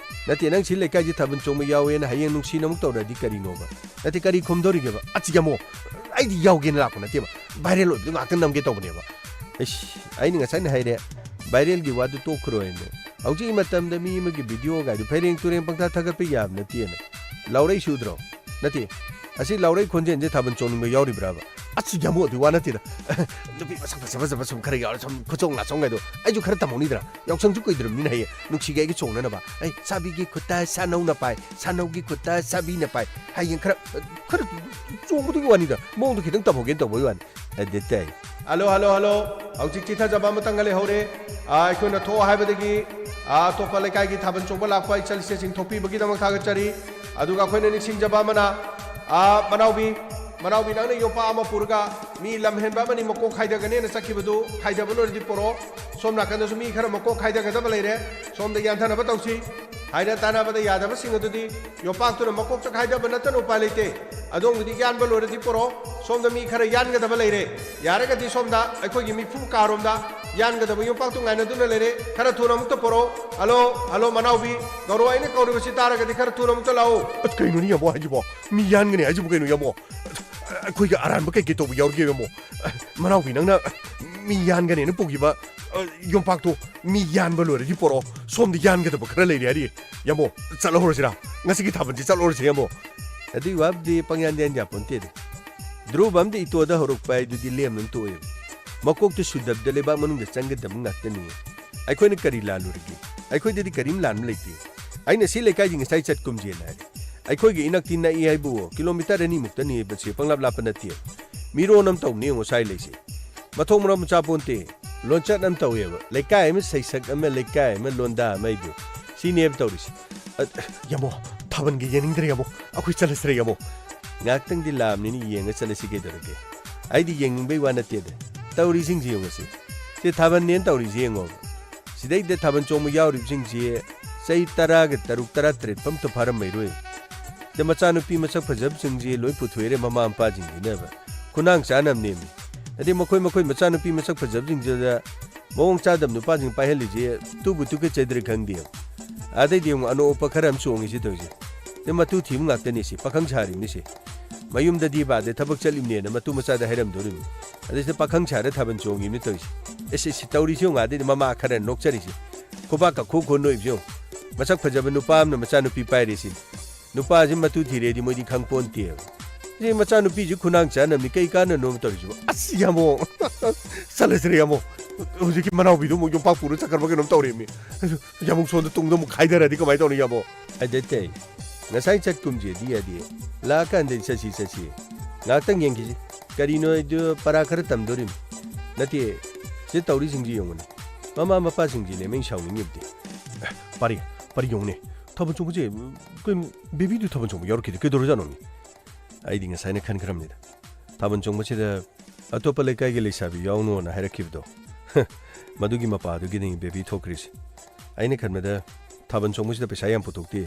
ꯅꯠꯇꯦ, ꯅꯪ ꯁꯤ ꯂꯩꯀꯥꯏꯁꯤ ꯊꯥꯕꯜ ꯆꯣꯡꯕ ꯌꯥꯎꯋꯦꯅ ꯍꯌꯦꯡ ꯅꯨꯡꯁꯤꯅ ꯑꯃꯨꯛ ꯇꯧꯔꯗꯤ ꯀꯔꯤꯅꯣꯕ? ꯅꯠꯇꯦ, ꯀꯔꯤ ꯈꯨꯝꯗꯧꯔꯤꯒꯦꯕ? ꯑꯁ ꯌꯥꯝꯃꯣ, ꯑꯩꯗꯤ ꯌꯥꯎꯒꯦꯅ ꯂꯥꯛꯄ ꯅꯠꯇꯦꯕ, ꯚꯥꯏꯔꯦꯜ ꯑꯣꯏꯕꯗꯣ ꯉꯥꯛꯇ ꯅꯝꯒꯦ ꯇꯧꯕꯅꯦꯕ꯫ ꯑꯩꯁ, ꯑꯩꯅ ꯉꯁꯥꯏꯅ ꯍꯥꯏꯔꯦ, ꯚꯥꯏꯔꯦꯜꯒꯤ ꯋꯥꯗꯨ ꯇꯣꯛꯈ꯭ꯔꯣꯅ꯫ ꯍꯧꯖꯤꯛꯀꯤ ꯃꯇꯝꯗ ꯃꯤ ꯑꯃꯒꯤ ꯚꯤꯗꯤꯑꯣ ꯒꯥꯏꯗꯨ ꯐꯩꯔꯦꯡ ꯇꯨꯔꯦꯡ ꯄꯪꯊꯥ ꯊꯥꯒꯠꯄ ꯌꯥꯕ ꯅꯠꯇꯦꯅ꯫ ꯂꯥꯎꯔꯩ ꯁꯨꯗ꯭ꯔꯣ? ꯅꯠꯇꯦ, ꯑꯁꯤ ꯂꯥꯎꯔꯩ ꯈꯣꯟꯖꯦꯜꯁꯦ ꯊꯥꯕꯜ ꯆꯣꯡꯅꯤꯡꯕ ꯌꯥꯎꯔꯤꯕ꯭ꯔꯕ? ꯑꯁ, ꯌꯥꯝꯃꯣ, ꯑꯗꯨꯒꯤ ꯋꯥ ꯅꯠꯇꯦꯗ꯫ ꯅꯨꯄꯤ ꯃꯁꯛ ꯐꯖ ꯐꯖꯕ ꯁꯨꯝ ꯈꯔ ꯌꯥꯎꯔ ꯁꯨꯝ ꯈꯨꯆꯣꯡ ꯂꯥꯆꯣꯡ ꯍꯥꯏꯗꯣ ꯑꯩꯁꯨ ꯈꯔ ꯇꯝꯍꯧꯅꯤꯗ꯭ꯔꯥ? ꯌꯥꯎꯁꯪꯁꯨ ꯀꯨꯏꯗ꯭ꯔꯕꯅꯤꯅ ꯍꯌꯦꯡ ꯅꯨꯡꯁꯤꯒꯤ ꯑꯩꯒꯤ ꯆꯣꯡꯅꯅꯕ꯫ ꯑꯩ ꯁꯥꯕꯤꯒꯤ ꯈꯨꯠꯇ ꯁꯥꯅꯧꯅ ꯄꯥꯏ, ꯁꯥꯅꯧꯒꯤ ꯈꯨꯠꯇ ꯁꯥꯕꯤꯅ ꯄꯥꯏ꯫ ꯍꯌꯦꯡ ꯈꯔ, ꯈꯔ ꯆꯣꯡꯕꯗꯨꯒꯤ ꯋꯥꯅꯤꯗ, ꯃꯑꯣꯡꯗꯣ ꯈꯤꯇꯪ ꯇꯝꯍꯧꯒꯦꯅ ꯇꯧꯕꯒꯤ ꯋꯥꯅꯤ꯫ ꯑꯗꯨ ꯇꯥꯏ꯫ Hello, hello, hello. ꯍꯧꯖꯤꯛ ꯆꯤꯊꯖꯕ ꯑꯃꯇꯪꯒ ꯂꯩꯍꯧꯔꯦ꯫ ꯑꯥ, ꯑꯩꯈꯣꯏꯅ ꯊꯣꯛꯑꯣ ꯍꯥꯏꯕꯗꯒꯤ, ꯑꯥ, ꯑꯇꯣꯞꯄ ꯂꯩꯀꯥꯏꯒꯤ ꯊꯥꯕꯜ ꯆꯣꯡꯕ ꯂꯥꯛꯄ ꯏꯆꯜ ꯏꯆꯦꯁꯤꯡ ꯊꯣꯛꯄꯤꯕꯒꯤꯗꯃꯛ ꯊꯥꯒꯠꯆꯔꯤ꯫ ꯑꯗꯨꯒ ꯑꯩꯈꯣꯏꯅ ꯅꯤꯡꯁꯤꯡꯖꯕ ꯑꯃꯅ, ꯑꯥ, ꯃꯅꯥꯎꯕꯤ, ꯃꯅꯥꯎꯕꯤ, ꯅꯪꯅ ꯌꯣꯄꯥꯛ ꯑꯃ ꯄꯨꯔꯒ ꯃꯤ ꯂꯝ ꯍꯦꯟꯕ ꯑꯃꯅꯤ ꯃꯀꯣꯛ ꯈꯥꯏꯗꯒꯅꯦꯅ ꯆꯠꯈꯤꯕꯗꯨ ꯈꯥꯏꯗꯕ ꯂꯣꯏꯔꯗꯤ ꯄꯣꯔꯛꯑꯣ꯫ ꯁꯣꯝ ꯅꯥꯀꯟꯗꯁꯨ ꯃꯤ ꯈꯔ ꯃꯀꯣꯛ ꯈꯥꯏꯗꯒꯗꯕ ꯂꯩꯔꯦ꯫ ꯁꯣꯝꯗ ꯌꯥꯟꯊꯅꯕ ꯇꯧꯁꯤ꯫ ꯍꯥꯏꯅ ꯇꯥꯟꯅꯕꯗ ꯌꯥꯗꯕꯁꯤꯡ ꯑꯗꯨꯗꯤ ꯌꯣꯄꯥꯛꯇꯨꯅ ꯃꯀꯣꯛꯇ ꯈꯥꯏꯗꯕ ꯅꯠꯇꯅ ꯎꯄꯥꯏ ꯂꯩꯇꯦ꯫ ꯑꯗꯣꯝꯒꯤꯗꯤ ꯌꯥꯟꯕ ꯂꯣꯏꯔꯗꯤ ꯄꯣꯔꯛꯑꯣ꯫ ꯁꯣꯝꯗ ꯃꯤ ꯈꯔ ꯌꯥꯟꯒꯗꯕ ꯂꯩꯔꯦ꯫ ꯌꯥꯔꯒꯗꯤ ꯁꯣꯝꯗ ꯑꯩꯈꯣꯏꯒꯤ ꯃꯤꯐꯨ ꯀꯥꯔꯣꯝꯗ ꯌꯥꯟꯒꯗꯕ ꯌꯣꯄꯥꯛꯇꯨ ꯉꯥꯏꯅꯗꯨꯅ ꯂꯩꯔꯦ꯫ ꯈꯔ ꯊꯨꯅ ꯑꯃꯨꯛꯇ ꯄꯣꯔꯛꯑꯣ꯫ ꯍꯜꯂꯣ, ꯍꯜꯂꯣ, ꯃꯅꯥꯎꯕꯤ, ꯒꯧꯔꯣ ꯑꯩꯅ ꯀꯧꯔꯤꯕꯁꯤ ꯇꯥꯔꯒꯗꯤ ꯈꯔ ꯊꯨꯅ ꯑꯃꯨꯛꯇ ꯂꯥꯛꯑꯣ꯫ ꯑꯁ, ꯀꯩꯅꯣꯅꯦ ꯌꯥꯝꯕꯣ ꯍꯥꯏꯁꯤꯕꯣ? ꯃꯤ ꯌꯥꯟꯒꯅꯤ ꯍꯥꯏꯁꯤꯕꯨ ꯀꯩꯅꯣ ꯌꯥꯝꯕꯣ? ꯑꯩꯈꯣꯏꯒꯤ ꯑꯔꯥꯟꯕ ꯀꯩꯀꯩ ꯇꯧꯕ ꯌꯥꯎꯔꯤꯒꯦ ꯌꯥꯝꯕꯣ? ꯃꯅꯥꯎꯕꯤ, ꯅꯪꯅ ꯃꯤ ꯌꯥꯟꯒꯅꯦꯅ ꯄꯨꯈꯤꯕ, ꯑ, ꯌꯣꯝꯄꯥꯛꯇꯣ ꯃꯤ ꯌꯥꯟꯕ ꯂꯣꯏꯔꯗꯤ ꯄꯣꯔꯛꯑꯣ꯫ ꯁꯣꯝꯗ ꯌꯥꯟꯒꯗꯕ ꯈꯔ ꯂꯩꯔꯦ ꯍꯥꯏꯔꯤ꯫ ꯌꯥꯝꯕꯣ, ꯆꯠꯂꯧꯔꯁꯤꯔꯥ? ꯉꯁꯤꯒꯤ ꯊꯥꯕꯜꯁꯤ ꯆꯠꯂꯧꯔꯁꯤ ꯌꯥꯝꯕꯣ꯫ ꯑꯗꯨꯏ ꯋꯥꯕꯨꯗꯤ ꯄꯪꯌꯥꯟꯗ ꯌꯥꯟ ꯌꯥꯄꯣꯟꯇꯦꯗ꯫ ꯗ꯭ꯔꯣꯕ ꯑꯃꯗ ꯏꯇꯣꯗ ꯍꯧꯔꯛꯄ ꯍꯥꯏꯗꯨꯗꯤ ꯂꯦꯝꯅ ꯇꯣꯛꯑꯦꯕ꯫ ꯃꯀꯣꯛꯇ ꯁꯨꯗꯕꯗ ꯂꯩꯕꯥꯛ ꯃꯅꯨꯡꯗ ꯆꯪꯒꯗꯕ ꯉꯥꯛꯇꯅꯤ꯫ ꯑꯩꯈꯣꯏꯅ ꯀꯔꯤ ꯂꯥꯜꯂꯨꯔꯒꯦ? ꯑꯩꯈꯣꯏꯗꯗꯤ ꯀꯔꯤꯝ ꯂꯥꯟꯕ ꯂꯩꯇꯦ꯫ ꯑꯩꯅ ꯁꯤ ꯂꯩꯀꯥꯏꯒꯤ ꯉꯁꯥꯏ ꯆꯠꯀꯨꯝꯁꯦꯅ ꯍꯥꯏꯔꯦ꯫ ꯑꯩꯈꯣꯏꯒꯤ ꯏꯅꯛꯇꯤ ꯅꯛꯏ ꯍꯥꯏꯕꯨ ꯀꯤꯂꯣꯃꯤꯇꯔ ꯑꯅꯤꯃꯨꯛꯇꯅꯤ ꯍꯥꯏꯕꯁꯦ ꯄꯪꯂꯥꯞ ꯂꯥꯞꯄ ꯅꯠꯇꯦ꯫ ꯃꯤꯔꯣꯟ ꯑꯃ ꯇꯧꯅꯤ ꯌꯦꯡꯉꯣ ꯁ꯭ꯋꯥꯏ ꯂꯩꯁꯦ꯫ ꯃꯊꯣꯡ ꯃꯔꯝ ꯆꯥꯄꯣꯟꯇꯦ꯫ ꯂꯣꯟꯆꯠ ꯑꯃ ꯇꯧꯋꯦꯕ꯫ ꯂꯩꯀꯥꯏ ꯑꯃ ꯁꯩꯁꯛ ꯑꯃ, ꯂꯩꯀꯥꯏ ꯑꯃ ꯂꯣꯟꯗꯥ ꯑꯃ ꯍꯥꯏꯗꯨ꯫ ꯁꯤꯅꯦꯕ ꯇꯧꯔꯤꯁꯦ꯫ ꯑ, ꯌꯥꯃꯣ, ꯊꯥꯕꯜꯒ ꯌꯦꯡꯅꯤꯡꯗ꯭ꯔꯦ ꯌꯥꯃꯣ꯫ ꯑꯩꯈꯣꯏ ꯆꯠꯂꯁꯤꯔꯦ ꯌꯥꯃꯣ꯫ ꯉꯥꯏꯍꯥꯛꯇꯪꯗꯤ ꯂꯥꯛꯑꯕꯅꯤꯅ ꯌꯦꯡꯉ ꯆꯠꯂꯁꯤ ꯀꯩꯗꯧꯔꯒꯦ? ꯑꯩꯗꯤ ꯌꯦꯡꯅꯤꯡꯕꯩ ꯋꯥ ꯅꯠꯇꯦꯗ꯫ ꯇꯧꯔꯤꯁꯤꯡꯁꯤ ꯌꯦꯡꯉꯨꯁꯤ꯫ ꯁꯤ ꯊꯥꯕꯜꯅꯦꯅ ꯇꯧꯔꯤꯁꯤ ꯌꯦꯡꯉꯣꯕ꯫ ꯁꯤꯗꯩꯗ ꯊꯥꯕꯜ ꯆꯣꯡꯕ ꯌꯥꯎꯔꯤꯕꯁꯤꯡꯁꯤ ꯆꯍꯤ ꯇꯔꯥꯒ ꯇꯔꯨꯛ, ꯇꯔꯥ ꯇꯔꯦꯠ ꯐꯝꯇ ꯐꯥꯔꯝꯃꯩꯔꯣꯏ꯫ ꯁꯤꯗ ꯃꯆꯥꯅꯨꯄꯤ ꯃꯁꯛ ꯐꯖꯕꯁꯤꯡꯁꯤ ꯂꯣꯏ ꯄꯨꯊꯣꯛꯑꯦꯔꯦ ꯃꯃꯥ ꯃꯄꯥꯁꯤꯡꯁꯤꯅꯕ꯫ ꯈꯨꯅꯥꯡ ꯆꯥꯅꯕꯅꯦꯃꯤ꯫ ꯑꯗꯩ ꯃꯈꯣꯏ, ꯃꯈꯣꯏ ꯃꯆꯥꯅꯨꯄꯤ ꯃꯁꯛ ꯐꯖꯕꯁꯤꯡꯁꯤꯗ ꯃꯑꯣꯡ ꯆꯥꯗꯕ ꯅꯨꯄꯥꯁꯤꯡ ꯄꯥꯏꯍꯜꯂꯤꯁꯦ ꯇꯨꯕꯨ ꯇꯨꯀꯠꯆꯗ꯭ꯔꯦ ꯈꯪꯗꯦ꯫ ꯑꯗꯩꯗꯤ ꯑꯃꯨꯛ ꯑꯅꯣꯛ ꯎꯞꯄ ꯈꯔ ꯑꯃ ꯆꯣꯡꯉꯤꯁꯤ ꯇꯧꯔꯤꯁꯦ꯫ ꯁꯤ ꯃꯇꯨ ꯊꯤꯕ ꯉꯥꯛꯇꯅꯤ ꯁꯤ, ꯄꯥꯈꯪ ꯁꯥꯔꯤꯕꯅꯤ ꯁꯤ꯫ ꯃꯌꯨꯝꯗꯗꯤ ꯕꯥꯗ ꯊꯕꯛ ꯆꯠꯂꯤꯕꯅꯦꯅ ꯃꯇꯨ ꯃꯆꯥꯗ ꯍꯥꯏꯔꯝꯗꯣꯔꯤꯕꯅꯤ꯫ ꯑꯗꯩ ꯁꯤꯗ ꯄꯥꯈꯪ ꯁꯥꯔ ꯊꯥꯕꯜ ꯆꯣꯡꯉꯤꯕꯅꯤ ꯇꯧꯔꯤꯁꯦ꯫ ꯑꯦꯁ, ꯑꯦꯁ, ꯁꯤ ꯇꯧꯔꯤꯁꯤ ꯌꯦꯡꯉꯨ ꯑꯗꯩꯗꯤ ꯃꯃꯥ ꯈꯔ ꯅꯣꯛꯆꯔꯤꯁꯦ꯫ ꯈꯨꯕꯥꯛꯀ ꯈꯨ ꯈꯨ ꯅꯣꯛꯏꯕꯁꯤ ꯌꯦꯡꯉꯨ꯫ ꯃꯁꯛ ꯐꯖꯕ ꯅꯨꯄꯥ ꯑꯃꯅ ꯃꯆꯥꯅꯨꯄꯤ ꯄꯥꯏꯔꯦ ꯁꯤꯅꯤ꯫ ꯅꯨꯄꯥꯁꯤ ꯃꯇꯨ ꯊꯤꯔꯦꯗꯤ ꯃꯣꯏꯗꯤ ꯈꯪ ꯄꯣꯟꯇꯦꯕ꯫ ꯁꯤ ꯃꯆꯥꯅꯨꯄꯤꯁꯤ ꯈꯨꯅꯥꯡ ꯆꯥꯅꯕꯅꯤ ꯀꯩ ꯀꯥꯟꯅꯅꯣꯕ ꯇꯧꯔꯤꯁꯤꯕꯣ? ꯑꯁ, ꯌꯥꯃꯣ꯫ ꯆꯠꯂꯁꯤꯔꯦ, ꯌꯥꯃꯣ꯫ ꯍꯧꯖꯤꯛꯀꯤ ꯃꯅꯥꯎꯄꯤꯗꯨ ꯑꯃꯨꯛ ꯌꯣꯝꯄꯥꯛ ꯄꯨꯔ ꯆꯠꯈ꯭ꯔꯕ ꯀꯩꯅꯣꯝ ꯇꯧꯔꯦꯃꯤ꯫ ꯌꯥꯃꯨꯛ ꯁꯣꯝꯗ ꯇꯨꯡꯗ ꯑꯃꯨꯛ ꯈꯥꯏꯗꯔꯗꯤ ꯀꯃꯥꯏꯅ ꯇꯧꯅꯤ, ꯌꯥꯃꯣ? ꯑꯗꯩ ꯉꯁꯥꯏ ꯆꯠꯀꯨꯝꯁꯦꯗꯤ ꯌꯥꯗꯦ꯫ ꯂꯥꯛꯑꯀꯥꯟꯗ ꯆꯠꯁꯤ, ꯆꯠꯁꯤ꯫ ꯉꯥꯏꯍꯥꯛꯇꯪ ꯌꯦꯡꯈꯤꯁꯤ꯫ ꯀꯔꯤꯅꯣ ꯑꯩꯗꯨ ꯄꯔꯥ ꯈꯔ ꯇꯝꯗꯣꯔꯤꯃꯤ꯫ ꯅꯠꯇꯦ, ꯁꯤ ꯇꯧꯔꯤꯁꯤꯡꯁꯤ ꯌꯦꯡꯉꯨꯅꯦ꯫ ꯃꯃꯥ ꯃꯄꯥꯁꯤꯡꯁꯤꯅꯦ ꯃꯤ ꯁꯥꯎꯅꯤꯡꯉꯤꯕꯗꯤ꯫ ꯑꯦ, ꯄꯥꯔꯤ, ꯄꯥꯔꯤ ꯌꯦꯡꯉꯨꯅꯦ꯫ ꯊꯥꯕꯜ ꯆꯣꯡꯕꯁꯦ, ꯀꯩꯅꯣ, ꯕꯦꯕꯤꯗꯨ ꯊꯥꯕꯜ ꯆꯣꯡꯕ ꯌꯥꯎꯔꯛꯈꯤꯗꯦ꯫ ꯀꯩꯗꯧꯔꯖꯥꯠꯅꯣꯅꯦ? ꯑꯩꯗꯤ ꯉꯁꯥꯏꯅ ꯈꯟꯈ꯭ꯔꯕꯅꯤꯗ꯫ ꯊꯥꯕꯜ ꯆꯣꯡꯕꯁꯤꯗ ꯑꯇꯣꯞꯄ ꯂꯩꯀꯥꯏꯒꯤ ꯂꯩꯁꯥꯕꯤ ꯌꯥꯎꯅꯣꯅ ꯍꯥꯏꯔꯛꯈꯤꯕꯗꯣ꯫ ꯃꯗꯨꯒꯤ ꯃꯄꯥꯗꯨꯒꯤꯅꯤ ꯕꯦꯕꯤ ꯊꯣꯛꯈ꯭ꯔꯤꯁꯦ꯫ ꯑꯩꯅ ꯈꯟꯕꯗ ꯊꯥꯕꯜ ꯆꯣꯡꯕꯁꯤꯗ ꯄꯩꯁꯥ ꯌꯥꯝ ꯄꯨꯊꯣꯛꯇꯦ꯫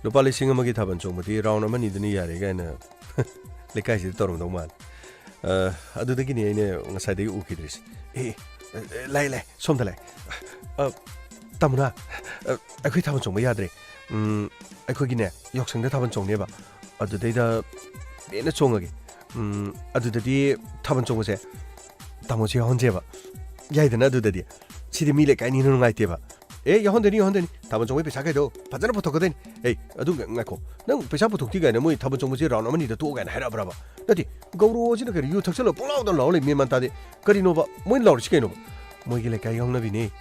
ꯂꯨꯄꯥ ꯂꯤꯁꯤꯡ ꯑꯃꯒꯤ ꯊꯥꯕꯜ ꯆꯣꯡꯕꯗꯤ ꯔꯥꯎꯟ ꯑꯃꯅꯤꯗꯅ ꯌꯥꯔꯦ ꯀꯥꯏꯅ ꯂꯩꯀꯥꯏꯁꯤꯗ ꯇꯧꯔꯝꯗꯧ ꯃꯥꯜꯂꯦ꯫ ꯑ, ꯑꯗꯨꯗꯒꯤꯅꯤ ꯑꯩꯅ ꯉꯁꯥꯏꯗꯒꯤ ꯎꯈꯤꯗ꯭ꯔꯤꯁꯦ꯫ ꯑꯦ, ꯑꯦ, ꯂꯥꯛꯑꯦ, ꯂꯥꯛꯑꯦ, ꯁꯣꯝꯗ ꯂꯥꯛꯑꯦ꯫ ꯑ, ꯇꯥꯃꯣꯅ, ꯑ, ꯑꯩꯈꯣꯏ ꯊꯥꯕꯜ ꯆꯣꯡꯕ ꯌꯥꯗ꯭ꯔꯦ꯫ ꯎꯝ, ꯑꯩꯈꯣꯏꯒꯤꯅꯦ, ꯌꯥꯎꯁꯪꯗ ꯊꯥꯕꯜ ꯆꯣꯡꯅꯦꯕ꯫ ꯑꯗꯨꯗꯩꯗ ꯄꯦꯟꯅ ꯆꯣꯡꯉꯒꯦ꯫ ꯎꯝ, ꯑꯗꯨꯗꯗꯤ ꯊꯥꯕꯜ ꯆꯣꯡꯕꯁꯦ ꯇꯥꯃꯣꯁꯨ ꯌꯥꯎꯍꯟꯁꯦꯕ꯫ ꯌꯥꯏꯗꯅ ꯑꯗꯨꯗꯗꯤ? ꯁꯤꯗꯤ ꯃꯤ ꯂꯩꯀꯥꯏꯅꯤꯅ ꯅꯨꯡꯉꯥꯏꯇꯦꯕ꯫ ꯑꯦ, ꯌꯥꯎꯍꯟꯗꯣꯏꯅꯤ, ꯌꯥꯎꯍꯟꯗꯣꯏꯅꯤ, ꯊꯥꯕꯜ ꯆꯣꯡꯕꯩ ꯄꯩꯁꯥ ꯀꯩꯗꯣ ꯐꯖꯅ ꯄꯨꯊꯣꯛꯀꯗꯣꯏꯅꯤ꯫ ꯑꯦ, ꯑꯗꯨ ꯉ-, ꯉꯥꯏꯈꯣ, ꯅꯪ ꯄꯩꯁꯥ ꯄꯨꯊꯣꯛꯇꯦ ꯀꯥꯏꯅ ꯃꯣꯏ ꯊꯥꯕꯜ ꯆꯣꯡꯕꯁꯦ ꯔꯥꯎꯟ ꯑꯃꯅꯤꯗ ꯇꯣꯛꯑꯣ ꯀꯥꯏꯅ ꯍꯥꯏꯔꯛꯑꯕ꯭ꯔꯕ? ꯅꯠꯇꯦ, ꯒꯧꯔꯣꯁꯤꯅ ꯀꯩꯅꯣ ꯌꯨ ꯊꯛꯆꯜꯂ ꯄꯨꯡꯂꯥꯎꯗ ꯂꯥꯎ ꯂꯩ, ꯃꯦꯟ ꯃꯥꯟ ꯇꯥꯗꯦ꯫ ꯀꯔꯤꯅꯣꯕ ꯃꯣꯏꯅ ꯂꯥꯎꯔꯤꯁꯤ ꯀꯩꯅꯣꯕ? ꯃꯣꯏꯒꯤ ꯂꯩꯀꯥꯏ ꯌꯥꯎꯅꯕꯤꯅꯦ꯫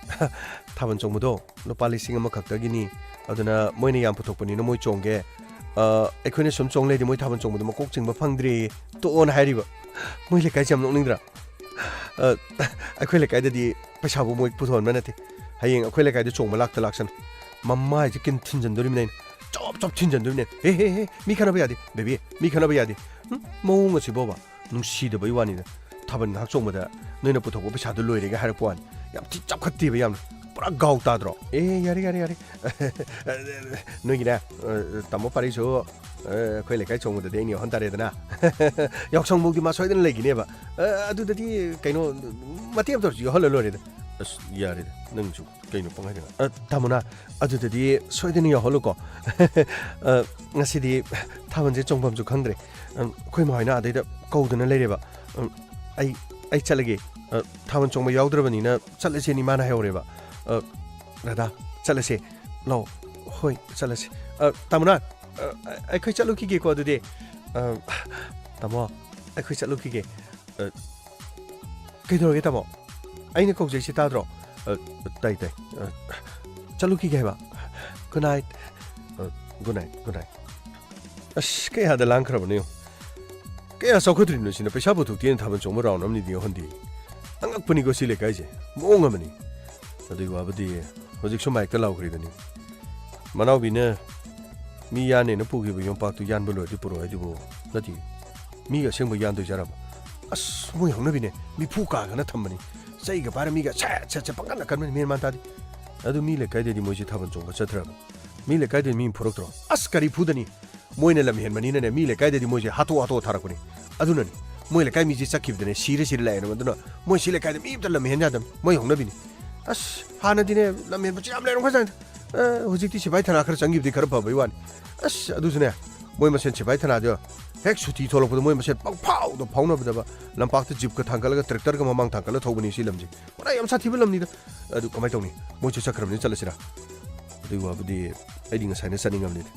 ꯊꯥꯕꯜ ꯆꯣꯡꯕꯗꯣ ꯂꯨꯄꯥ ꯂꯤꯁꯤꯡ ꯑꯃ ꯈꯛꯇꯒꯤꯅꯤ, ꯑꯗꯨꯅ ꯃꯣꯏꯅ ꯌꯥꯝ ꯄꯨꯊꯣꯛꯄꯅꯤꯅ ꯃꯣꯏ ꯆꯣꯡꯒꯦ꯫ ꯑ, ꯑꯩꯈꯣꯏꯅ ꯁꯨꯝ ꯆꯣꯡ ꯂꯩꯔꯗꯤ ꯃꯣꯏ ꯊꯥꯕꯜ ꯆꯣꯡꯕꯗꯣ ꯃꯀꯣꯛ ꯆꯤꯡꯕ ꯐꯪꯗ꯭ꯔꯦꯌꯦ, ꯇꯣꯛꯑꯣꯅ ꯍꯥꯏꯔꯤꯕ꯫ ꯃꯣꯏ ꯂꯩꯀꯥꯏꯁꯦ ꯌꯥꯝ ꯅꯣꯛꯅꯤꯡꯗ꯭ꯔꯥ? ꯑ, ꯑꯩꯈꯣꯏ ꯂꯩꯀꯥꯏꯗꯗꯤ ꯄꯩꯁꯥꯕꯨ ꯃꯣꯏ ꯄꯨꯊꯣꯛꯍꯟꯕ ꯅꯠꯇꯦ꯫ ꯍꯌꯦꯡ ꯑꯩꯈꯣꯏ ꯂꯩꯀꯥꯏꯗ ꯆꯣꯡꯕ ꯂꯥꯛꯇ ꯂꯥꯛꯁꯅꯨ꯫ ꯃꯃꯥꯏꯁꯦ ꯀꯤꯟ ꯊꯤꯟꯖꯟꯗꯣꯔꯤꯕꯅꯦ ꯑꯩꯅ꯫ ꯆꯣꯞ ꯆꯣꯞ ꯊꯤꯟꯖꯟꯗꯣꯔꯤꯕꯅꯦ꯫ "ꯍꯦ, ꯍꯦ, ꯍꯦ, ꯃꯤ ꯈꯠꯅꯕ ꯌꯥꯗꯦ, ꯕꯦꯕꯤ, ꯃꯤ ꯈꯠꯅꯕ ꯌꯥꯗꯦ꯫" ꯎꯝ, ꯃꯑꯣꯡ ꯑꯁꯤꯕꯣꯕ, ꯅꯨꯡꯁꯤꯗꯕꯩ ꯋꯥꯅꯤꯗ꯫ ꯊꯥꯕꯜ ꯉꯥꯏꯍꯥꯛ ꯆꯣꯡꯕꯗ ꯅꯣꯏꯅ ꯄꯨꯊꯣꯛꯄ ꯄꯩꯁꯥꯗꯣ ꯂꯣꯏꯔꯦꯒ ꯍꯥꯏꯔꯛꯄ ꯋꯥꯅꯤ꯫ ꯌꯥꯝ ꯊꯤ ꯆꯥꯎꯈꯠꯇꯦꯕ ꯌꯥꯝꯅ꯫ ꯄꯨꯔꯥ ꯒꯥꯎ ꯇꯥꯗ꯭ꯔꯣ? ꯑꯦ, ꯌꯥꯔꯦ, ꯌꯥꯔꯦ, ꯌꯥꯔꯦ꯫ ꯅꯣꯏꯒꯤꯅꯦ, ꯑ, ꯇꯥꯃꯣ ꯄꯥꯔꯤꯁꯨ, ꯑ, ꯑꯩꯈꯣꯏ ꯂꯩꯀꯥꯏ ꯆꯣꯡꯕꯗꯗꯤ ꯑꯩꯅ ꯌꯥꯎꯍꯟ ꯇꯥꯔꯦꯗꯅ꯫ ꯌꯥꯎꯁꯪꯐꯧꯗꯤ ꯃꯥ ꯁꯣꯏꯗꯅ ꯂꯩꯈꯤꯅꯦꯕ꯫ ꯑ, ꯑꯗꯨꯗꯗꯤ ꯀꯩꯅꯣ, ꯃꯇꯦꯛ ꯑꯃꯇ ꯑꯣꯏꯔꯁꯨ ꯌꯥꯎꯍꯜꯂ ꯂꯣꯏꯔꯦꯗ꯫ ꯑꯁ, ꯌꯥꯔꯦꯗ, ꯅꯪꯁꯨ ꯀꯩꯅꯣ ꯄꯪꯍꯥꯏꯗ ꯉꯥꯡ-, ꯑ, ꯇꯥꯃꯣꯅ, ꯑꯗꯨꯗꯗꯤ ꯁꯣꯏꯗꯅ ꯌꯥꯎꯍꯜꯂꯨꯀꯣ꯫ ꯑ, ꯉꯁꯤꯗꯤ ꯊꯥꯕꯜꯁꯦ ꯆꯣꯡꯐꯝꯁꯨ ꯈꯪꯗ꯭ꯔꯦ꯫ ꯑ, ꯑꯩꯈꯣꯏ ꯃꯥ ꯍꯣꯏꯅ ꯑꯥꯗꯩꯗ ꯀꯧꯗꯅ ꯂꯩꯔꯦꯕ꯫ ꯑ, ꯑꯩ, ꯑꯩ ꯆꯠꯂꯒꯦ꯫ ꯑ, ꯊꯥꯕꯜ ꯆꯣꯡꯕ ꯌꯥꯎꯗ꯭ꯔꯕꯅꯤꯅ ꯆꯠꯂꯁꯦꯅ ꯏꯃꯥꯅ ꯍꯥꯏꯍꯧꯔꯦꯕ꯫ ꯑ, ꯔꯥꯙꯥ, ꯆꯠꯂꯁꯦ꯫ ꯂꯥꯛꯑꯣ꯫ ꯍꯣꯏ, ꯆꯠꯂꯁꯦ꯫ ꯑ, ꯇꯥꯃꯣꯅ, ꯑ, ꯑꯩꯈꯣꯏ ꯆꯠꯂꯨꯈꯤꯒꯦꯀꯣ ꯑꯗꯨꯗꯤ꯫ ꯑ, ꯇꯥꯃꯣ, ꯑꯩꯈꯣꯏ ꯆꯠꯂꯨꯈꯤꯒꯦ꯫ ꯑ, ꯀꯩꯗꯧꯔꯒꯦ ꯇꯥꯃꯣ? ꯑꯩꯅ ꯀꯧꯖꯩꯁꯤ ꯇꯥꯗ꯭ꯔꯣ? ꯑ, ꯇꯥꯏ, ꯇꯥꯏ꯫ ꯑ, ꯆꯠꯂꯨꯈꯤꯒꯦ ꯍꯥꯏꯕ? Good night꯫ ꯑ, good night, good night꯫ ꯑꯁ, ꯀꯌꯥꯗ ꯂꯥꯡꯈ꯭ꯔꯕꯅꯣ ꯌꯦꯡꯉꯨ꯫ ꯀꯌꯥ ꯆꯥꯎꯈꯠꯇ꯭ꯔꯤꯅꯣ ꯁꯤꯅ, ꯄꯩꯁꯥ ꯄꯨꯊꯣꯛꯇꯦꯅ ꯊꯥꯕꯜ ꯆꯣꯡꯕ ꯔꯥꯎꯟ ꯑꯃꯅꯤꯗꯤ ꯌꯥꯎꯍꯟꯗꯦ꯫ ꯑꯉꯛꯄꯅꯤꯀꯣ ꯁꯤ ꯂꯩꯀꯥꯏꯁꯦ, ꯃꯑꯣꯡ ꯑꯃꯅꯤ꯫ ꯑꯗꯨꯒꯤ ꯋꯥꯕꯨꯗꯤ ꯍꯧꯖꯤꯛꯁꯨ ꯃꯥꯏꯛꯇ ꯂꯥꯎꯈ꯭ꯔꯤꯗꯨꯅꯤ꯫ ꯃꯅꯥꯎꯕꯤꯅ ꯃꯤ ꯌꯥꯅꯦꯅ ꯄꯨꯈꯤꯕ ꯌꯣꯝꯄꯥꯛꯇꯨ ꯌꯥꯟꯕ ꯂꯣꯏꯔꯗꯤ ꯄꯨꯔꯛꯑꯣ ꯍꯥꯏꯗꯨꯕꯨ, ꯅꯠꯇꯦ, ꯃꯤꯒꯤ ꯑꯁꯦꯡꯕ ꯌꯥꯟꯗꯣꯏꯖꯥꯔꯕ? ꯑꯁ, ꯃꯣꯏ ꯍꯧꯅꯕꯤꯅꯦ, ꯃꯤꯐꯨ ꯀꯥꯒꯅ ꯊꯝꯕꯅꯤ, ꯆꯩꯒ ꯄꯥꯏꯔ ꯃꯤꯒ ꯁꯦꯠ ꯁꯦꯠ ꯁꯦꯠ ꯄꯪꯀꯟꯗ ꯀꯟꯕꯅꯤ, ꯃꯦꯟ ꯃꯥꯟ ꯇꯥꯗꯦ꯫ ꯑꯗꯨ ꯃꯤ ꯂꯩꯀꯥꯏꯗꯗꯤ ꯃꯣꯏꯁꯦ ꯊꯥꯕꯜ ꯆꯣꯡꯕ ꯆꯠꯇ꯭ꯔꯕ? ꯃꯤ ꯂꯩꯀꯥꯏꯗꯗꯤ ꯃꯤ ꯐꯨꯔꯛꯇ꯭ꯔꯣ? ꯑꯁ, ꯀꯔꯤ ꯐꯨꯗꯅꯤ? ꯃꯣꯏꯅ ꯂꯝ ꯍꯦꯟꯕꯅꯤꯅꯅꯦ, ꯃꯤ ꯂꯩꯀꯥꯏꯗꯗꯤ ꯃꯣꯏꯁꯦ ꯍꯥꯠꯇꯣꯛ ꯍꯥꯠꯇꯣꯛ ꯊꯥꯔꯛꯄꯅꯤ꯫ ꯑꯗꯨꯅꯅꯤ ꯃꯣꯏ ꯂꯩꯀꯥꯏ ꯃꯤꯁꯦ ꯆꯠꯈꯤꯕꯗꯅꯦ, ꯁꯤꯔ ꯁꯤꯔ ꯂꯩꯔꯝꯃꯦ꯫ ꯑꯗꯨꯅ ꯃꯣꯏ ꯁꯤ ꯂꯩꯀꯥꯏꯗ ꯃꯤ ꯑꯝꯇ ꯂꯝ ꯍꯦꯟ ꯌꯥꯗꯕꯅꯤ, ꯃꯣꯏ ꯍꯧꯅꯕꯤꯅꯤ꯫ ꯑꯁ, ꯍꯥꯟꯅꯗꯤꯅꯦ ꯂꯝ ꯍꯦꯟꯕꯁꯦ ꯌꯥꯝ ꯂꯩꯔꯝꯈ꯭ꯔꯖꯥꯠꯅꯤ꯫ ꯑ, ꯍꯧꯖꯤꯛꯇꯤ ꯁꯤꯐꯥꯏ ꯊꯅꯥ ꯈꯔ ꯆꯪꯈꯤꯕꯗꯤ ꯈꯔ ꯐꯕꯩ ꯋꯥꯅꯤ꯫ ꯑꯁ, ꯑꯗꯨꯁꯨꯅꯦ, ꯃꯣꯏ ꯃꯁꯦꯟ ꯁꯤꯐꯥꯏ ꯊꯥꯅꯥꯗꯣ ꯍꯦꯛ ꯁꯨꯇꯤ ꯊꯣꯛꯂꯛꯄꯗ ꯃꯣꯏ ꯃꯁꯦꯟ ꯄꯪꯐꯥꯎꯗ ꯐꯥꯎꯅꯕꯗꯕ, ꯂꯝꯄꯥꯛꯇ ꯖꯤꯞꯀ ꯊꯥꯡꯒꯠꯂꯒ ꯇ꯭ꯔꯦꯛꯇꯔꯒ ꯃꯃꯥꯡ ꯊꯥꯡꯒꯠꯂ ꯊꯧꯕꯅꯤ ꯁꯤ ꯂꯝꯁꯦ꯫ ꯄꯨꯔꯥ ꯌꯥꯝ ꯁꯥꯊꯤꯕ ꯂꯝꯅꯤꯗ꯫ ꯑꯗꯨ ꯀꯃꯥꯏꯅ ꯇꯧꯅꯤ? ꯃꯣꯏꯁꯨ ꯆꯠꯈ꯭ꯔꯕꯅꯤꯅ ꯆꯠꯂꯁꯤꯔꯥ? ꯑꯗꯨꯒꯤ ꯋꯥꯕꯨꯗꯤ ꯑꯩꯗꯤ ꯉꯁꯥꯏꯅ ꯆꯠꯅꯤꯡꯉꯕꯅꯤꯗ꯫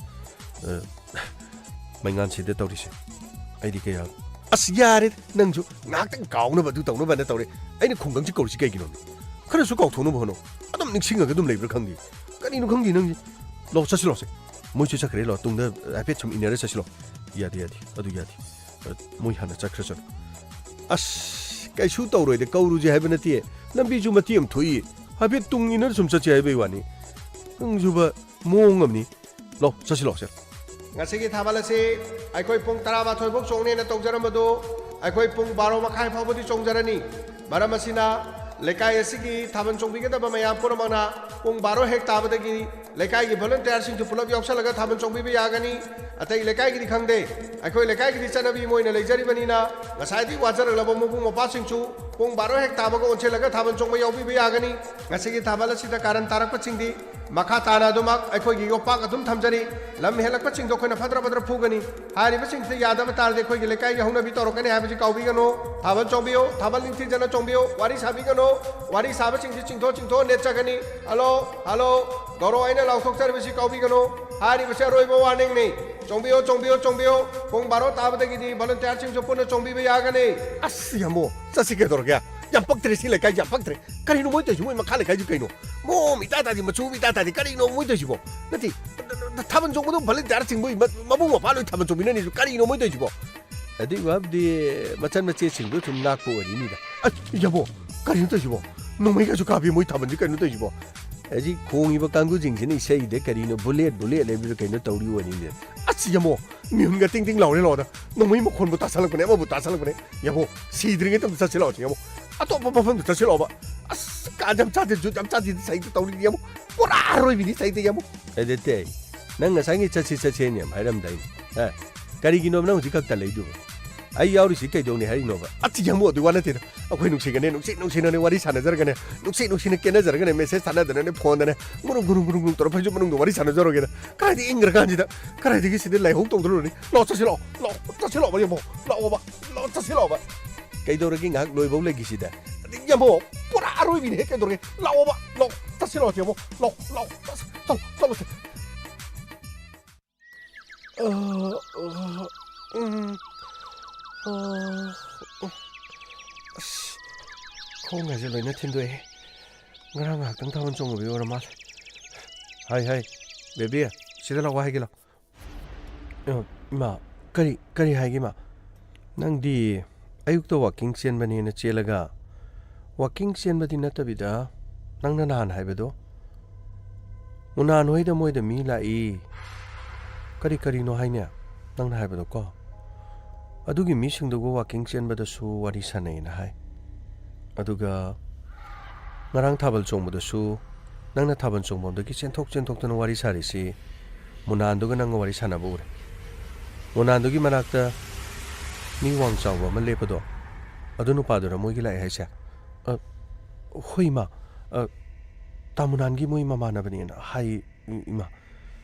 ꯑ, ꯃꯩꯉꯥꯟꯁꯤꯗ ꯇꯧꯔꯤꯁꯦ꯫ ꯑꯩꯗꯤ ꯀꯌꯥ, ꯑꯁ, ꯌꯥꯔꯦ ꯅꯪꯁꯨ꯫ ꯉꯥꯏꯍꯥꯛꯇꯪ ꯀꯥꯎꯅꯕ ꯑꯗꯨ ꯇꯧꯅꯕꯅ ꯇꯧꯔꯦ꯫ ꯑꯩꯅ ꯈꯨꯡꯒꯪꯁꯤ ꯀꯧꯔꯤꯁꯤ ꯀꯩꯒꯤꯅꯣ? ꯈꯔꯁꯨ ꯀꯥꯎꯊꯣꯛꯅꯕ ꯍꯣꯠꯅꯧ꯫ ꯑꯗꯨꯝ ꯅꯤꯡꯁꯤꯡꯉꯒ ꯑꯗꯨꯝ ꯂꯩꯕ꯭ꯔꯥ ꯈꯪꯗꯦ꯫ ꯀꯔꯤꯅꯣ ꯈꯪꯗꯦ ꯅꯪꯁꯦ꯫ ꯂꯥꯛꯑꯣ, ꯆꯠꯁꯤ ꯂꯥꯛꯑꯣꯁꯦ꯫ ꯃꯣꯏꯁꯨ ꯆꯠꯈ꯭ꯔꯦ, ꯂꯥꯛꯑꯣ꯫ ꯇꯨꯡꯗ ꯍꯥꯏꯐꯦꯠ ꯁꯨꯝ ꯏꯟꯅꯔ ꯆꯠꯁꯤ ꯂꯥꯛꯑꯣ꯫ ꯌꯥꯗꯦ, ꯌꯥꯗꯦ꯫ ꯑꯗꯨ ꯌꯥꯗꯦ꯫ ꯑ, ꯃꯣꯏ ꯍꯥꯟꯅ ꯆꯠꯈ꯭ꯔꯁꯅꯨ꯫ ꯑꯁ, ꯀꯩꯁꯨ ꯇꯧꯔꯣꯏꯗ, ꯀꯧꯔꯨꯁꯦ ꯍꯥꯏꯕ ꯅꯠꯇꯦ꯫ ꯂꯝꯕꯤꯁꯨ ꯃꯇꯦꯛ ꯑꯃ ꯊꯣꯛꯏ꯫ ꯍꯥꯏꯐꯦꯠ ꯇꯨꯡ ꯏꯟꯅꯔ ꯁꯨꯝ ꯆꯠꯁꯦ ꯍꯥꯏꯕꯩ ꯋꯥꯅꯤ꯫ ꯅꯪꯁꯨꯕ ꯃꯑꯣꯡ ꯑꯃꯅꯤ꯫ ꯂꯥꯛꯑꯣ, ꯆꯠꯁꯤ ꯂꯥꯛꯑꯣꯁꯦ꯫ ꯉꯁꯤꯒꯤ ꯊꯥꯕꯜ ꯑꯁꯤ ꯑꯩꯈꯣꯏ ꯄꯨꯡ ꯇꯔꯥꯃꯥꯊꯣꯏ ꯐꯥꯎ ꯆꯣꯡꯅꯦꯅ ꯇꯧꯖꯔꯝꯕꯗꯨ ꯑꯩꯈꯣꯏ ꯄꯨꯡ ꯕꯥꯔꯣ ꯃꯈꯥꯏ ꯐꯥꯎꯕꯗꯤ ꯆꯣꯡꯖꯔꯅꯤ꯫ ꯃꯔꯝ ꯑꯁꯤꯅ, ꯂꯩꯀꯥꯏ ꯑꯁꯤꯒꯤ ꯊꯥꯕꯜ ꯆꯣꯡꯕꯤꯒꯗꯕ ꯃꯌꯥꯝ ꯄꯨꯝꯅꯃꯛꯅ ꯄꯨꯡ ꯕꯥꯔꯣ ꯍꯦꯛ ꯇꯥꯕꯗꯒꯤ ꯂꯩꯀꯥꯏꯒꯤ ꯚꯣꯂꯨꯟꯇꯤꯌꯥꯔꯁꯤꯡꯁꯨ ꯄꯨꯂꯞ ꯌꯥꯎꯁꯜꯂꯒ ꯊꯥꯕꯜ ꯆꯣꯡꯕꯤꯕ ꯌꯥꯒꯅꯤ꯫ ꯑꯇꯩ ꯂꯩꯀꯥꯏꯒꯤꯗꯤ ꯈꯪꯗꯦ, ꯑꯩꯈꯣꯏ ꯂꯩꯀꯥꯏꯒꯤꯗꯤ ꯆꯠꯅꯕꯤ ꯑꯃ ꯑꯣꯏꯅ ꯂꯩꯖꯔꯤꯕꯅꯤꯅ, ꯉꯁꯥꯏꯗꯤ ꯋꯥꯖꯔꯛꯂꯕ ꯃꯕꯨꯡ ꯃꯧꯄ꯭ꯋꯥꯁꯤꯡꯁꯨ ꯄꯨꯡ ꯕꯥꯔꯣ ꯍꯦꯛ ꯇꯥꯕꯒ ꯑꯣꯟꯁꯤꯜꯂꯒ ꯊꯥꯕꯜ ꯆꯣꯡꯕ ꯌꯥꯎꯕꯤꯕ ꯌꯥꯒꯅꯤ꯫ ꯉꯁꯤꯒꯤ ꯊꯥꯕꯜ ꯑꯁꯤꯗ ꯀꯥꯔꯟ ꯇꯥꯔꯛꯄꯁꯤꯡꯗꯤ ꯃꯈꯥ ꯇꯥꯅ ꯑꯗꯨꯃꯛ ꯑꯩꯈꯣꯏꯒꯤ ꯌꯣꯄꯥꯛ ꯑꯗꯨꯝ ꯊꯝꯖꯔꯤ꯫ ꯂꯝ ꯍꯦꯜꯂꯛꯄꯁꯤꯡꯗꯣ ꯑꯩꯈꯣꯏꯅ ꯐꯗ꯭ꯔ ꯐꯗ꯭ꯔ ꯐꯨꯒꯅꯤ꯫ ꯍꯥꯏꯔꯤꯕꯁꯤꯡꯁꯤꯗ ꯌꯥꯗꯕ ꯇꯥꯔꯗꯤ ꯑꯩꯈꯣꯏꯒꯤ ꯂꯩꯀꯥꯏꯒꯤ ꯍꯧꯅꯕꯤ ꯇꯧꯔꯛꯀꯅꯤ ꯍꯥꯏꯕꯁꯤ ꯀꯥꯎꯕꯤꯒꯅꯨ꯫ ꯊꯥꯕꯜ ꯆꯣꯡꯕꯤꯌꯨ, ꯊꯥꯕꯜ ꯅꯤꯡꯊꯤꯖꯅ ꯆꯣꯡꯕꯤꯌꯨ, ꯋꯥꯔꯤ ꯁꯥꯕꯤꯒꯅꯨ꯫ ꯋꯥꯔꯤ ꯁꯥꯕꯁꯤꯡꯁꯤ ꯆꯤꯡꯊꯣꯛ ꯆꯤꯡꯊꯣꯛ ꯅꯦꯠꯆꯒꯅꯤ꯫ ꯍꯜꯂꯣ, ꯍꯜꯂꯣ, ꯒꯧꯔꯣ ꯑꯩꯅ ꯂꯥꯎꯊꯣꯛꯆꯔꯤꯕꯁꯤ ꯀꯥꯎꯕꯤꯒꯅꯨ꯫ ꯍꯥꯏꯔꯤꯕꯁꯤ ꯑꯔꯣꯏꯕ ꯋꯥꯔꯅꯤꯡꯅꯤ꯫ ꯆꯣꯡꯕꯤꯌꯨ, ꯆꯣꯡꯕꯤꯌꯨ, ꯆꯣꯡꯕꯤꯌꯨ꯫ ꯄꯨꯡ ꯕꯥꯔꯣ ꯇꯥꯕꯗꯒꯤꯗꯤ ꯚꯣꯂꯨꯟꯇꯤꯌꯥꯔꯁꯤꯡꯁꯨ ꯄꯨꯟꯅ ꯆꯣꯡꯕꯤꯕ ꯌꯥꯒꯅꯤ꯫ ꯑꯁ, ꯌꯥꯝꯕꯣ, ꯆꯠꯁꯤ ꯀꯩꯗꯧꯔꯒꯦ? ꯌꯥꯝ ꯄꯛꯇ꯭ꯔꯦ ꯁꯤ ꯂꯩꯀꯥꯏꯁꯦ, ꯌꯥꯝ ꯄꯛꯇ꯭ꯔꯦ꯫ ꯀꯔꯤꯅꯣ ꯃꯣꯏ ꯇꯧꯔꯤꯁꯤ? ꯃꯣꯏ ꯃꯈꯥ ꯂꯩꯀꯥꯏꯁꯤ ꯀꯩꯅꯣ? ꯃꯑꯣꯡ ꯏꯇꯥ ꯇꯥꯗꯦ, ꯃꯆꯨ ꯏꯇꯥ ꯇꯥꯗꯦ꯫ ꯀꯔꯤꯅꯣ ꯃꯣꯏ ꯇꯧꯔꯤꯁꯤꯕꯣ? ꯅꯠꯇꯦ, ꯊꯥꯕꯜ ꯆꯣꯡꯕꯗꯣ ꯚꯣꯂꯨꯟꯇꯤꯌꯥꯔ ꯆꯤꯡꯕ ꯃ-, ꯃꯕꯨꯡ ꯃꯧꯄ꯭ꯋꯥ ꯂꯣꯏ ꯊꯥꯕꯜ ꯆꯣꯡꯃꯤꯟꯅꯔꯤꯁꯨ ꯀꯔꯤꯅꯣ ꯃꯣꯏ ꯇꯧꯔꯤꯁꯤꯕꯣ? ꯑꯗꯨꯏ ꯋꯥꯕꯨꯗꯤ ꯃꯆꯟ ꯃꯆꯦꯁꯤꯡꯗꯣ ꯁꯨꯝ ꯉꯥꯛꯄ ꯑꯣꯏꯔꯤꯅꯤꯗ꯫ ꯑꯁ, ꯌꯥꯕꯣ, ꯀꯔꯤꯅꯣ ꯇꯧꯔꯤꯁꯤꯕꯣ? ꯅꯣꯡꯃꯩꯒꯁꯨ ꯀꯥꯞꯄꯤ ꯃꯣꯏ ꯊꯥꯕꯜꯁꯤ ꯀꯩꯅꯣ ꯇꯧꯔꯤꯁꯤꯕꯣ? ꯍꯧꯖꯤꯛ ꯈꯣꯡꯉꯤꯕ ꯀꯥꯡꯕꯨꯁꯤꯡꯁꯤꯅ ꯏꯁꯩꯗ ꯀꯔꯤꯅꯣ, ꯕꯨꯂꯦꯠ, ꯕꯨꯂꯦꯠ ꯍꯥꯏꯕꯗꯨ ꯀꯩꯅꯣ ꯇꯧꯔꯤ ꯑꯣꯏꯔꯤꯅꯦ꯫ ꯑꯁ, ꯌꯥꯃꯣ, ꯃꯤꯍꯨꯟꯒ ꯇꯤꯡ ꯇꯤꯡ ꯂꯥꯎꯔꯦ ꯂꯥꯎꯗ꯫ ꯅꯣꯡꯃꯩ ꯃꯈꯣꯟꯕꯨ ꯇꯥꯁꯜꯂꯛꯄꯅꯦ, ꯑꯃꯕꯨ ꯇꯥꯁꯜꯂꯛꯄꯅꯦ꯫ ꯌꯥꯃꯣ, ꯁꯤꯗ꯭ꯔꯤꯉꯩ ꯃꯇꯝꯗ ꯆꯠꯁꯤ ꯂꯥꯛꯑꯣꯁꯦ, ꯌꯥꯃꯣ꯫ ꯑꯇꯣꯞꯄ ꯃꯐꯝꯗ ꯆꯠꯁꯤ ꯂꯥꯛꯑꯣꯕ꯫ ꯑꯁ, ꯀꯥꯟ ꯌꯥꯝ ꯆꯥꯗꯦ, ꯖꯨꯠ ꯌꯥꯝ ꯆꯥꯗꯦ, ꯁꯥꯏꯗ ꯇꯧꯔꯤꯗꯤ, ꯌꯥꯃꯣ꯫ ꯄꯨꯔꯥ ꯑꯔꯣꯏꯕꯤꯅꯤ ꯁꯥꯏꯗ, ꯌꯥꯃꯣ꯫ ꯑꯦ, ꯅꯠꯇꯦ, ꯅꯪ ꯉꯁꯥꯏꯒꯤ ꯆꯠꯁꯤ ꯆꯠꯁꯦꯅ ꯌꯥꯝ ꯍꯥꯏꯔꯝꯗꯥꯏꯅꯦ꯫ ꯑꯦ, ꯀꯔꯤꯒꯤꯅꯣꯕ ꯅꯪ ꯍꯧꯖꯤꯛ ꯈꯛꯇ ꯂꯩꯗꯨꯕꯣ? ꯑꯩ ꯌꯥꯎꯔꯤꯁꯤ ꯀꯩꯗꯧꯅꯤ ꯍꯥꯏꯔꯤꯅꯣꯕ? ꯑꯁ, ꯌꯥꯝꯕꯨ, ꯑꯗꯨ ꯋꯥ ꯅꯠꯇꯦꯗ꯫ ꯑꯩꯈꯣꯏ ꯅꯨꯡꯁꯤꯒꯅꯦ, ꯅꯨꯡꯁꯤ ꯅꯨꯡꯁꯤꯅꯅꯦ ꯋꯥꯔꯤ ꯁꯥꯟꯅꯖꯔꯒꯅꯦ, ꯅꯨꯡꯁꯤ ꯅꯨꯡꯁꯤꯅ ꯀꯦꯅꯖꯔꯒꯅꯦ, ꯃꯦꯁꯦꯖ ꯊꯥꯅꯗꯅꯅꯦ, ꯐꯣꯟꯗꯅꯦ ꯒꯨꯔꯨꯡ ꯒꯨꯔꯨꯡ ꯒꯨꯔꯨꯡ ꯒꯨꯔꯨꯡ ꯇꯧꯔ ꯐꯩꯖꯨꯞ ꯃꯅꯨꯡꯗ ꯋꯥꯔꯤ ꯁꯥꯟꯅꯖꯔꯒꯦꯗ꯫ ꯀꯗꯥꯏꯗ ꯏꯪꯈ꯭ꯔꯀꯥꯟꯁꯤꯗ, ꯀꯗꯥꯏꯗꯒꯤ ꯁꯤꯗ ꯂꯥꯏꯍꯧ ꯇꯧꯗꯅ ꯂꯩꯔꯨꯅꯤ? ꯂꯥꯛꯑꯣ, ꯆꯠꯁꯤ ꯂꯥꯛꯑꯣ, ꯂꯥꯛꯑꯣ, ꯆꯠꯁꯤ ꯂꯥꯛꯑꯣꯕ, ꯌꯥꯝꯕꯨ, ꯂꯥꯛꯑꯣꯕ, ꯂꯥꯛꯑꯣ, ꯆꯠꯁꯤ ꯂꯥꯛꯑꯣꯕ꯫ ꯀꯩꯗꯧꯔꯒꯦ ꯉꯥꯏꯍꯥꯛ ꯂꯣꯏꯕꯧ ꯂꯩꯈꯤꯁꯤꯗ? ꯌꯥꯝꯕꯨ, ꯄꯨꯔꯥ ꯑꯔꯣꯏꯕꯤꯅꯦꯍꯦ, ꯀꯩꯗꯧꯔꯒꯦ? ꯂꯥꯛꯑꯣꯕ, ꯂꯥꯛꯑꯣ, ꯆꯠꯁꯤ ꯂꯥꯛꯑꯣ, ꯌꯥꯝꯕꯨ, ꯂꯥꯛꯑꯣ, ꯂꯥꯛꯑꯣ, ꯆꯠꯁꯤ, ꯆꯠꯂꯣ, ꯆꯠꯂꯣꯁꯦ꯫ ꯑ, ꯑ, ꯎꯝ, ꯑ, ꯎꯝ꯫ ꯑꯁ, ꯈꯣꯡꯒꯁꯦ ꯂꯣꯏꯅ ꯊꯤꯟꯗꯣꯛꯑꯦ꯫ ꯉꯔꯥꯡ ꯉꯥꯏꯍꯥꯛꯇꯪ ꯊꯥꯕꯜ ꯆꯣꯡꯉꯨꯕꯩ ꯑꯣꯏꯔ ꯃꯥꯜꯂꯦ꯫ ꯍꯥꯏ, ꯍꯥꯏ, ꯕꯦꯕꯤ, ꯁꯤꯗ ꯂꯥꯛꯑꯣ ꯍꯥꯏꯒꯦ ꯂꯥꯛꯑꯣ꯫ ꯑ, ꯏꯃꯥ, ꯀꯔꯤ, ꯀꯔꯤ ꯍꯥꯏꯒꯦ, ꯏꯃꯥ? ꯅꯪꯗꯤ ꯑꯌꯨꯛꯇ ꯋꯥꯀꯤꯡ ꯆꯦꯟꯕꯅꯦꯅ ꯆꯦꯜꯂꯒ, ꯋꯥꯀꯤꯡ ꯆꯦꯟꯕꯗꯤ ꯅꯠꯇꯕꯤꯗ, ꯅꯪꯅ ꯅꯍꯥꯟ ꯍꯥꯏꯕꯗꯣ, ꯃꯨꯅꯥꯟ ꯍꯣꯏꯗ ꯃꯣꯏꯗ ꯃꯤ ꯂꯥꯛꯏ, ꯀꯔꯤ ꯀꯔꯤꯅꯣ ꯍꯥꯏꯅꯦ, ꯅꯪꯅ ꯍꯥꯏꯕꯗꯣ ꯀꯣ? ꯑꯗꯨꯒꯤ ꯃꯤꯁꯤꯡꯗꯨꯒ ꯋꯥꯀꯤꯡ ꯆꯦꯟꯕꯗꯁꯨ ꯋꯥꯔꯤ ꯁꯥꯟꯅꯩꯅ ꯍꯥꯏ꯫ ꯑꯗꯨꯒ ꯉꯔꯥꯡ ꯊꯥꯕꯜ ꯆꯣꯡꯕꯗꯁꯨ ꯅꯪꯅ ꯊꯥꯕꯜ ꯆꯣꯡꯐꯝꯗꯒꯤ ꯆꯦꯟꯊꯣꯛ ꯆꯦꯟꯊꯣꯛꯇꯅ ꯋꯥꯔꯤ ꯁꯥꯔꯤꯁꯤ ꯃꯨꯅꯥꯟꯗꯨꯒ ꯅꯪꯒ ꯋꯥꯔꯤ ꯁꯥꯟꯅꯕ ꯎꯔꯦ꯫ ꯃꯨꯅꯥꯟꯗꯨꯒꯤ ꯃꯅꯥꯛꯇ ꯃꯤ ꯋꯥꯡ ꯆꯥꯎꯕ ꯑꯃ ꯂꯦꯞꯄꯗꯣ, ꯑꯗꯨ ꯅꯨꯄꯥꯗꯨꯔ ꯃꯣꯏꯒꯤ ꯂꯥꯛꯑꯦ ꯍꯥꯏꯁꯦ? ꯑ, ꯍꯣꯏ, ꯏꯃꯥ꯫ ꯑ, ꯇꯥ ꯃꯨꯅꯥꯟꯒꯤ ꯃꯣꯏ ꯃꯃꯥꯟꯅꯕꯅꯦꯅ ꯍꯥꯏ, ꯏ-, ꯏꯃꯥ꯫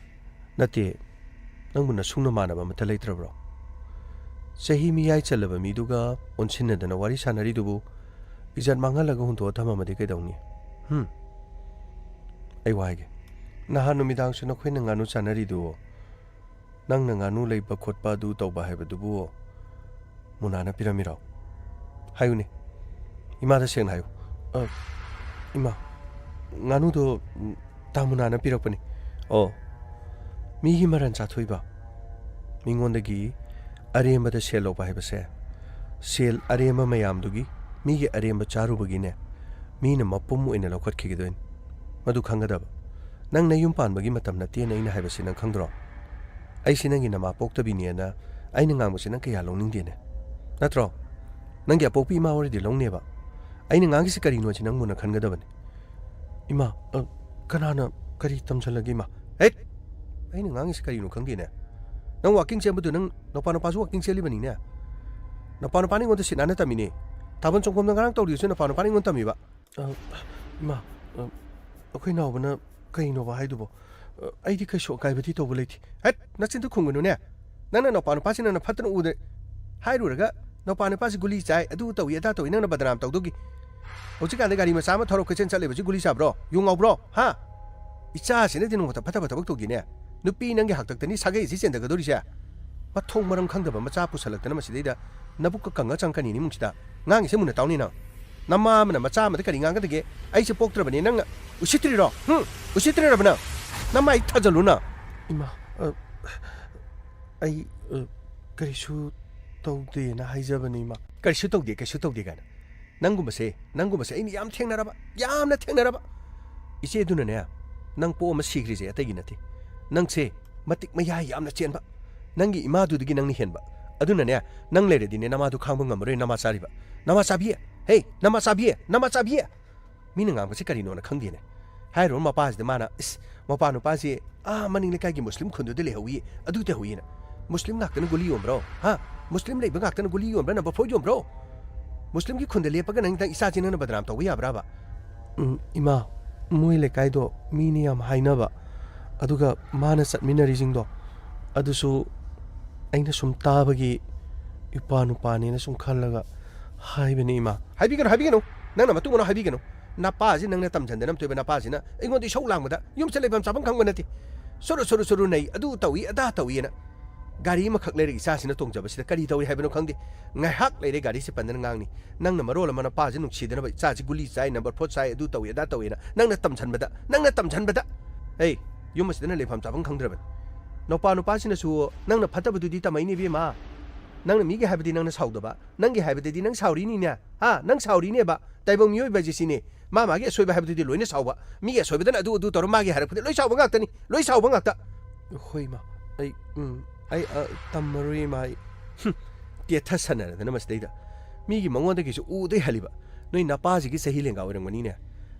ꯅꯠꯇꯦ, ꯅꯪꯕꯨ ꯅꯁꯨꯡ ꯅꯃꯥꯟꯅꯕ ꯑꯃꯠꯇ ꯂꯩꯇ꯭ꯔꯕ꯭ꯔꯣ? ꯆꯍꯤ ꯃꯤꯌꯥꯏ ꯆꯜꯂꯕ ꯃꯤꯗꯨꯒ ꯑꯣꯟꯁꯤꯟꯅꯗꯅ ꯋꯥꯔꯤ ꯁꯥꯟꯅꯔꯤꯗꯨꯕꯨ ꯏꯖꯠ ꯃꯥꯡꯍꯜꯂꯒ ꯍꯨꯟꯗꯣꯛꯑ ꯊꯝꯃꯝꯃꯗꯤ ꯀꯩꯗꯧꯅꯤ? ꯍꯨꯝ? ꯑꯩ ꯋꯥ ꯍꯥꯏꯒꯦ꯫ ꯅꯍꯥꯟ ꯅꯨꯃꯤꯗꯥꯡꯁꯨ ꯅꯈꯣꯏꯅ ꯉꯥꯅꯨ ꯆꯥꯅꯔꯤꯗꯨ, ꯅꯪꯅ ꯉꯥꯅꯨ ꯂꯩꯕ ꯈꯣꯠꯄ ꯑꯗꯨ ꯇꯧꯕ ꯍꯥꯏꯕꯗꯨꯕꯨ ꯃꯨꯅꯥꯅ ꯄꯤꯔꯝꯃꯤꯔꯣ? ꯍꯥꯏꯌꯨꯅꯦ꯫ ꯏꯃꯥꯗ ꯁꯦꯡꯅ ꯍꯥꯏꯌꯨ꯫ ꯑ, ꯏꯃꯥ, ꯉꯥꯅꯨꯗꯣ, ꯎꯝ, ꯇꯥ ꯃꯨꯅꯥꯅ ꯄꯤꯔꯛꯄꯅꯤ꯫ ꯑꯣ, ꯃꯤꯒꯤ ꯃꯔꯟ ꯆꯥꯊꯣꯛꯏꯕ, ꯃꯤꯉꯣꯟꯗꯒꯤ ꯑꯔꯦꯝꯕꯗ ꯁꯦꯜ ꯂꯧꯕ ꯍꯥꯏꯕꯁꯦ, ꯁꯦꯜ ꯑꯔꯦꯝꯕ ꯃꯌꯥꯝꯗꯨꯒꯤ, ꯃꯤꯒꯤ ꯑꯔꯦꯝꯕ ꯆꯥꯔꯨꯕꯒꯤꯅꯦ, ꯃꯤꯅ ꯃꯄꯨꯝ ꯑꯣꯏꯅ ꯂꯧꯈꯠꯈꯤꯒꯗꯣꯏꯅꯤ꯫ ꯃꯗꯨ ꯈꯪꯒꯗꯕ꯫ ꯅꯪ ꯅꯌꯨꯝ ꯄꯥꯟꯕꯒꯤ ꯃꯇꯝ ꯅꯠꯇꯦꯅ ꯑꯩꯅ ꯍꯥꯏꯕꯁꯤ ꯅꯪ ꯈꯪꯗ꯭ꯔꯣ? ꯑꯩꯁꯤ ꯅꯪꯒꯤ ꯅꯃꯥ ꯄꯣꯛꯇꯕꯤꯅꯦꯅ ꯑꯩꯅ ꯉꯥꯡꯕꯁꯤ ꯅꯪ ꯀꯌꯥ ꯂꯧꯅꯤꯡꯗꯦꯅꯦ꯫ ꯅꯠꯇ꯭ꯔꯣ? ꯅꯪꯒꯤ ꯑꯄꯣꯛꯄꯤ ꯏꯃꯥ ꯑꯣꯏꯔꯗꯤ ꯂꯧꯅꯦꯕ꯫ ꯑꯩꯅ ꯉꯥꯡꯉꯤꯁꯤ ꯀꯔꯤꯅꯣ ꯁꯤ ꯅꯪ ꯃꯨꯟꯅ ꯈꯟꯒꯗꯕꯅꯤ꯫ ꯏꯃꯥ, ꯑ, ꯀꯅꯥꯅ ꯀꯔꯤ ꯇꯝꯁꯜꯂꯒꯦ, ꯏꯃꯥ? ꯍꯦꯠ! ꯑꯩꯅ ꯉꯥꯡꯉꯤꯁꯤ ꯀꯔꯤꯅꯣ ꯈꯪꯗꯦꯅꯦ꯫ ꯅꯪ ꯋꯥꯀꯤꯡ ꯆꯦꯟꯕꯗꯨ ꯅꯪ ꯅꯄꯥ ꯅꯄꯥꯁꯨ ꯋꯥꯀꯤꯡ ꯆꯦꯜꯂꯤꯕꯅꯤꯅꯦ꯫ ꯅꯄꯥ ꯅꯨꯄꯥꯅ ꯑꯩꯉꯣꯟꯗ ꯁꯤꯠ ꯅꯥꯟꯅ ꯇꯝꯃꯤꯅꯦ꯫ ꯊꯥꯕꯜ ꯆꯣꯡꯐꯝꯗ ꯉꯔꯥꯡ ꯇꯧꯔꯤꯗꯨꯁꯨ ꯅꯄꯥ ꯅꯨꯄꯥꯅ ꯑꯩꯉꯣꯟꯗ ꯇꯝꯃꯤꯕ꯫ ꯑ, ꯏꯃꯥ, ꯑ, ꯑꯩꯈꯣꯏ ꯅꯥꯎꯕꯅ ꯀꯩꯅꯣꯕ ꯍꯥꯏꯗꯨꯕꯣ? ꯑ, ꯑꯩꯗꯤ ꯀꯩꯁꯨ ꯑꯀꯥꯏꯕꯗꯤ ꯇꯧꯕ ꯂꯩꯇꯦ꯫ ꯍꯠ, ꯅꯆꯤꯟꯗꯨ ꯈꯨꯝꯒꯅꯨꯅꯦ꯫ ꯅꯪꯅ ꯅꯄꯥ ꯅꯨꯄꯥꯁꯤ ꯅꯪꯅ ꯐꯠꯇꯅ ꯎꯗꯦ ꯍꯥꯏꯔꯨꯔꯒ, ꯅꯄꯥ ꯅꯨꯄꯥꯁꯤ ꯒꯨꯂꯤ ꯆꯥꯏ, ꯑꯗꯨ ꯇꯧꯏ, ꯑꯗꯥ ꯇꯧꯏ, ꯅꯪꯅ ꯕꯗꯅꯥꯝ ꯇꯧꯗꯧꯒꯤ꯫ ꯍꯧꯖꯤꯛꯀꯥꯟꯗꯤ ꯒꯥꯔꯤ ꯃꯆꯥ ꯑꯃ ꯊꯧꯔ ꯀꯣꯏꯆꯦꯟ ꯆꯠꯂꯤꯕꯁꯤ ꯒꯨꯂꯤ ꯆꯥꯕ꯭ꯔꯣ? ꯌꯨ ꯉꯥꯎꯕ꯭ꯔꯣ? ꯍꯥ? ꯏꯆꯥꯁꯤꯅꯗꯤ ꯅꯣꯡꯃꯇ ꯐꯠꯇꯕ ꯊꯕꯛ ꯇꯧꯗꯦꯅꯦ꯫ ꯅꯨꯄꯤ ꯅꯪꯒꯤ ꯍꯥꯛꯇꯛꯇꯅꯤ ꯁꯥꯒꯩꯁꯤ ꯆꯦꯟꯊꯒꯗꯧꯔꯤꯁꯦ꯫ ꯃꯊꯣꯡ ꯃꯔꯝ ꯈꯪꯗꯕ ꯃꯆꯥ ꯄꯨꯁꯜꯂꯛꯇꯅ ꯃꯁꯤꯗꯩꯗ ꯅꯕꯨꯛꯀ ꯀꯪꯉ ꯆꯪꯉꯛꯀꯅꯤ ꯏꯃꯨꯡꯁꯤꯗ꯫ ꯉꯥꯡꯉꯤꯁꯦ ꯃꯨꯟꯅ ꯇꯥꯎꯅꯦ ꯅꯪ꯫ ꯅꯃꯥ ꯑꯃꯅ ꯃꯆꯥ ꯑꯃꯗ ꯀꯔꯤ ꯉꯥꯡꯒꯗꯒꯦ? ꯑꯩꯁꯦ ꯄꯣꯛꯇ꯭ꯔꯕꯅꯦ ꯅꯪꯅ ꯎꯁꯤꯠꯇ꯭ꯔꯤꯔꯣ? ꯍꯨꯝ? ꯎꯁꯤꯠꯇ꯭ꯔꯤꯔꯕ ꯅꯪ? ꯅꯃꯥꯏ ꯊꯥꯖꯜꯂꯨ ꯅꯪ꯫ ꯏꯃꯥ, ꯑ, ꯑꯩ, ꯑ, ꯀꯔꯤꯁꯨ ꯇꯧꯗꯦꯅ ꯍꯥꯏꯖꯕꯅꯤ, ꯏꯃꯥ꯫ ꯀꯔꯤꯁꯨ ꯇꯧꯗꯦ, ꯀꯔꯤꯁꯨ ꯇꯧꯗꯦ ꯀꯥꯏꯅ꯫ ꯅꯪꯒꯨꯝꯕꯁꯦ, ꯅꯪꯒꯨꯝꯕꯁꯦ ꯑꯩꯅ ꯌꯥꯝ ꯊꯦꯡꯅꯔꯕ, ꯌꯥꯝꯅ ꯊꯦꯡꯅꯔꯕ꯫ ꯏꯆꯦ ꯑꯗꯨꯅꯅꯦ, ꯅꯪ ꯄꯣꯛꯑꯃ ꯁꯤꯈ꯭ꯔꯤꯁꯦ ꯑꯇꯩꯒꯤ ꯅꯠꯇꯦ꯫ ꯅꯪꯁꯦ ꯃꯇꯤꯛ ꯃꯌꯥꯏ ꯌꯥꯝꯅ ꯆꯦꯟꯕ, ꯅꯪꯒꯤ ꯏꯃꯥꯗꯨꯗꯒꯤ ꯅꯪꯅ ꯍꯦꯟꯕ꯫ ꯑꯗꯨꯅꯅꯦ, ꯅꯪ ꯂꯩꯔꯗꯤꯅꯦ ꯅꯃꯥꯗꯨ ꯈꯥꯡꯕ ꯉꯝꯃꯔꯣꯏ, ꯅꯃꯥ ꯆꯥꯔꯤꯕ꯫ ꯅꯃꯥ ꯆꯥꯕꯤ! ꯍꯦ, ꯅꯃꯥ ꯆꯥꯕꯤ! ꯅꯃꯥ ꯆꯥꯕꯤ! ꯃꯤꯅ ꯉꯥꯡꯕꯁꯦ ꯀꯔꯤꯅꯣꯅ ꯈꯪꯗꯦꯅꯦ꯫ ꯍꯥꯏꯔꯨꯔ ꯃꯄꯥꯁꯤꯗ ꯃꯥꯅ, "ꯏꯁ, ꯃꯄꯥ ꯅꯨꯄꯥꯁꯤ ꯑꯥ ꯃꯅꯤꯡ ꯂꯩꯀꯥꯏꯒꯤ ꯃꯨꯁꯂꯤꯝ ꯈꯨꯟꯗꯨꯗ ꯂꯩꯍꯧꯏ, ꯑꯗꯨ ꯇꯧꯍꯧꯏꯅ꯫" ꯃꯨꯁꯂꯤꯝ ꯉꯥꯛꯇꯅ ꯒꯨꯂꯤ ꯌꯣꯟꯕ꯭ꯔꯣ? ꯍꯥ? ꯃꯨꯁꯂꯤꯝ ꯂꯩꯕ ꯉꯥꯛꯇꯅ ꯒꯨꯂꯤ ꯌꯣꯟꯕ꯭ꯔꯥ? Number four ꯌꯣꯟꯕ꯭ꯔꯣ? ꯃꯨꯁꯂꯤꯝꯒꯤ ꯈꯨꯟꯗ ꯂꯦꯞꯄꯒ ꯅꯪ, ꯅꯪ ꯏꯆꯥꯁꯤ ꯅꯪꯅ ꯕꯗꯅꯥꯝ ꯇꯧꯕ ꯌꯥꯕ꯭ꯔꯥꯕ? ꯎꯝ, ꯏꯃꯥ, ꯃꯣꯏ ꯂꯩꯀꯥꯏꯗꯣ ꯃꯤꯅ ꯌꯥꯝ ꯍꯥꯏꯅꯕ, ꯑꯗꯨꯒ ꯃꯥꯅ ꯆꯠꯃꯤꯟꯅꯔꯤꯁꯤꯡꯗꯣ, ꯑꯗꯨꯁꯨ ꯑꯩꯅ ꯁꯨꯝ ꯇꯥꯕꯒꯤ ꯏꯄꯥ ꯅꯨꯄꯥꯅꯦꯅ ꯁꯨꯝ ꯈꯜꯂꯒ ꯍꯥꯏꯕꯅꯤ, ꯏꯃꯥ꯫ ꯍꯥꯏꯕꯤꯒꯅꯨ, ꯍꯥꯏꯕꯤꯒꯅꯨ꯫ ꯅꯪꯅ ꯃꯇꯨꯡ ꯃꯅꯥꯎ ꯍꯥꯏꯕꯤꯒꯅꯨ꯫ ꯅꯄꯥꯁꯤ ꯅꯪꯅ ꯇꯝꯖꯟꯗꯅ ꯑꯃ ꯇꯧꯏꯕ ꯅꯄꯥꯁꯤꯅ ꯑꯩꯉꯣꯟꯗ ꯏꯁꯧ ꯂꯥꯡꯕꯗ ꯌꯨꯝꯁꯦ ꯂꯩꯐꯝ ꯆꯥꯐꯝ ꯈꯪꯕ ꯅꯠꯇꯦ꯫ ꯁꯨꯔꯨ, ꯁꯨꯔꯨ, ꯁꯨꯔꯨ ꯅꯩ, ꯑꯗꯨ ꯇꯧꯏ, ꯑꯗꯥ ꯇꯧꯏꯅ꯫ ꯒꯥꯔꯤ ꯑꯃꯈꯛ ꯂꯩꯔꯒ ꯏꯆꯥꯁꯤꯅ ꯇꯣꯡꯖꯕꯁꯤꯗ ꯀꯔꯤ ꯇꯧꯔꯤ ꯍꯥꯏꯕꯅꯣ ꯈꯪꯗꯦ꯫ ꯉꯥꯏꯍꯥꯛ ꯂꯩꯔꯦ ꯒꯥꯔꯤꯁꯤ ꯄꯟꯗꯅ ꯉꯥꯡꯅꯤ꯫ ꯅꯪꯅ ꯃꯔꯣꯜ ꯑꯃ ꯅꯄꯥꯁꯤ ꯅꯨꯡꯁꯤꯗꯅꯕ ꯏꯆꯥꯁꯤ ꯒꯨꯂꯤ ꯆꯥꯏ, ꯅꯝꯕꯔ ꯐꯣꯔ ꯆꯥꯏ, ꯑꯗꯨ ꯇꯧꯏ, ꯑꯗꯥ ꯇꯧꯏꯅ ꯅꯪꯅ ꯇꯝꯁꯟꯕꯗ, ꯅꯪꯅ ꯇꯝꯁꯟꯕꯗ꯫ ꯍꯩ, ꯌꯨꯝ ꯑꯁꯤꯗꯅ ꯂꯩꯐꯝ ꯆꯥꯐꯝ ꯈꯪꯗ꯭ꯔꯕꯅꯤ꯫ ꯅꯄꯥ ꯅꯨꯄꯥꯁꯤꯅꯁꯨ ꯅꯪꯅ ꯐꯠꯇꯕꯗꯨꯗꯤ ꯇꯝꯃꯛꯏꯅꯦ ꯏꯕꯦꯝꯃ꯫ ꯅꯪꯅ ꯃꯤꯒꯤ ꯍꯥꯏꯕꯗꯤ ꯅꯪꯅ ꯁꯥꯎꯗꯕ, ꯅꯪꯒꯤ ꯍꯥꯏꯕꯗꯗꯤ ꯅꯪ ꯁꯥꯎꯔꯤꯅꯤꯅꯦ꯫ ꯍꯥ? ꯅꯪ ꯁꯥꯎꯔꯤꯅꯦꯕ꯫ ꯇꯥꯏꯕꯪ ꯃꯤꯑꯣꯏꯕ ꯍꯥꯏꯁꯦ ꯁꯤꯅꯦ꯫ ꯃꯥ ꯃꯥꯒꯤ ꯑꯁꯣꯏꯕ ꯍꯥꯏꯕꯗꯨꯗꯤ ꯂꯣꯏꯅ ꯁꯥꯎꯕ꯫ ꯃꯤꯒꯤ ꯑꯁꯣꯏꯕꯗꯅ ꯑꯗꯨ ꯑꯗꯨ ꯇꯧꯔ ꯃꯥꯒꯤ ꯍꯥꯏꯔꯛꯄꯗꯤ ꯂꯣꯏ ꯁꯥꯎꯕ ꯉꯥꯛꯇꯅꯤ꯫ ꯂꯣꯏ ꯁꯥꯎꯕ ꯉꯥꯛꯇ꯫ ꯍꯣꯏ, ꯏꯃꯥ꯫ ꯑꯩ, ꯎꯝ, ꯑꯩ, ꯑ, ꯇꯝꯃꯔꯣꯏ, ꯏꯃꯥ, ꯑꯩ꯫ ꯍꯨꯝ, ꯇꯦꯊ ꯁꯥꯟꯅꯔꯗꯅ ꯃꯁꯤꯗꯩꯗ꯫ ꯃꯤꯒꯤ ꯃꯉꯣꯟꯗꯒꯤꯁꯨ ꯎꯗꯩ ꯍꯜꯂꯤꯕ꯫ ꯅꯣꯏ ꯅꯄꯥꯁꯤꯒꯤ ꯆꯍꯤ ꯂꯦꯡꯒꯥ ꯑꯣꯏꯔꯝꯒꯅꯤꯅꯦ꯫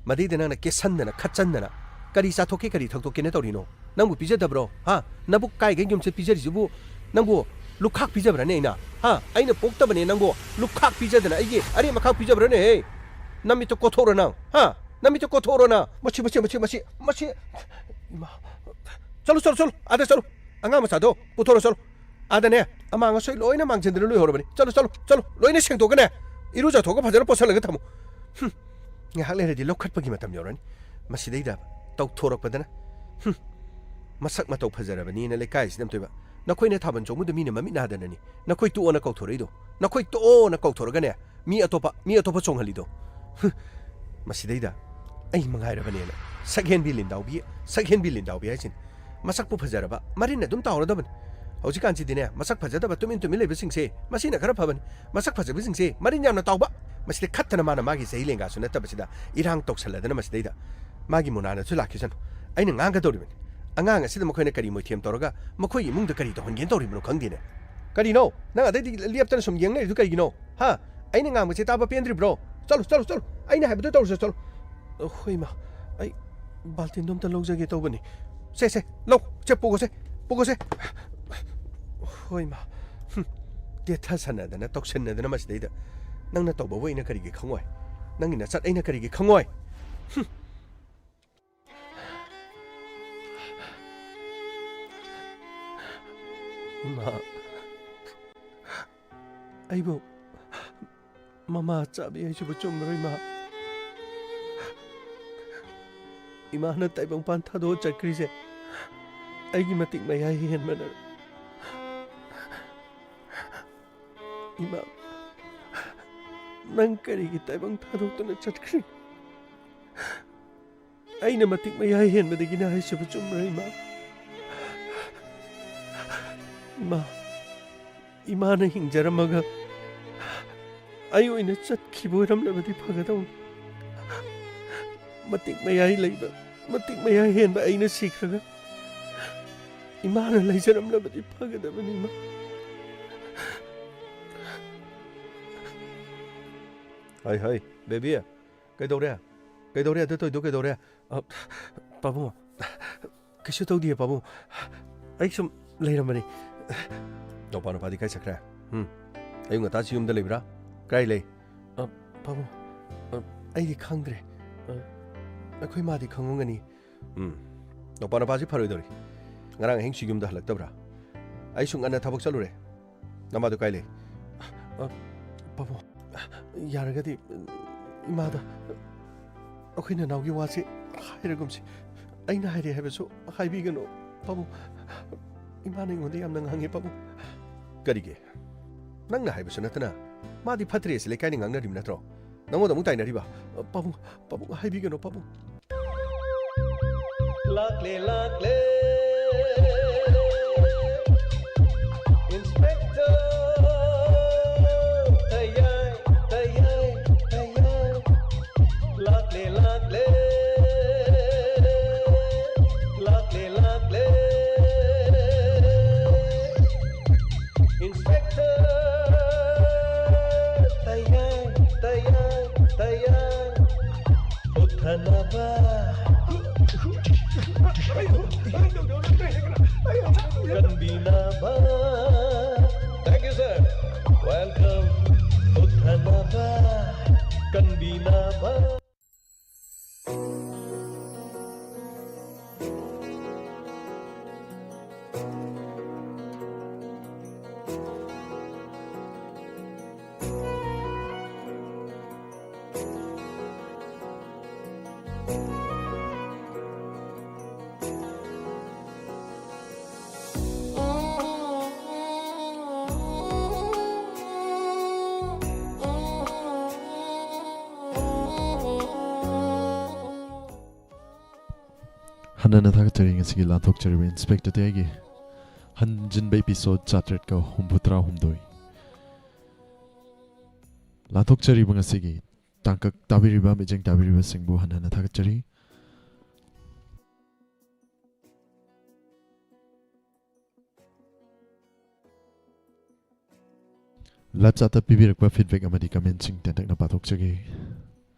ꯃꯗꯩꯗ ꯅꯪꯅ ꯀꯦꯁꯟꯗꯅ, ꯈꯠꯆꯟꯗꯅ꯫ ꯀꯔꯤ ꯆꯥꯊꯣꯛꯀꯦ, ꯀꯔꯤ ꯊꯛꯇꯣꯛꯀꯦꯅ ꯇꯧꯔꯤꯅꯣ? ꯅꯪꯕꯨ ꯄꯤꯖꯗꯕ꯭ꯔꯣ? ꯍꯥ? ꯅꯕꯨꯛ ꯀꯥꯏꯒꯩ ꯌꯨꯝꯁꯦ ꯄꯤꯖꯔꯤꯁꯤꯕꯨ ꯅꯪꯕꯨ ꯂꯨꯈꯥꯛ ꯄꯤꯖꯕ꯭ꯔꯅꯦ ꯑꯩꯅ? ꯍꯥ? ꯑꯩꯅ ꯄꯣꯛꯇꯕꯅꯦ ꯅꯪꯕꯨ ꯂꯨꯈꯥꯛ ꯄꯤꯖꯗꯅ ꯑꯩꯒꯤ ꯑꯔꯦꯝ ꯑꯈꯥꯛ ꯄꯤꯖꯕ꯭ꯔꯅꯦ? ꯍꯦ, ꯅꯃꯤꯠꯇꯣ ꯀꯣꯊꯣꯛꯔꯣ ꯅꯪ, ꯍꯥ? ꯅꯃꯤꯠꯇꯣ ꯀꯣꯊꯣꯛꯔꯣ ꯅꯪ꯫ ꯃꯁꯤ, ꯃꯁꯤ, ꯃꯁꯤ, ꯃꯁꯤ, ꯃꯁꯤ꯫ ꯏꯃꯥ꯫ ꯆꯠꯂꯨ, ꯆꯠꯂꯨ, ꯆꯠꯂꯨ꯫ ꯑꯥꯗ ꯆꯠꯂꯨ꯫ ꯑꯉꯥꯡ ꯃꯆꯥꯗꯣ ꯄꯨꯊꯣꯔꯣ, ꯆꯠꯂꯨ꯫ ꯑꯥꯗꯅꯦ, ꯑꯃꯥꯡ ꯑꯁꯣꯏ ꯂꯣꯏꯅ ꯃꯥꯡꯖꯤꯟꯗꯅ ꯂꯣꯏꯍꯧꯔꯕꯅꯤ꯫ ꯆꯠꯂꯨ, ꯆꯠꯂꯨ, ꯆꯠꯂꯨ꯫ ꯂꯣꯏꯅ ꯁꯦꯡꯗꯣꯛꯑꯒꯅꯦ, ꯏꯔꯨꯖꯊꯣꯛꯑꯒ ꯐꯖꯅ ꯄꯣꯠꯁꯜꯂꯒ ꯊꯝꯃꯨ꯫ ꯍꯨꯝ꯫ ꯉꯥꯏꯍꯥꯛ ꯂꯩꯔꯗꯤ ꯂꯧꯈꯠꯄꯒꯤ ꯃꯇꯝ ꯌꯧꯔꯅꯤ꯫ ꯃꯁꯤꯗꯩꯗ ꯇꯧꯊꯣꯔꯛꯄꯗꯅ꯫ ꯍꯨꯝ꯫ ꯃꯁꯛ ꯃꯇꯧ ꯐꯖꯔꯕꯅꯤꯅ ꯂꯩꯀꯥꯏꯁꯤꯗ ꯑꯝꯇꯣꯏꯕ꯫ ꯅꯈꯣꯏꯅ ꯊꯥꯕꯜ ꯆꯣꯡꯕꯗ ꯃꯤꯅ ꯃꯃꯤꯠ ꯅꯥꯗꯅꯅꯤ꯫ ꯅꯈꯣꯏ ꯇꯣꯛꯑꯣꯅ ꯀꯧꯊꯣꯔꯛꯏꯗꯣ꯫ ꯅꯈꯣꯏ ꯇꯣꯛꯑꯣꯅ ꯀꯧꯊꯣꯔꯒꯅꯦ, ꯃꯤ ꯑꯇꯣꯞꯄ, ꯃꯤ ꯑꯇꯣꯞꯄ ꯆꯣꯡꯍꯜꯂꯤꯗꯣ꯫ ꯍꯨꯝ꯫ ꯃꯁꯤꯗꯩꯗ ꯑꯩ ꯃꯉꯥꯏꯔꯕꯅꯦꯅ ꯁꯛꯍꯦꯟꯕꯤ ꯂꯤꯟꯗꯥꯎꯕꯤ, ꯁꯛꯍꯦꯟꯕꯤ ꯂꯤꯟꯗꯥꯎꯕꯤ ꯍꯥꯏꯁꯤꯅꯤ꯫ ꯃꯁꯛꯄꯨ ꯐꯖꯔꯕ ꯃꯔꯤꯟ ꯑꯗꯨꯝ ꯇꯥꯎꯔꯗꯕꯅꯤ꯫ ꯍꯧꯖꯤꯛꯀꯥꯟꯁꯤꯗꯤꯅꯦ, ꯃꯁꯛ ꯐꯖꯗꯕ ꯇꯨꯃꯤꯟ ꯇꯨꯃꯤꯟ ꯂꯩꯕꯁꯤꯡꯁꯦ, ꯃꯁꯤꯅ ꯈꯔ ꯐꯕꯅꯤ꯫ ꯃꯁꯛ ꯐꯖꯕꯁꯤꯡꯁꯦ ꯃꯔꯤꯟ ꯌꯥꯝꯅ ꯇꯥꯎꯕ꯫ ꯃꯁꯤꯗ ꯈꯠꯇꯅ ꯃꯥꯅ ꯃꯥꯒꯤ ꯆꯍꯤ ꯂꯦꯡꯒꯥꯁꯨ ꯅꯠꯇꯕꯁꯤꯗ ꯏꯔꯥꯡ ꯇꯧꯁꯜꯂꯗꯅ ꯃꯁꯤꯗꯩꯗ꯫ ꯃꯥꯒꯤ ꯃꯨꯅꯥꯅꯁꯨ ꯂꯥꯛꯈꯤꯁꯅꯨ꯫ ꯑꯩꯅ ꯉꯥꯡꯒꯗꯧꯔꯤꯕꯅꯤ꯫ ꯑꯉꯥꯡ ꯑꯁꯤꯗ ꯃꯈꯣꯏꯅ ꯀꯔꯤ ꯃꯣꯏꯊꯦꯝ ꯇꯧꯔꯒ ꯃꯈꯣꯏꯒꯤ ꯏꯃꯨꯡꯗ ꯀꯔꯤ ꯇꯧꯍꯟꯒꯦꯅ ꯇꯧꯔꯤꯕꯅꯣ ꯈꯪꯗꯦꯅꯦ꯫ ꯀꯔꯤꯅꯣ? ꯅꯪ ꯑꯗꯩꯗꯤ ꯂꯦꯞꯇꯅ ꯁꯨꯝ ꯌꯦꯡ ꯂꯩꯔꯤꯗꯨ ꯀꯩꯒꯤꯅꯣ? ꯍꯥ? ꯑꯩꯅ ꯉꯥꯡꯕꯁꯦ ꯇꯥꯕ ꯄꯦꯟꯗ꯭ꯔꯤꯕ꯭ꯔꯣ? ꯆꯠꯂꯨ, ꯆꯠꯂꯨ, ꯆꯠꯂꯨ꯫ ꯑꯩꯅ ꯍꯥꯏꯕꯗꯣ ꯇꯧꯔꯨꯁꯦ, ꯆꯠꯂꯨ꯫ ꯍꯣꯏ, ꯏꯃꯥ꯫ ꯑꯩ ꯕꯥꯜꯇꯤꯟꯗꯣ ꯑꯝꯇ ꯂꯧꯖꯒꯦ ꯇꯧꯕꯅꯤ꯫ ꯁꯦ, ꯁꯦ, ꯂꯧ꯫ ꯁꯦ, ꯄꯨꯈꯣꯁꯦ꯫ ꯄꯨꯈꯣꯁꯦ꯫ ꯍꯣꯏ, ꯏꯃꯥ꯫ ꯍꯨꯝ꯫ ꯇꯦꯠꯊꯁꯟꯅꯗꯅ, ꯇꯧꯁꯟꯅꯗꯅ ꯃꯁꯤꯗꯩꯗ꯫ ꯅꯪꯅ ꯇꯧꯕꯕꯨ ꯑꯩꯅ ꯀꯔꯤꯒꯤ ꯈꯪꯉꯣꯏ? ꯅꯪꯒꯤ ꯅꯆꯠ ꯑꯩꯅ ꯀꯔꯤꯒꯤ ꯈꯪꯉꯣꯏ? ꯍꯨꯝ꯫ ꯏꯃꯥ, ꯑꯩꯕꯨ ꯃꯃꯥ ꯆꯥꯕꯤ ꯍꯥꯏꯁꯤꯕꯨ ꯆꯨꯝꯕ꯭ꯔꯣ, ꯏꯃꯥ? ꯏꯃꯥꯅ ꯇꯥꯏꯕꯪꯄꯥꯟ ꯊꯥꯗꯣꯛꯑ ꯆꯠꯈ꯭ꯔꯤꯁꯦ ꯑꯩꯒꯤ ꯃꯇꯤꯛ ꯃꯌꯥꯏ ꯍꯦꯟꯕꯅ? ꯏꯃꯥ, ꯅꯪ ꯀꯔꯤꯒꯤ ꯇꯥꯏꯕꯪ ꯊꯥꯗꯣꯛꯇꯨꯅ ꯆꯠꯈ꯭ꯔꯤ? ꯑꯩꯅ ꯃꯇꯤꯛ ꯃꯌꯥꯏ ꯍꯦꯟꯕꯗꯒꯤꯅꯦ ꯍꯥꯏꯁꯤꯕꯨ ꯆꯨꯝꯕ꯭ꯔꯥ, ꯏꯃꯥ? ꯏꯃꯥ, ꯏꯃꯥꯅ ꯍꯤꯡꯖꯔꯝꯃꯒ ꯑꯩ ꯑꯣꯏꯅ ꯆꯠꯈꯤꯕ ꯑꯣꯏꯔꯝꯂꯕꯗꯤ ꯐꯒꯗꯧꯅꯤ꯫ ꯃꯇꯤꯛ ꯃꯌꯥꯏ ꯂꯩꯕ, ꯃꯇꯤꯛ ꯃꯌꯥꯏ ꯍꯦꯟꯕ ꯑꯩꯅ ꯁꯤꯈ꯭ꯔꯒ ꯏꯃꯥꯅ ꯂꯩꯖꯔꯝꯂꯕꯗꯤ ꯐꯒꯗꯕꯅꯤ, ꯏꯃꯥ꯫ ꯍꯥꯏ, ꯍꯥꯏ, ꯕꯦꯕꯤ, ꯀꯩꯗꯧꯔꯦ? ꯀꯩꯗꯧꯔꯦ? ꯑꯗꯨ ꯇꯧꯏꯗꯣ ꯀꯩꯗꯧꯔꯦ? ꯑ, ꯄꯥꯕꯨꯡ, ꯀꯩꯁꯨ ꯇꯧꯗꯤꯌꯦ, ꯄꯥꯕꯨꯡ꯫ ꯑꯩ ꯁꯨꯝ ꯂꯩꯔꯝꯕꯅꯤ꯫ ꯅꯧꯄꯥ ꯅꯨꯄꯥꯗꯤ ꯀꯥꯏ ꯆꯠꯈ꯭ꯔꯦ? ꯎꯝ? ꯑꯌꯨꯛ ꯉꯟꯇꯥꯁꯤ ꯌꯨꯝꯗ ꯂꯩꯕ꯭ꯔꯥ? ꯀꯥꯏ ꯂꯩ? ꯑ, ꯄꯥꯕꯨꯡ, ꯑ, ꯑꯩꯗꯤ ꯈꯪꯗ꯭ꯔꯦ꯫ ꯑ, ꯑꯩꯈꯣꯏ ꯃꯥꯗꯤ ꯈꯪꯉꯝꯒꯅꯤ꯫ ꯎꯝ꯫ ꯅꯧꯄꯥ ꯅꯨꯄꯥꯁꯤ ꯐꯔꯣꯏꯗꯧꯔꯤ꯫ ꯉꯔꯥꯡ ꯑꯍꯤꯡꯁꯤ ꯌꯨꯝꯗ ꯍꯜꯂꯛꯇꯕ꯭ꯔꯥ? ꯑꯩꯁꯨ ꯉꯟꯅ ꯊꯕꯛ ꯆꯠꯂꯨꯔꯦ꯫ ꯅꯃꯥꯗꯨ ꯀꯥꯏ ꯂꯩ? ꯑ, ꯄꯥꯕꯨꯡ, ꯌꯥꯔꯒꯗꯤ ꯏꯃꯥꯗ ꯑꯩꯈꯣꯏ ꯅꯅꯥꯎꯒꯤ ꯋꯥꯁꯤ ꯍꯥꯏꯔꯒꯨꯝꯁꯤ꯫ ꯑꯩꯅ ꯍꯥꯏꯔꯦ ꯍꯥꯏꯕꯁꯨ ꯍꯥꯏꯕꯤꯒꯅꯨ, ꯄꯥꯕꯨꯡ꯫ ꯏꯃꯥꯅ ꯑꯩꯉꯣꯟꯗ ꯌꯥꯝꯅ ꯉꯥꯡꯉꯦ, ꯄꯥꯕꯨꯡ꯫ ꯀꯔꯤꯒꯤ? ꯅꯪꯅ ꯍꯥꯏꯕꯁꯨ ꯅꯠꯇꯅ ꯃꯥꯗꯤ ꯐꯠꯇ꯭ꯔꯦ ꯑꯁꯤ ꯂꯩꯀꯥꯏꯅ ꯉꯥꯡꯅꯔꯤꯕ ꯅꯠꯇ꯭ꯔꯣ? ꯅꯪꯉꯣꯟꯗ ꯑꯃꯨꯛ ꯇꯥꯏꯅꯔꯤꯕ? ꯄꯥꯕꯨꯡ, ꯄꯥꯕꯨꯡ, ꯍꯥꯏꯕꯤꯒꯅꯨ, ꯄꯥꯕꯨꯡ꯫ ꯂꯥꯛꯂꯦ, ꯂꯥꯛꯂꯦ, Inspector꯫ ꯇꯌꯥꯏ, ꯇꯌꯥꯏ, ꯇꯌꯥꯏ꯫ ꯂꯥꯛꯂꯦ, ꯂꯥꯛꯂꯦ, ꯂꯥꯛꯂꯦ, ꯂꯥꯛꯂꯦ꯫ Inspector꯫ ꯇꯌꯥꯏ, ꯇꯌꯥꯏ, ꯇꯌꯥꯏ꯫ ꯎꯠꯊꯅꯕ꯫ ꯀꯟꯕꯤꯅꯕ꯫ Thank you, sir. Welcome. ꯎꯠꯊꯅꯕ꯫ ꯀꯟꯕꯤꯅꯕ꯫ ꯍꯟꯅꯅ ꯊꯥꯒꯠꯆꯔꯤ ꯉꯁꯤꯒꯤ ꯂꯥꯟꯊꯣꯛꯆꯔꯤꯕ ꯏꯟꯁꯄꯦꯛꯇꯔ ꯇꯌꯥꯏꯒꯤ ꯍꯟꯖꯤꯟꯕ ꯏꯄꯤꯁꯣꯗ ꯆꯥꯇ꯭ꯔꯦꯠꯀ ꯍꯨꯝꯐꯨꯇꯔꯥ ꯍꯨꯝꯗꯣꯏ꯫ ꯂꯥꯟꯊꯣꯛꯆꯔꯤꯕ ꯉꯁꯤꯒꯤ ꯇꯥꯡꯀꯛ ꯇꯥꯕꯤꯔꯤꯕ, ꯃꯤꯠꯌꯦꯡ ꯇꯥꯕꯤꯔꯤꯕꯁꯤꯡꯕꯨ ꯍꯟꯅ ꯍꯟꯅ ꯊꯥꯒꯠꯆꯔꯤ꯫ ꯂꯥꯏꯞ ꯆꯥꯠꯇ ꯄꯤꯕꯤꯔꯛꯄ ꯐꯤꯗꯕꯦꯛ ꯑꯃꯗꯤ ꯀꯃꯦꯟꯁꯤꯡ ꯇꯦꯟꯇꯛꯅ ꯄꯥꯊꯣꯛꯆꯒꯦ꯫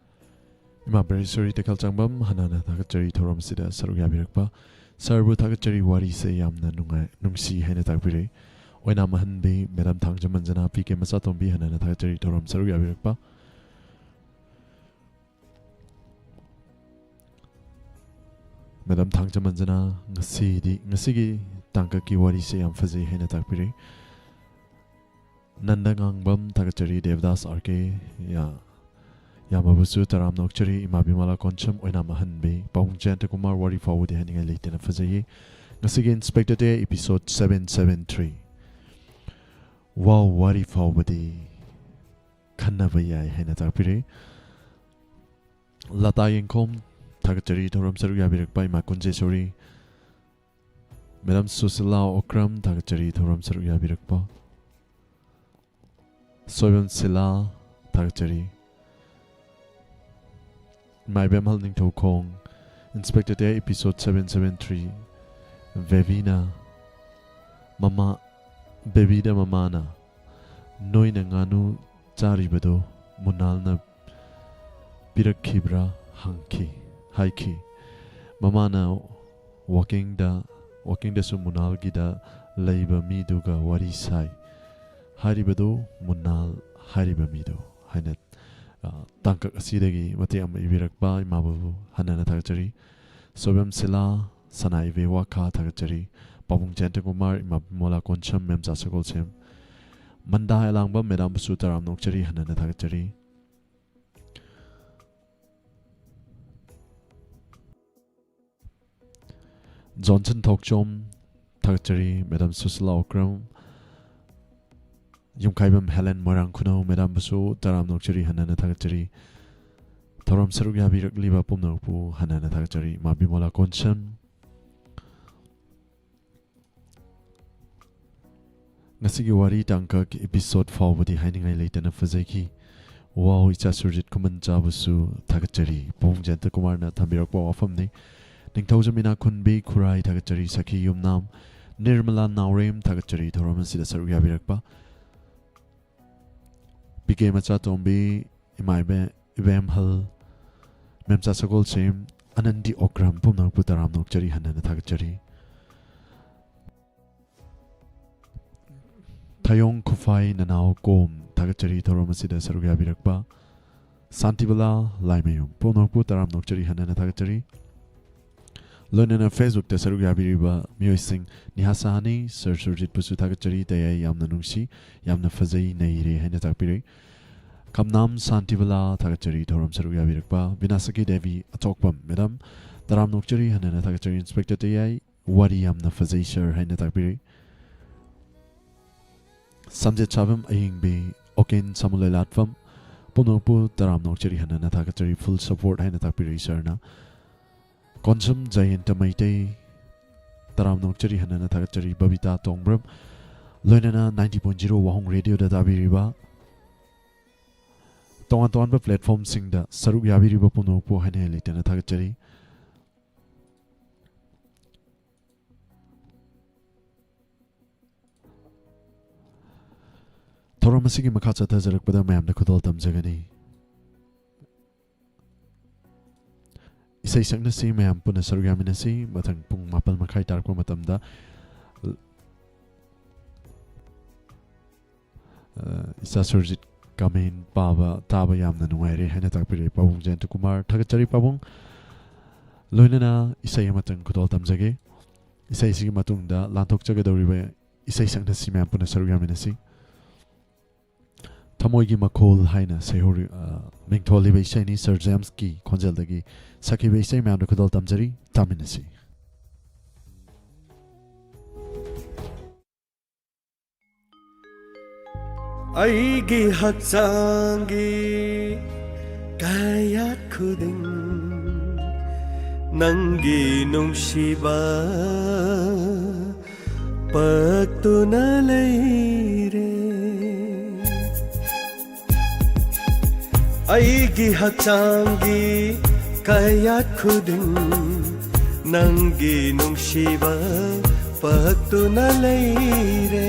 ꯏꯃꯥ ꯄꯔꯃꯦꯁꯣꯔꯤ ꯇꯦꯈꯦꯜ ꯆꯥꯡꯕꯝ, ꯍꯟꯅ ꯍꯟꯅ ꯊꯥꯒꯠꯆꯔꯤ ꯊꯧꯔꯝ ꯑꯁꯤꯗ ꯁꯔꯨꯛ ꯌꯥꯕꯤꯔꯛꯄ꯫ ꯁꯥꯔꯕꯨ ꯊꯥꯒꯠꯆꯔꯤ, ꯋꯥꯔꯤꯁꯦ ꯌꯥꯝꯅ ꯅꯨꯡꯉꯥꯏ, ꯅꯨꯡꯁꯤ ꯍꯥꯏꯅ ꯇꯥꯛꯄꯤꯔꯛꯏ꯫ ꯑꯣꯏꯅꯥꯝ ꯑꯍꯟꯕꯤ, ꯃꯦꯗꯥꯝ ꯊꯥꯡꯖ ꯃꯟꯖꯅꯥ, ꯄꯤ ꯀꯦ ꯃꯆꯥꯇꯣꯝꯕꯤ, ꯍꯟꯅ ꯍꯟꯅ ꯊꯥꯒꯠꯆꯔꯤ ꯊꯧꯔꯝ ꯁꯔꯨꯛ ꯌꯥꯕꯤꯔꯛꯄ꯫ ꯃꯦꯗꯥꯝ ꯊꯥꯡꯖ ꯃꯟꯖꯅꯥ, ꯉꯁꯤꯗꯤ, ꯉꯁꯤꯒꯤ ꯇꯥꯡꯀꯛꯀꯤ ꯋꯥꯔꯤꯁꯦ ꯌꯥꯝ ꯐꯖꯩ ꯍꯥꯏꯅ ꯇꯥꯛꯄꯤꯔꯤ꯫ ꯅꯟꯗ ꯉꯥꯡꯕꯝ, ꯊꯥꯒꯠꯆꯔꯤ꯫ ꯗꯦꯕꯗꯥꯁ ꯑꯥꯔ ꯀꯦ, ꯌꯥ-, ꯌꯥꯝꯕꯕꯨꯁꯨ ꯇꯔꯥꯝꯅ ꯑꯣꯛꯆꯔꯤ꯫ ꯏꯃꯥ ꯕꯤꯃꯂꯥ ꯀꯣꯟꯁꯝ, ꯑꯣꯏꯅꯥꯝ ꯑꯍꯟꯕꯤ, ꯄꯥꯕꯨꯡ ꯖꯌꯟꯇ ꯀꯨꯃꯥꯔ, ꯋꯥꯔꯤ ꯐꯥꯎꯕꯗꯤ ꯍꯥꯏꯅꯤꯡꯉꯥꯏ ꯂꯩꯇꯅ ꯐꯖꯩꯌꯦ꯫ ꯉꯁꯤꯒꯤ Inspector Day episode seven seven three, ꯋꯥꯎ, ꯋꯥꯔꯤ ꯐꯥꯎꯕꯗꯤ ꯈꯟꯅꯕ ꯌꯥꯏ ꯍꯥꯏꯅ ꯇꯥꯛꯄꯤꯔꯤ꯫ ꯂꯇꯥ ꯌꯦꯡꯈꯣꯝ, ꯊꯥꯒꯠꯆꯔꯤ ꯊꯧꯔꯝ ꯁꯔꯨꯛ ꯌꯥꯕꯤꯔꯛꯄ ꯏꯃꯥ ꯀꯨꯟꯖꯦꯁꯣꯔꯤ꯫ ꯃꯦꯗꯥꯝ ꯁꯨꯁꯤꯂꯥ ꯑꯣꯀ꯭ꯔꯝ, ꯊꯥꯒꯠꯆꯔꯤ ꯊꯧꯔꯝ ꯁꯔꯨꯛ ꯌꯥꯕꯤꯔꯛꯄ꯫ ꯁꯣꯏꯕꯝ ꯁꯤꯂꯥ, ꯊꯥꯒꯠꯆꯔꯤ꯫ ꯃꯥꯏꯕꯦꯝꯍꯜ Ningthoukhong, Inspector Day episode seven seven three, ꯕꯦꯕꯤꯅ ꯃꯃꯥ, ꯕꯦꯕꯤꯗ ꯃꯃꯥꯅ "ꯅꯣꯏꯅ ꯉꯥꯅꯨ ꯆꯥꯔꯤꯕꯗꯣ ꯃꯨꯅꯥꯜꯅ ꯄꯤꯔꯛꯈꯤꯕ꯭ꯔꯥ?" ꯍꯪꯈꯤ, ꯍꯥꯏꯈꯤ꯫ ꯃꯃꯥꯅ ꯋꯥꯀꯤꯡꯗ, ꯋꯥꯀꯤꯡꯗꯁꯨ ꯃꯨꯅꯥꯜꯒꯤꯗ ꯂꯩꯕ ꯃꯤꯗꯨꯒ ꯋꯥꯔꯤ ꯁꯥꯏ꯫ ꯍꯥꯏꯔꯤꯕꯗꯨ ꯃꯨꯅꯥꯜ ꯍꯥꯏꯔꯤꯕ ꯃꯤꯗꯨ ꯍꯥꯏꯅ, ꯑ, ꯇꯥꯡꯀꯛ ꯑꯁꯤꯗꯒꯤ ꯃꯇꯦꯛ ꯑꯃ ꯏꯕꯤꯔꯛꯄ ꯏꯃꯥꯕꯨ ꯍꯟꯅ ꯍꯟꯅ ꯊꯥꯒꯠꯆꯔꯤ꯫ ꯁꯣꯏꯕꯝ ꯁꯤꯂꯥ, ꯁꯅꯥ ꯏꯕꯦ ꯋꯥꯈꯥ, ꯊꯥꯒꯠꯆꯔꯤ꯫ ꯄꯥꯕꯨꯡ ꯖꯌꯟꯇ ꯀꯨꯃꯥꯔ, ꯏꯃꯥ ꯕꯤꯃꯣꯂꯥ ꯀꯣꯟꯁꯝ, ꯃꯦꯝꯆꯥ ꯁꯒꯣꯜꯁꯦꯝ, ꯃꯟꯗꯥ ꯑꯦꯂꯥꯡꯕꯝ, ꯃꯦꯗꯥꯝꯕꯨꯁꯨ ꯇꯔꯥꯝꯅ ꯑꯣꯛꯆꯔꯤ, ꯍꯟꯅ ꯍꯟꯅ ꯊꯥꯒꯠꯆꯔꯤ꯫ ꯖꯣꯟꯁꯟ ꯊꯣꯛꯆꯣꯝ, ꯊꯥꯒꯠꯆꯔꯤ꯫ ꯃꯦꯗꯥꯝ ꯁꯨꯁꯤꯂꯥ ꯑꯣꯀ꯭ꯔꯝ, ꯌꯨꯝꯈꯥꯏꯕꯝ ꯍꯦꯂꯦꯟ ꯃꯣꯏꯔꯥꯡ ꯈꯨꯅꯧ, ꯃꯦꯗꯥꯝꯕꯨꯁꯨ ꯇꯔꯥꯝꯅ ꯑꯣꯛꯆꯔꯤ, ꯍꯟꯅ ꯍꯟꯅ ꯊꯥꯒꯠꯆꯔꯤ꯫ ꯊꯧꯔꯝ ꯁꯔꯨꯛ ꯌꯥꯕꯤꯔꯛꯂꯤꯕ ꯄꯨꯝꯅꯃꯛꯄꯨ ꯍꯟꯅ ꯍꯟꯅ ꯊꯥꯒꯠꯆꯔꯤ꯫ ꯏꯃꯥ ꯕꯤꯃꯣꯂꯥ ꯀꯣꯟꯁꯝ, ꯉꯁꯤꯒꯤ ꯋꯥꯔꯤ ꯇꯥꯡꯀꯛ episode ꯐꯥꯎꯕꯗꯤ ꯍꯥꯏꯅꯤꯡꯉꯥꯏ ꯂꯩꯇꯅ ꯐꯖꯈꯤ꯫ ꯋꯥꯎ, ꯏꯆꯥ ꯁꯨꯔꯖꯤꯠ ꯈꯨꯃꯟꯆꯥꯕꯨꯁꯨ ꯊꯥꯒꯠꯆꯔꯤ꯫ ꯄꯥꯕꯨꯡ ꯖꯌꯟꯇ ꯀꯨꯃꯥꯔꯅ ꯊꯝꯕꯤꯔꯛꯄ ꯋꯥꯐꯝꯅꯤ꯫ ꯅꯤꯡꯊꯧꯖꯝ ꯏꯅꯥꯛꯈꯨꯟꯕꯤ ꯈꯨꯔꯥꯏ, ꯊꯥꯒꯠꯆꯔꯤ꯫ ꯁꯈꯤ ꯌꯨꯝꯅꯥꯝ ꯅꯤꯔꯃꯂꯥ ꯅꯥꯎꯔꯦꯝ, ꯊꯥꯒꯠꯆꯔꯤ ꯊꯧꯔꯝ ꯑꯁꯤꯗ ꯁꯔꯨꯛ ꯌꯥꯕꯤꯔꯛꯄ꯫ ꯄꯤ ꯀꯦ ꯃꯆꯥꯇꯣꯝꯕꯤ, ꯏꯃꯥ ꯏꯕꯦ-, ꯏꯕꯦꯝꯍꯜ, ꯃꯦꯝꯆꯥ ꯁꯒꯣꯜꯁꯦꯝ, ꯑꯅꯟꯗꯤ ꯑꯣꯀ꯭ꯔꯝ, ꯄꯨꯝꯅꯃꯛꯄꯨ ꯇꯔꯥꯝꯅ ꯑꯣꯛꯆꯔꯤ, ꯍꯟꯅ ꯍꯟꯅ ꯊꯥꯒꯠꯆꯔꯤ꯫ ꯑꯌꯣꯡ ꯈꯨꯐꯥꯏ ꯅꯅꯥꯎ ꯀꯣꯝ ꯊꯥꯒꯠꯆꯔꯤ ꯊꯧꯔꯝ ꯑꯁꯤꯗ ꯁꯔꯨꯛ ꯌꯥꯕꯤꯔꯛꯄ꯫ ꯁꯥꯟꯇꯤꯕꯂꯥ ꯂꯥꯏꯃꯌꯨꯝ ꯄꯨꯝꯅꯃꯛꯄꯨ ꯇꯔꯥꯝꯅ ꯑꯣꯛꯆꯔꯤ, ꯍꯟꯅ ꯍꯟꯅ ꯊꯥꯒꯠꯆꯔꯤ꯫ ꯂꯣꯏꯅꯅ Facebook-ꯇ ꯁꯔꯨꯛ ꯌꯥꯕꯤꯔꯤꯕ ꯃꯤꯑꯣꯏꯁꯤꯡ ꯅꯤꯍꯥ ꯁꯍꯥꯅꯤ, ꯁꯔ ꯁꯨꯔꯖꯤꯠꯄꯨꯁꯨ ꯊꯥꯒꯠꯆꯔꯤ꯫ ꯇꯌꯥꯏ ꯌꯥꯝꯅ ꯅꯨꯡꯁꯤ, ꯌꯥꯝꯅ ꯐꯖꯩ, ꯅꯩꯔꯦ ꯍꯥꯏꯅ ꯇꯥꯛꯄꯤꯔꯛꯏ꯫ ꯈꯝꯅꯥꯝ ꯁꯥꯟꯇꯤꯕꯂꯥ ꯊꯥꯒꯠꯆꯔꯤ ꯊꯧꯔꯝ ꯁꯔꯨꯛ ꯌꯥꯕꯤꯔꯛꯄ꯫ ꯕꯤꯅꯥꯁꯀꯤ ꯗꯦꯕꯤ ꯑꯆꯣꯛꯄꯝ ꯃꯦꯗꯥꯝ ꯇꯔꯥꯝꯅ ꯑꯣꯛꯆꯔꯤ, ꯍꯟꯅ ꯍꯟꯅ ꯊꯥꯒꯠꯆꯔꯤ꯫ ꯏꯟꯁꯄꯦꯛꯇꯔ ꯇꯌꯥꯏ ꯋꯥꯔꯤ ꯌꯥꯝꯅ ꯐꯖꯩ ꯁꯔ ꯍꯥꯏꯅ ꯇꯥꯛꯄꯤꯔꯛꯏ꯫ ꯁꯝꯖꯦꯠ ꯁꯥꯕꯝ ꯑꯌꯤꯡꯕꯤ ꯑꯣꯀꯦꯟ ꯁꯃꯨꯂꯩ ꯂꯥꯠꯐꯝ ꯄꯨꯝꯅꯃꯛꯄꯨ ꯇꯔꯥꯝꯅ ꯑꯣꯛꯆꯔꯤ, ꯍꯟꯅ ꯍꯟꯅ ꯊꯥꯒꯠꯆꯔꯤ꯫ ꯐꯨꯜ ꯁꯄꯣꯔꯠ ꯍꯥꯏꯅ ꯇꯥꯛꯄꯤꯔꯛꯏ ꯁꯔꯅ꯫ ꯀꯣꯟꯁꯝ ꯖꯌꯟꯇ ꯃꯩꯇꯩ ꯇꯔꯥꯝꯅ ꯑꯣꯛꯆꯔꯤ, ꯍꯟꯅ ꯍꯟꯅ ꯊꯥꯒꯠꯆꯔꯤ꯫ ꯕꯕꯤꯇꯥ ꯇꯣꯡꯕ꯭ꯔꯝ ꯂꯣꯏꯅꯅ ninety point zero ꯋꯥꯍꯣꯡ ꯔꯦꯗꯤꯑꯣꯗ ꯇꯥꯕꯤꯔꯤꯕ ꯇꯣꯉꯥꯟ ꯇꯣꯉꯥꯟꯕ platform-ꯁꯤꯡꯗ ꯁꯔꯨꯛ ꯌꯥꯕꯤꯔꯤꯕ ꯄꯨꯝꯅꯃꯛꯄꯨ ꯍꯥꯏꯅ ꯂꯩꯇꯅ ꯊꯥꯒꯠꯆꯔꯤ꯫ ꯊꯧꯔꯝ ꯑꯁꯤꯒꯤ ꯃꯈꯥ ꯆꯠꯊꯖꯔꯛꯄꯗ ꯃꯌꯥꯝꯗ ꯈꯨꯗꯣꯜ ꯇꯝꯖꯒꯅꯤ꯫ ꯏꯁꯩ ꯁꯛꯅꯁꯤ, ꯃꯌꯥꯝ ꯄꯨꯟꯅ ꯁꯔꯨꯛ ꯌꯥꯃꯤꯟꯅꯁꯤ꯫ ꯃꯊꯪ ꯄꯨꯡ ꯃꯥꯄꯜ ꯃꯈꯥꯏ ꯇꯥꯔꯛꯄ ꯃꯇꯝꯗ, ꯑ, ꯏꯆꯥ ꯁꯨꯔꯖꯤꯠ ꯀꯃꯦꯟ ꯄꯥꯕ ꯇꯥꯕ ꯌꯥꯝꯅ ꯅꯨꯡꯉꯥꯏꯔꯦ ꯍꯥꯏꯅ ꯇꯥꯛꯄꯤꯔꯛꯏ ꯄꯥꯕꯨꯡ ꯖꯌꯟꯇ ꯀꯨꯃꯥꯔ꯫ ꯊꯥꯒꯠꯆꯔꯤ ꯄꯥꯕꯨꯡ꯫ ꯂꯣꯏꯅꯅ ꯏꯁꯩ ꯑꯃꯇꯪ ꯈꯨꯗꯣꯜ ꯇꯝꯖꯒꯦ꯫ ꯏꯁꯩꯁꯤꯒꯤ ꯃꯇꯨꯡꯗ ꯂꯥꯟꯊꯣꯛꯆꯒꯗꯧꯔꯤꯕ ꯏꯁꯩ ꯁꯛꯅꯁꯤ, ꯃꯌꯥꯝ ꯄꯨꯟꯅ ꯁꯔꯨꯛ ꯌꯥꯃꯤꯟꯅꯁꯤ꯫ ꯊꯃꯣꯏꯒꯤ ꯃꯈꯣꯜ ꯍꯥꯏꯅ ꯁꯩꯍꯧꯔꯤ-, ꯑ, ꯃꯤꯡꯊꯣꯜꯂꯤꯕ ꯏꯁꯩꯅꯤ꯫ ꯁꯔ ꯖꯦꯝꯁꯀꯤ ꯈꯣꯟꯖꯦꯜꯗꯒꯤ ꯁꯛꯈꯤꯕ ꯏꯁꯩ ꯃꯌꯥꯝꯗ ꯈꯨꯗꯣꯜ ꯇꯝꯖꯔꯤ, ꯇꯥꯃꯤꯟꯅꯁꯤ꯫ ꯑꯩꯒꯤ ꯍꯛꯆꯥꯡꯒꯤ ꯀꯌꯥꯠ ꯈꯨꯗꯤꯡ ꯅꯪꯒꯤ ꯅꯨꯡꯁꯤꯕ ꯄꯛꯇꯨꯅ ꯂꯩꯔꯦ꯫ ꯑꯩꯒꯤ ꯍꯛꯆꯥꯡꯒꯤ ꯀꯌꯥꯠ ꯈꯨꯗꯤꯡ ꯅꯪꯒꯤ ꯅꯨꯡꯁꯤꯕ ꯄꯛꯇꯨꯅ ꯂꯩꯔꯦ꯫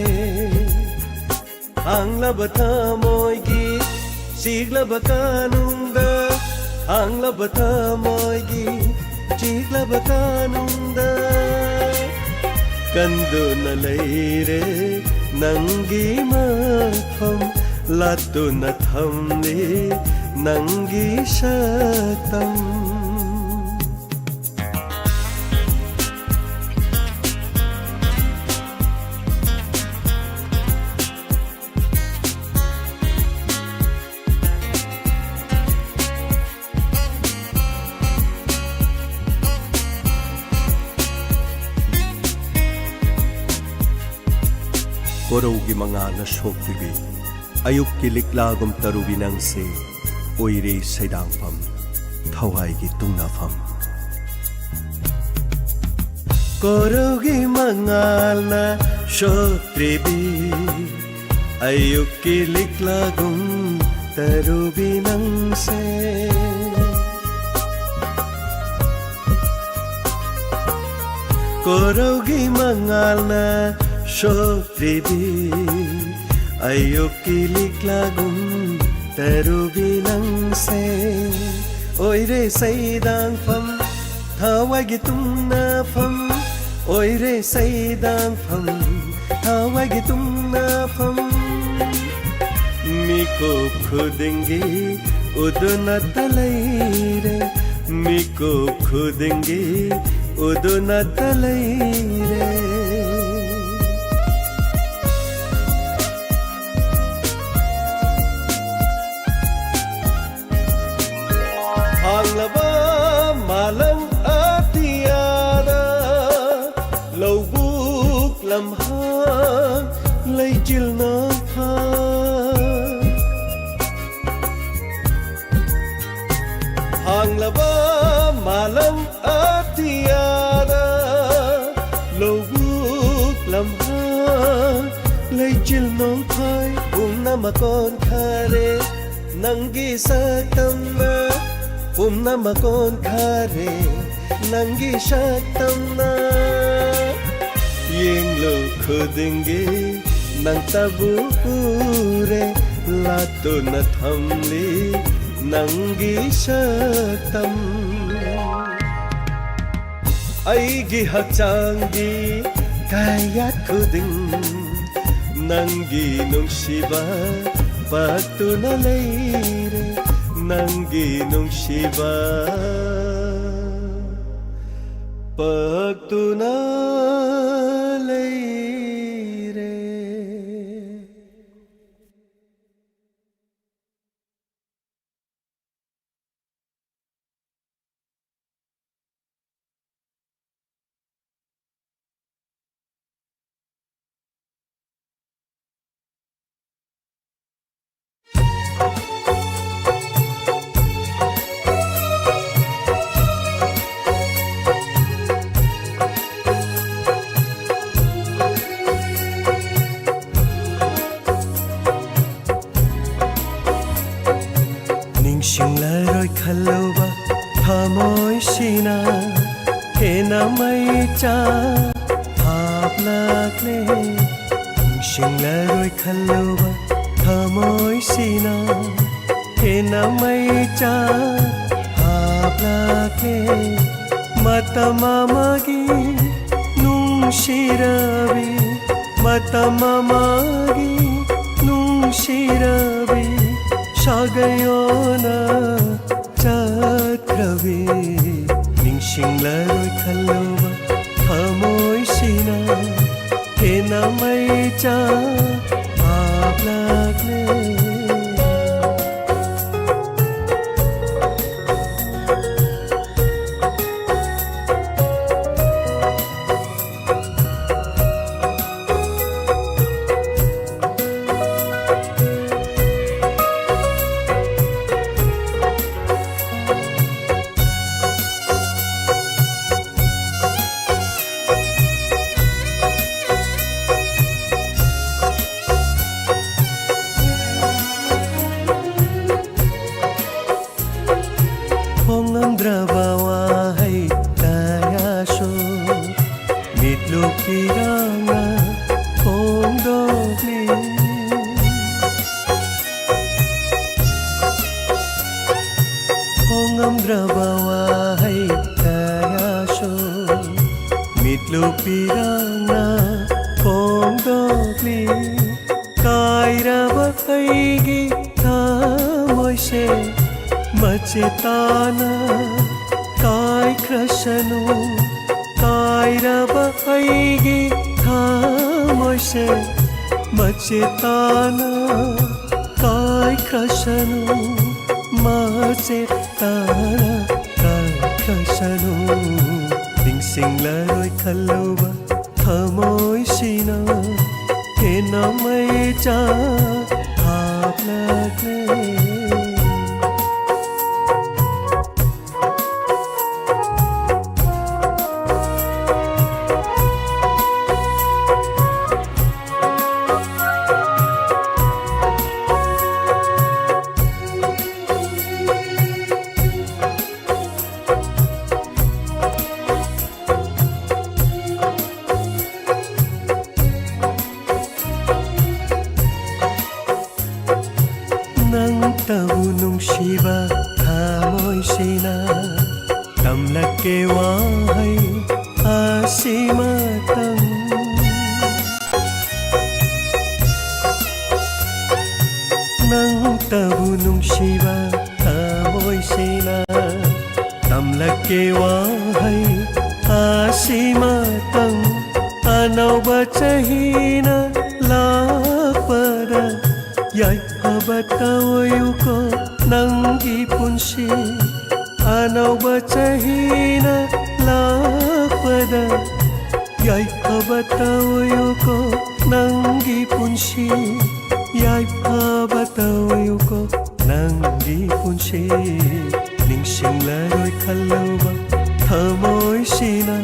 ꯍꯥꯡꯂꯕ ꯊꯃꯣꯏꯒꯤ ꯆꯤꯛꯂꯕ ꯀꯥꯅꯨꯡꯗ, ꯍꯥꯡꯂꯕ ꯊꯃꯣꯏꯒꯤ ꯆꯤꯛꯂꯕ ꯀꯥꯅꯨꯡꯗ ꯀꯟꯗꯨꯅ ꯂꯩꯔꯦ, ꯅꯪꯒꯤ ꯃꯐꯝ ꯂꯥꯠꯇꯨꯅ ꯊꯝꯂꯤ ꯅꯪꯒꯤ ꯁꯛꯇꯝ꯫ ꯀꯣꯔꯧꯒꯤ ꯃꯉꯥꯜꯅ ꯁꯣꯛꯄꯤꯕꯤ, ꯑꯌꯨꯛꯀꯤ ꯂꯤꯛꯂꯥꯒꯨꯝ ꯇꯔꯨꯕꯤ ꯅꯪꯁꯦ, ꯑꯣꯏꯔꯦ ꯁꯩꯗꯥꯡꯐꯝ, ꯊꯋꯥꯏꯒꯤ ꯇꯨꯝꯅꯐꯝ꯫ ꯀꯣꯔꯧꯒꯤ ꯃꯉꯥꯜꯅ ꯁꯣꯛꯇ꯭ꯔꯤꯕꯤ, ꯑꯌꯨꯛꯀꯤ ꯂꯤꯛꯂꯥꯒꯨꯝ ꯇꯔꯨꯕꯤ ꯅꯪꯁꯦ꯫ ꯀꯣꯔꯧꯒꯤ ꯃꯉꯥꯜꯅ ꯁꯣꯛꯇ꯭ꯔꯤꯕꯤ, ꯑꯌꯨꯛꯀꯤ ꯂꯤꯛꯂꯥꯒꯨꯝ ꯇꯔꯨꯕꯤ ꯅꯪꯁꯦ꯫ ꯑꯣꯏꯔꯦ ꯁꯩꯗꯥꯡꯐꯝ, ꯊꯋꯥꯏꯒꯤ ꯇꯨꯝꯅꯐꯝ, ꯑꯣꯏꯔꯦ ꯁꯩꯗꯥꯡꯐꯝ, ꯊꯋꯥꯏꯒꯤ ꯇꯨꯝꯅꯐꯝ꯫ ꯃꯤꯀꯨꯞ ꯈꯨꯗꯤꯡꯒꯤ ꯎꯗꯨꯅꯇ ꯂꯩꯔꯦ, ꯃꯤꯀꯨꯞ ꯈꯨꯗꯤꯡꯒꯤ ꯎꯗꯨꯅꯇ ꯂꯩꯔꯦ꯫ ꯍꯥꯡꯂꯕ ꯃꯥꯂꯪ ꯑꯇꯤꯌꯥꯗ, ꯂꯧꯕꯨꯛ ꯂꯝꯍꯥꯡ ꯂꯩꯆꯤꯜ ꯅꯣꯡꯐꯥ꯫ ꯍꯥꯡꯂꯕ ꯃꯥꯂꯪ ꯑꯇꯤꯌꯥꯗ, ꯂꯧꯕꯨꯛ ꯂꯝꯍꯥꯡ ꯂꯩꯆꯤꯜ ꯅꯣꯡꯐꯥꯏ, ꯄꯨꯝꯅꯃꯛ ꯑꯣꯟꯈꯔꯦ ꯅꯪꯒꯤ ꯁꯛꯇꯝꯅ, ꯄꯨꯝꯅꯃꯛ ꯑꯣꯟꯈꯔꯦ ꯅꯪꯒꯤ ꯁꯛꯇꯝꯅ꯫ ꯌꯦꯡꯂꯨ ꯈꯨꯗꯤꯡꯒꯤ ꯅꯪꯇꯕꯨ ꯎꯔꯦ, ꯂꯥꯠꯇꯨꯅ ꯊꯝꯂꯤ ꯅꯪꯒꯤ ꯁꯛꯇꯝ꯫ ꯑꯩꯒꯤ ꯍꯛꯆꯥꯡꯒꯤ ꯀꯌꯥꯠ ꯈꯨꯗꯤꯡ ꯅꯪꯒꯤ ꯅꯨꯡꯁꯤꯕ ꯄꯥꯛꯇꯨꯅ ꯂꯩꯔꯦ, ꯅꯪꯒꯤ ꯅꯨꯡꯁꯤꯕ ꯄꯥꯛꯇꯨꯅ ꯂꯩꯔꯦ꯫ ꯅꯤꯡꯁꯤꯡꯂꯔꯣꯏ ꯈꯜꯂꯨꯕ ꯊꯃꯣꯏꯁꯤꯅ ꯍꯦꯟꯅ ꯃꯩꯆꯥꯛ ꯍꯥꯞꯂꯛꯂꯦ꯫ ꯅꯤꯡꯁꯤꯡꯂꯔꯣꯏ ꯈꯜꯂꯨꯕ ꯊꯃꯣꯏꯁꯤꯅ ꯍꯦꯟꯅ ꯃꯩꯆꯥꯛ ꯍꯥꯞꯂꯛꯂꯦ꯫ ꯃꯇꯝ ꯑꯃꯒꯤ ꯅꯨꯡꯁꯤꯔꯕꯤ, ꯃꯇꯝ ꯑꯃꯒꯤ ꯅꯨꯡꯁꯤꯔꯕꯤ ꯁꯥꯒꯩꯌꯣꯅ ꯆꯠꯈ꯭ꯔꯕꯤ꯫ ꯅꯤꯡꯁꯤꯡꯂꯔꯣꯏ ꯈꯜꯂꯨꯕ ꯊꯃꯣꯏꯁꯤꯅ ꯍꯦꯟꯅ ꯃꯩꯆꯥꯛ ꯍꯥꯞꯂꯛꯂꯦ꯫ ꯐꯣꯡꯉꯝꯗ꯭ꯔꯕ ꯋꯥꯍꯩ ꯀꯌꯥꯁꯨ ꯃꯤꯠꯂꯨ ꯄꯤꯔꯥꯡꯅ ꯐꯣꯡꯗꯣꯛꯂꯤ꯫ ꯐꯣꯡꯉꯝꯗ꯭ꯔꯕ ꯋꯥꯍꯩ ꯀꯌꯥꯁꯨ ꯃꯤꯠꯂꯨ ꯄꯤꯔꯥꯡꯅ ꯐꯣꯡꯗꯣꯛꯂꯤ꯫ ꯃꯆꯦꯠ ꯇꯥꯅ ꯀꯥꯏꯈ꯭ꯔꯁꯅꯨ, ꯀꯥꯏꯔꯕ ꯑꯩꯒꯤ ꯊꯃꯣꯏꯁꯦ ꯃꯆꯦꯠ ꯇꯥꯅ ꯀꯥꯏꯈ꯭ꯔꯁꯅꯨ, ꯃꯆꯦꯠ ꯇꯥꯅ ꯀꯥꯏꯈ꯭ꯔꯁꯅꯨ꯫ ꯅꯤꯡꯁꯤꯡꯂꯔꯣꯏ ꯈꯜꯂꯨꯕ ꯊꯃꯣꯏꯁꯤꯅ ꯍꯦꯟꯅ ꯃꯩꯆꯥꯛ ꯍꯥꯞꯂꯛꯂꯦ꯫ ꯅꯪꯇꯕꯨ ꯅꯨꯡꯁꯤꯕ ꯊꯃꯣꯏꯁꯤꯅ ꯇꯝꯂꯛꯀꯦ ꯋꯥꯍꯩ ꯑꯁꯤꯃꯇꯪ꯫ ꯅꯪꯇꯕꯨ ꯅꯨꯡꯁꯤꯕ ꯊꯃꯣꯏꯁꯤꯅ ꯇꯝꯂꯛꯀꯦ ꯋꯥꯍꯩ ꯑꯁꯤꯃꯇꯪ꯫ ꯑꯅꯧꯕ ꯆꯍꯤꯅ ꯂꯥꯛꯄꯗ ꯌꯥꯏꯐꯕ ꯇꯧꯌꯨꯀꯣ ꯅꯪꯒꯤ ꯄꯨꯟꯁꯤ꯫ ꯑꯅꯧꯕ ꯆꯍꯤꯅ ꯂꯥꯛꯄꯗ ꯌꯥꯏꯐꯕ ꯇꯧꯌꯨꯀꯣ ꯅꯪꯒꯤ ꯄꯨꯟꯁꯤ꯫ ꯌꯥꯏꯐꯕ ꯇꯧꯌꯨꯀꯣ ꯅꯪꯒꯤ ꯄꯨꯟꯁꯤ꯫ ꯅꯤꯡꯁꯤꯡꯂꯔꯣꯏ ꯈꯜꯂꯨꯕ ꯊꯃꯣꯏꯁꯤꯅ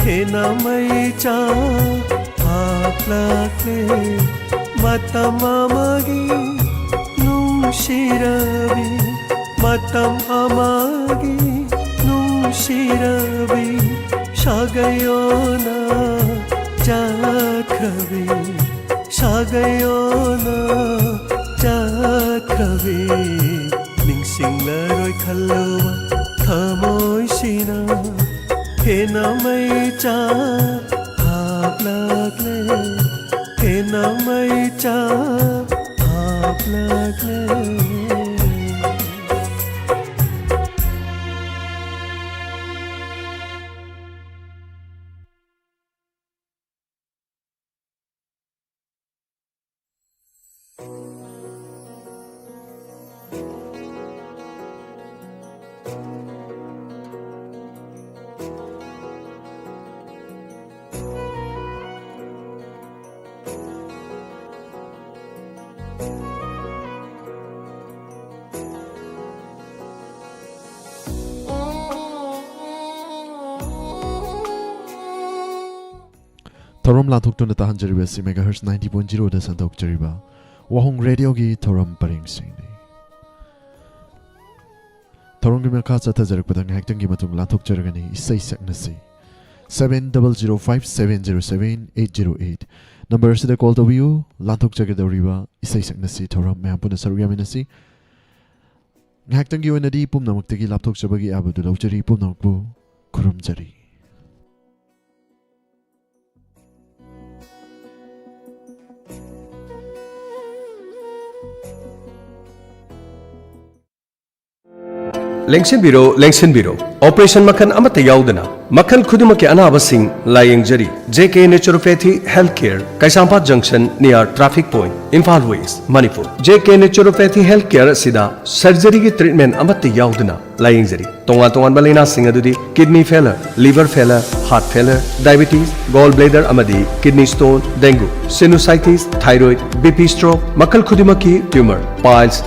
ꯍꯦꯟꯅ ꯃꯩꯆꯥꯛ ꯍꯥꯞꯂꯛꯂꯦ꯫ ꯃꯇꯝ ꯑꯃꯒꯤ ꯅꯨꯡꯁꯤꯔꯕꯤ, ꯃꯇꯝ ꯑꯃꯒꯤ ꯅꯨꯡꯁꯤꯔꯕꯤ, ꯁꯥꯒꯩ ꯑꯣꯟꯅ ꯆꯠꯈ꯭ꯔꯕꯤ, ꯁꯥꯒꯩ ꯑꯣꯟꯅ ꯆꯠꯈ꯭ꯔꯕꯤ꯫ ꯅꯤꯡꯁꯤꯡꯂꯔꯣꯏ ꯈꯜꯂꯨꯕ ꯊꯃꯣꯏꯁꯤꯅ ꯍꯦꯟꯅ ꯃꯩꯆꯥꯛ ꯍꯥꯞꯂꯛꯂꯦ, ꯍꯦꯟꯅ ꯃꯩꯆꯥꯛ ꯍꯥꯞꯂꯛꯂꯦ꯫ ꯊꯧꯔꯝ ꯂꯥꯟꯊꯣꯛꯇꯨꯅ ꯇꯥꯍꯟꯖꯔꯤꯕ ꯑꯁꯤ megahertz ninety point zero ꯗ ꯁꯟꯗꯣꯛꯆꯔꯤꯕ ꯋꯥꯍꯣꯡ ꯔꯦꯗꯤꯑꯣꯒꯤ ꯊꯧꯔꯝ ꯄꯔꯦꯡꯁꯤꯡꯅꯤ꯫ ꯊꯧꯔꯝꯒꯤ ꯃꯈꯥ ꯆꯠꯊꯖꯔꯛꯄꯗ ꯉꯥꯏꯍꯥꯛꯇꯪꯒꯤ ꯃꯇꯨꯡ ꯂꯥꯟꯊꯣꯛꯆꯔꯒꯅꯤ ꯏꯁꯩ ꯁꯛꯅꯁꯤ seven double zero five seven zero seven eight zero eight number ꯑꯁꯤꯗ call ꯇꯧꯕꯤꯌꯨ꯫ ꯂꯥꯟꯊꯣꯛꯆꯒꯗꯧꯔꯤꯕ ꯏꯁꯩ ꯁꯛꯅꯁꯤ ꯊꯧꯔꯝ ꯃꯌꯥꯝ ꯄꯨꯟꯅ ꯁꯔꯨꯛ ꯌꯥꯃꯤꯟꯅꯁꯤ꯫ ꯉꯥꯏꯍꯥꯛꯇꯪꯒꯤ ꯑꯣꯏꯅꯗꯤ ꯄꯨꯝꯅꯃꯛꯇꯒꯤ ꯂꯥꯞꯊꯣꯛꯆꯕꯒꯤ ꯑꯥꯕꯗꯨ ꯂꯧꯖꯔꯤ꯫ ꯄꯨꯝꯅꯃꯛꯄꯨ ꯈꯨꯔꯨꯝꯖꯔꯤ꯫ ꯂꯦꯡꯁꯤꯟꯕꯤꯔꯣ, ꯂꯦꯡꯁꯤꯟꯕꯤꯔꯣ꯫ ꯑꯣꯄꯔꯦꯁꯟ ꯃꯈꯜ ꯑꯃꯠꯇ ꯌꯥꯎꯗꯅ ꯃꯈꯜ ꯈꯨꯗꯤꯡꯃꯛꯀꯤ ꯑꯅꯥꯕꯁꯤꯡ ꯂꯥꯌꯦꯡꯖꯔꯤ꯫ JK Naturopathy Health Care, ꯀꯩꯁꯥꯝꯄꯥꯠ ꯖꯪꯁꯟ, near Traffic Point, Imphal West, Manipur. JK Naturopathy Health Care ꯑꯁꯤꯗ ꯁꯔꯖꯔꯤꯒꯤ ꯇ꯭ꯔꯤꯠꯃꯦꯟ ꯑꯃꯠꯇ ꯌꯥꯎꯗꯅ ꯂꯥꯌꯦꯡꯖꯔꯤ꯫ ꯇꯣꯉꯥꯟ ꯇꯣꯉꯥꯟꯕ ꯂꯥꯏꯅꯥꯁꯤꯡ ꯑꯗꯨꯗꯤ kidney failure, liver failure, heart failure, diabetes, gall bladder ꯑꯃꯗꯤ kidney stone, dengue, sinusitis, thyroid, BP, stroke, ꯃꯈꯜ ꯈꯨꯗꯤꯡꯃꯛꯀꯤ tumor, piles,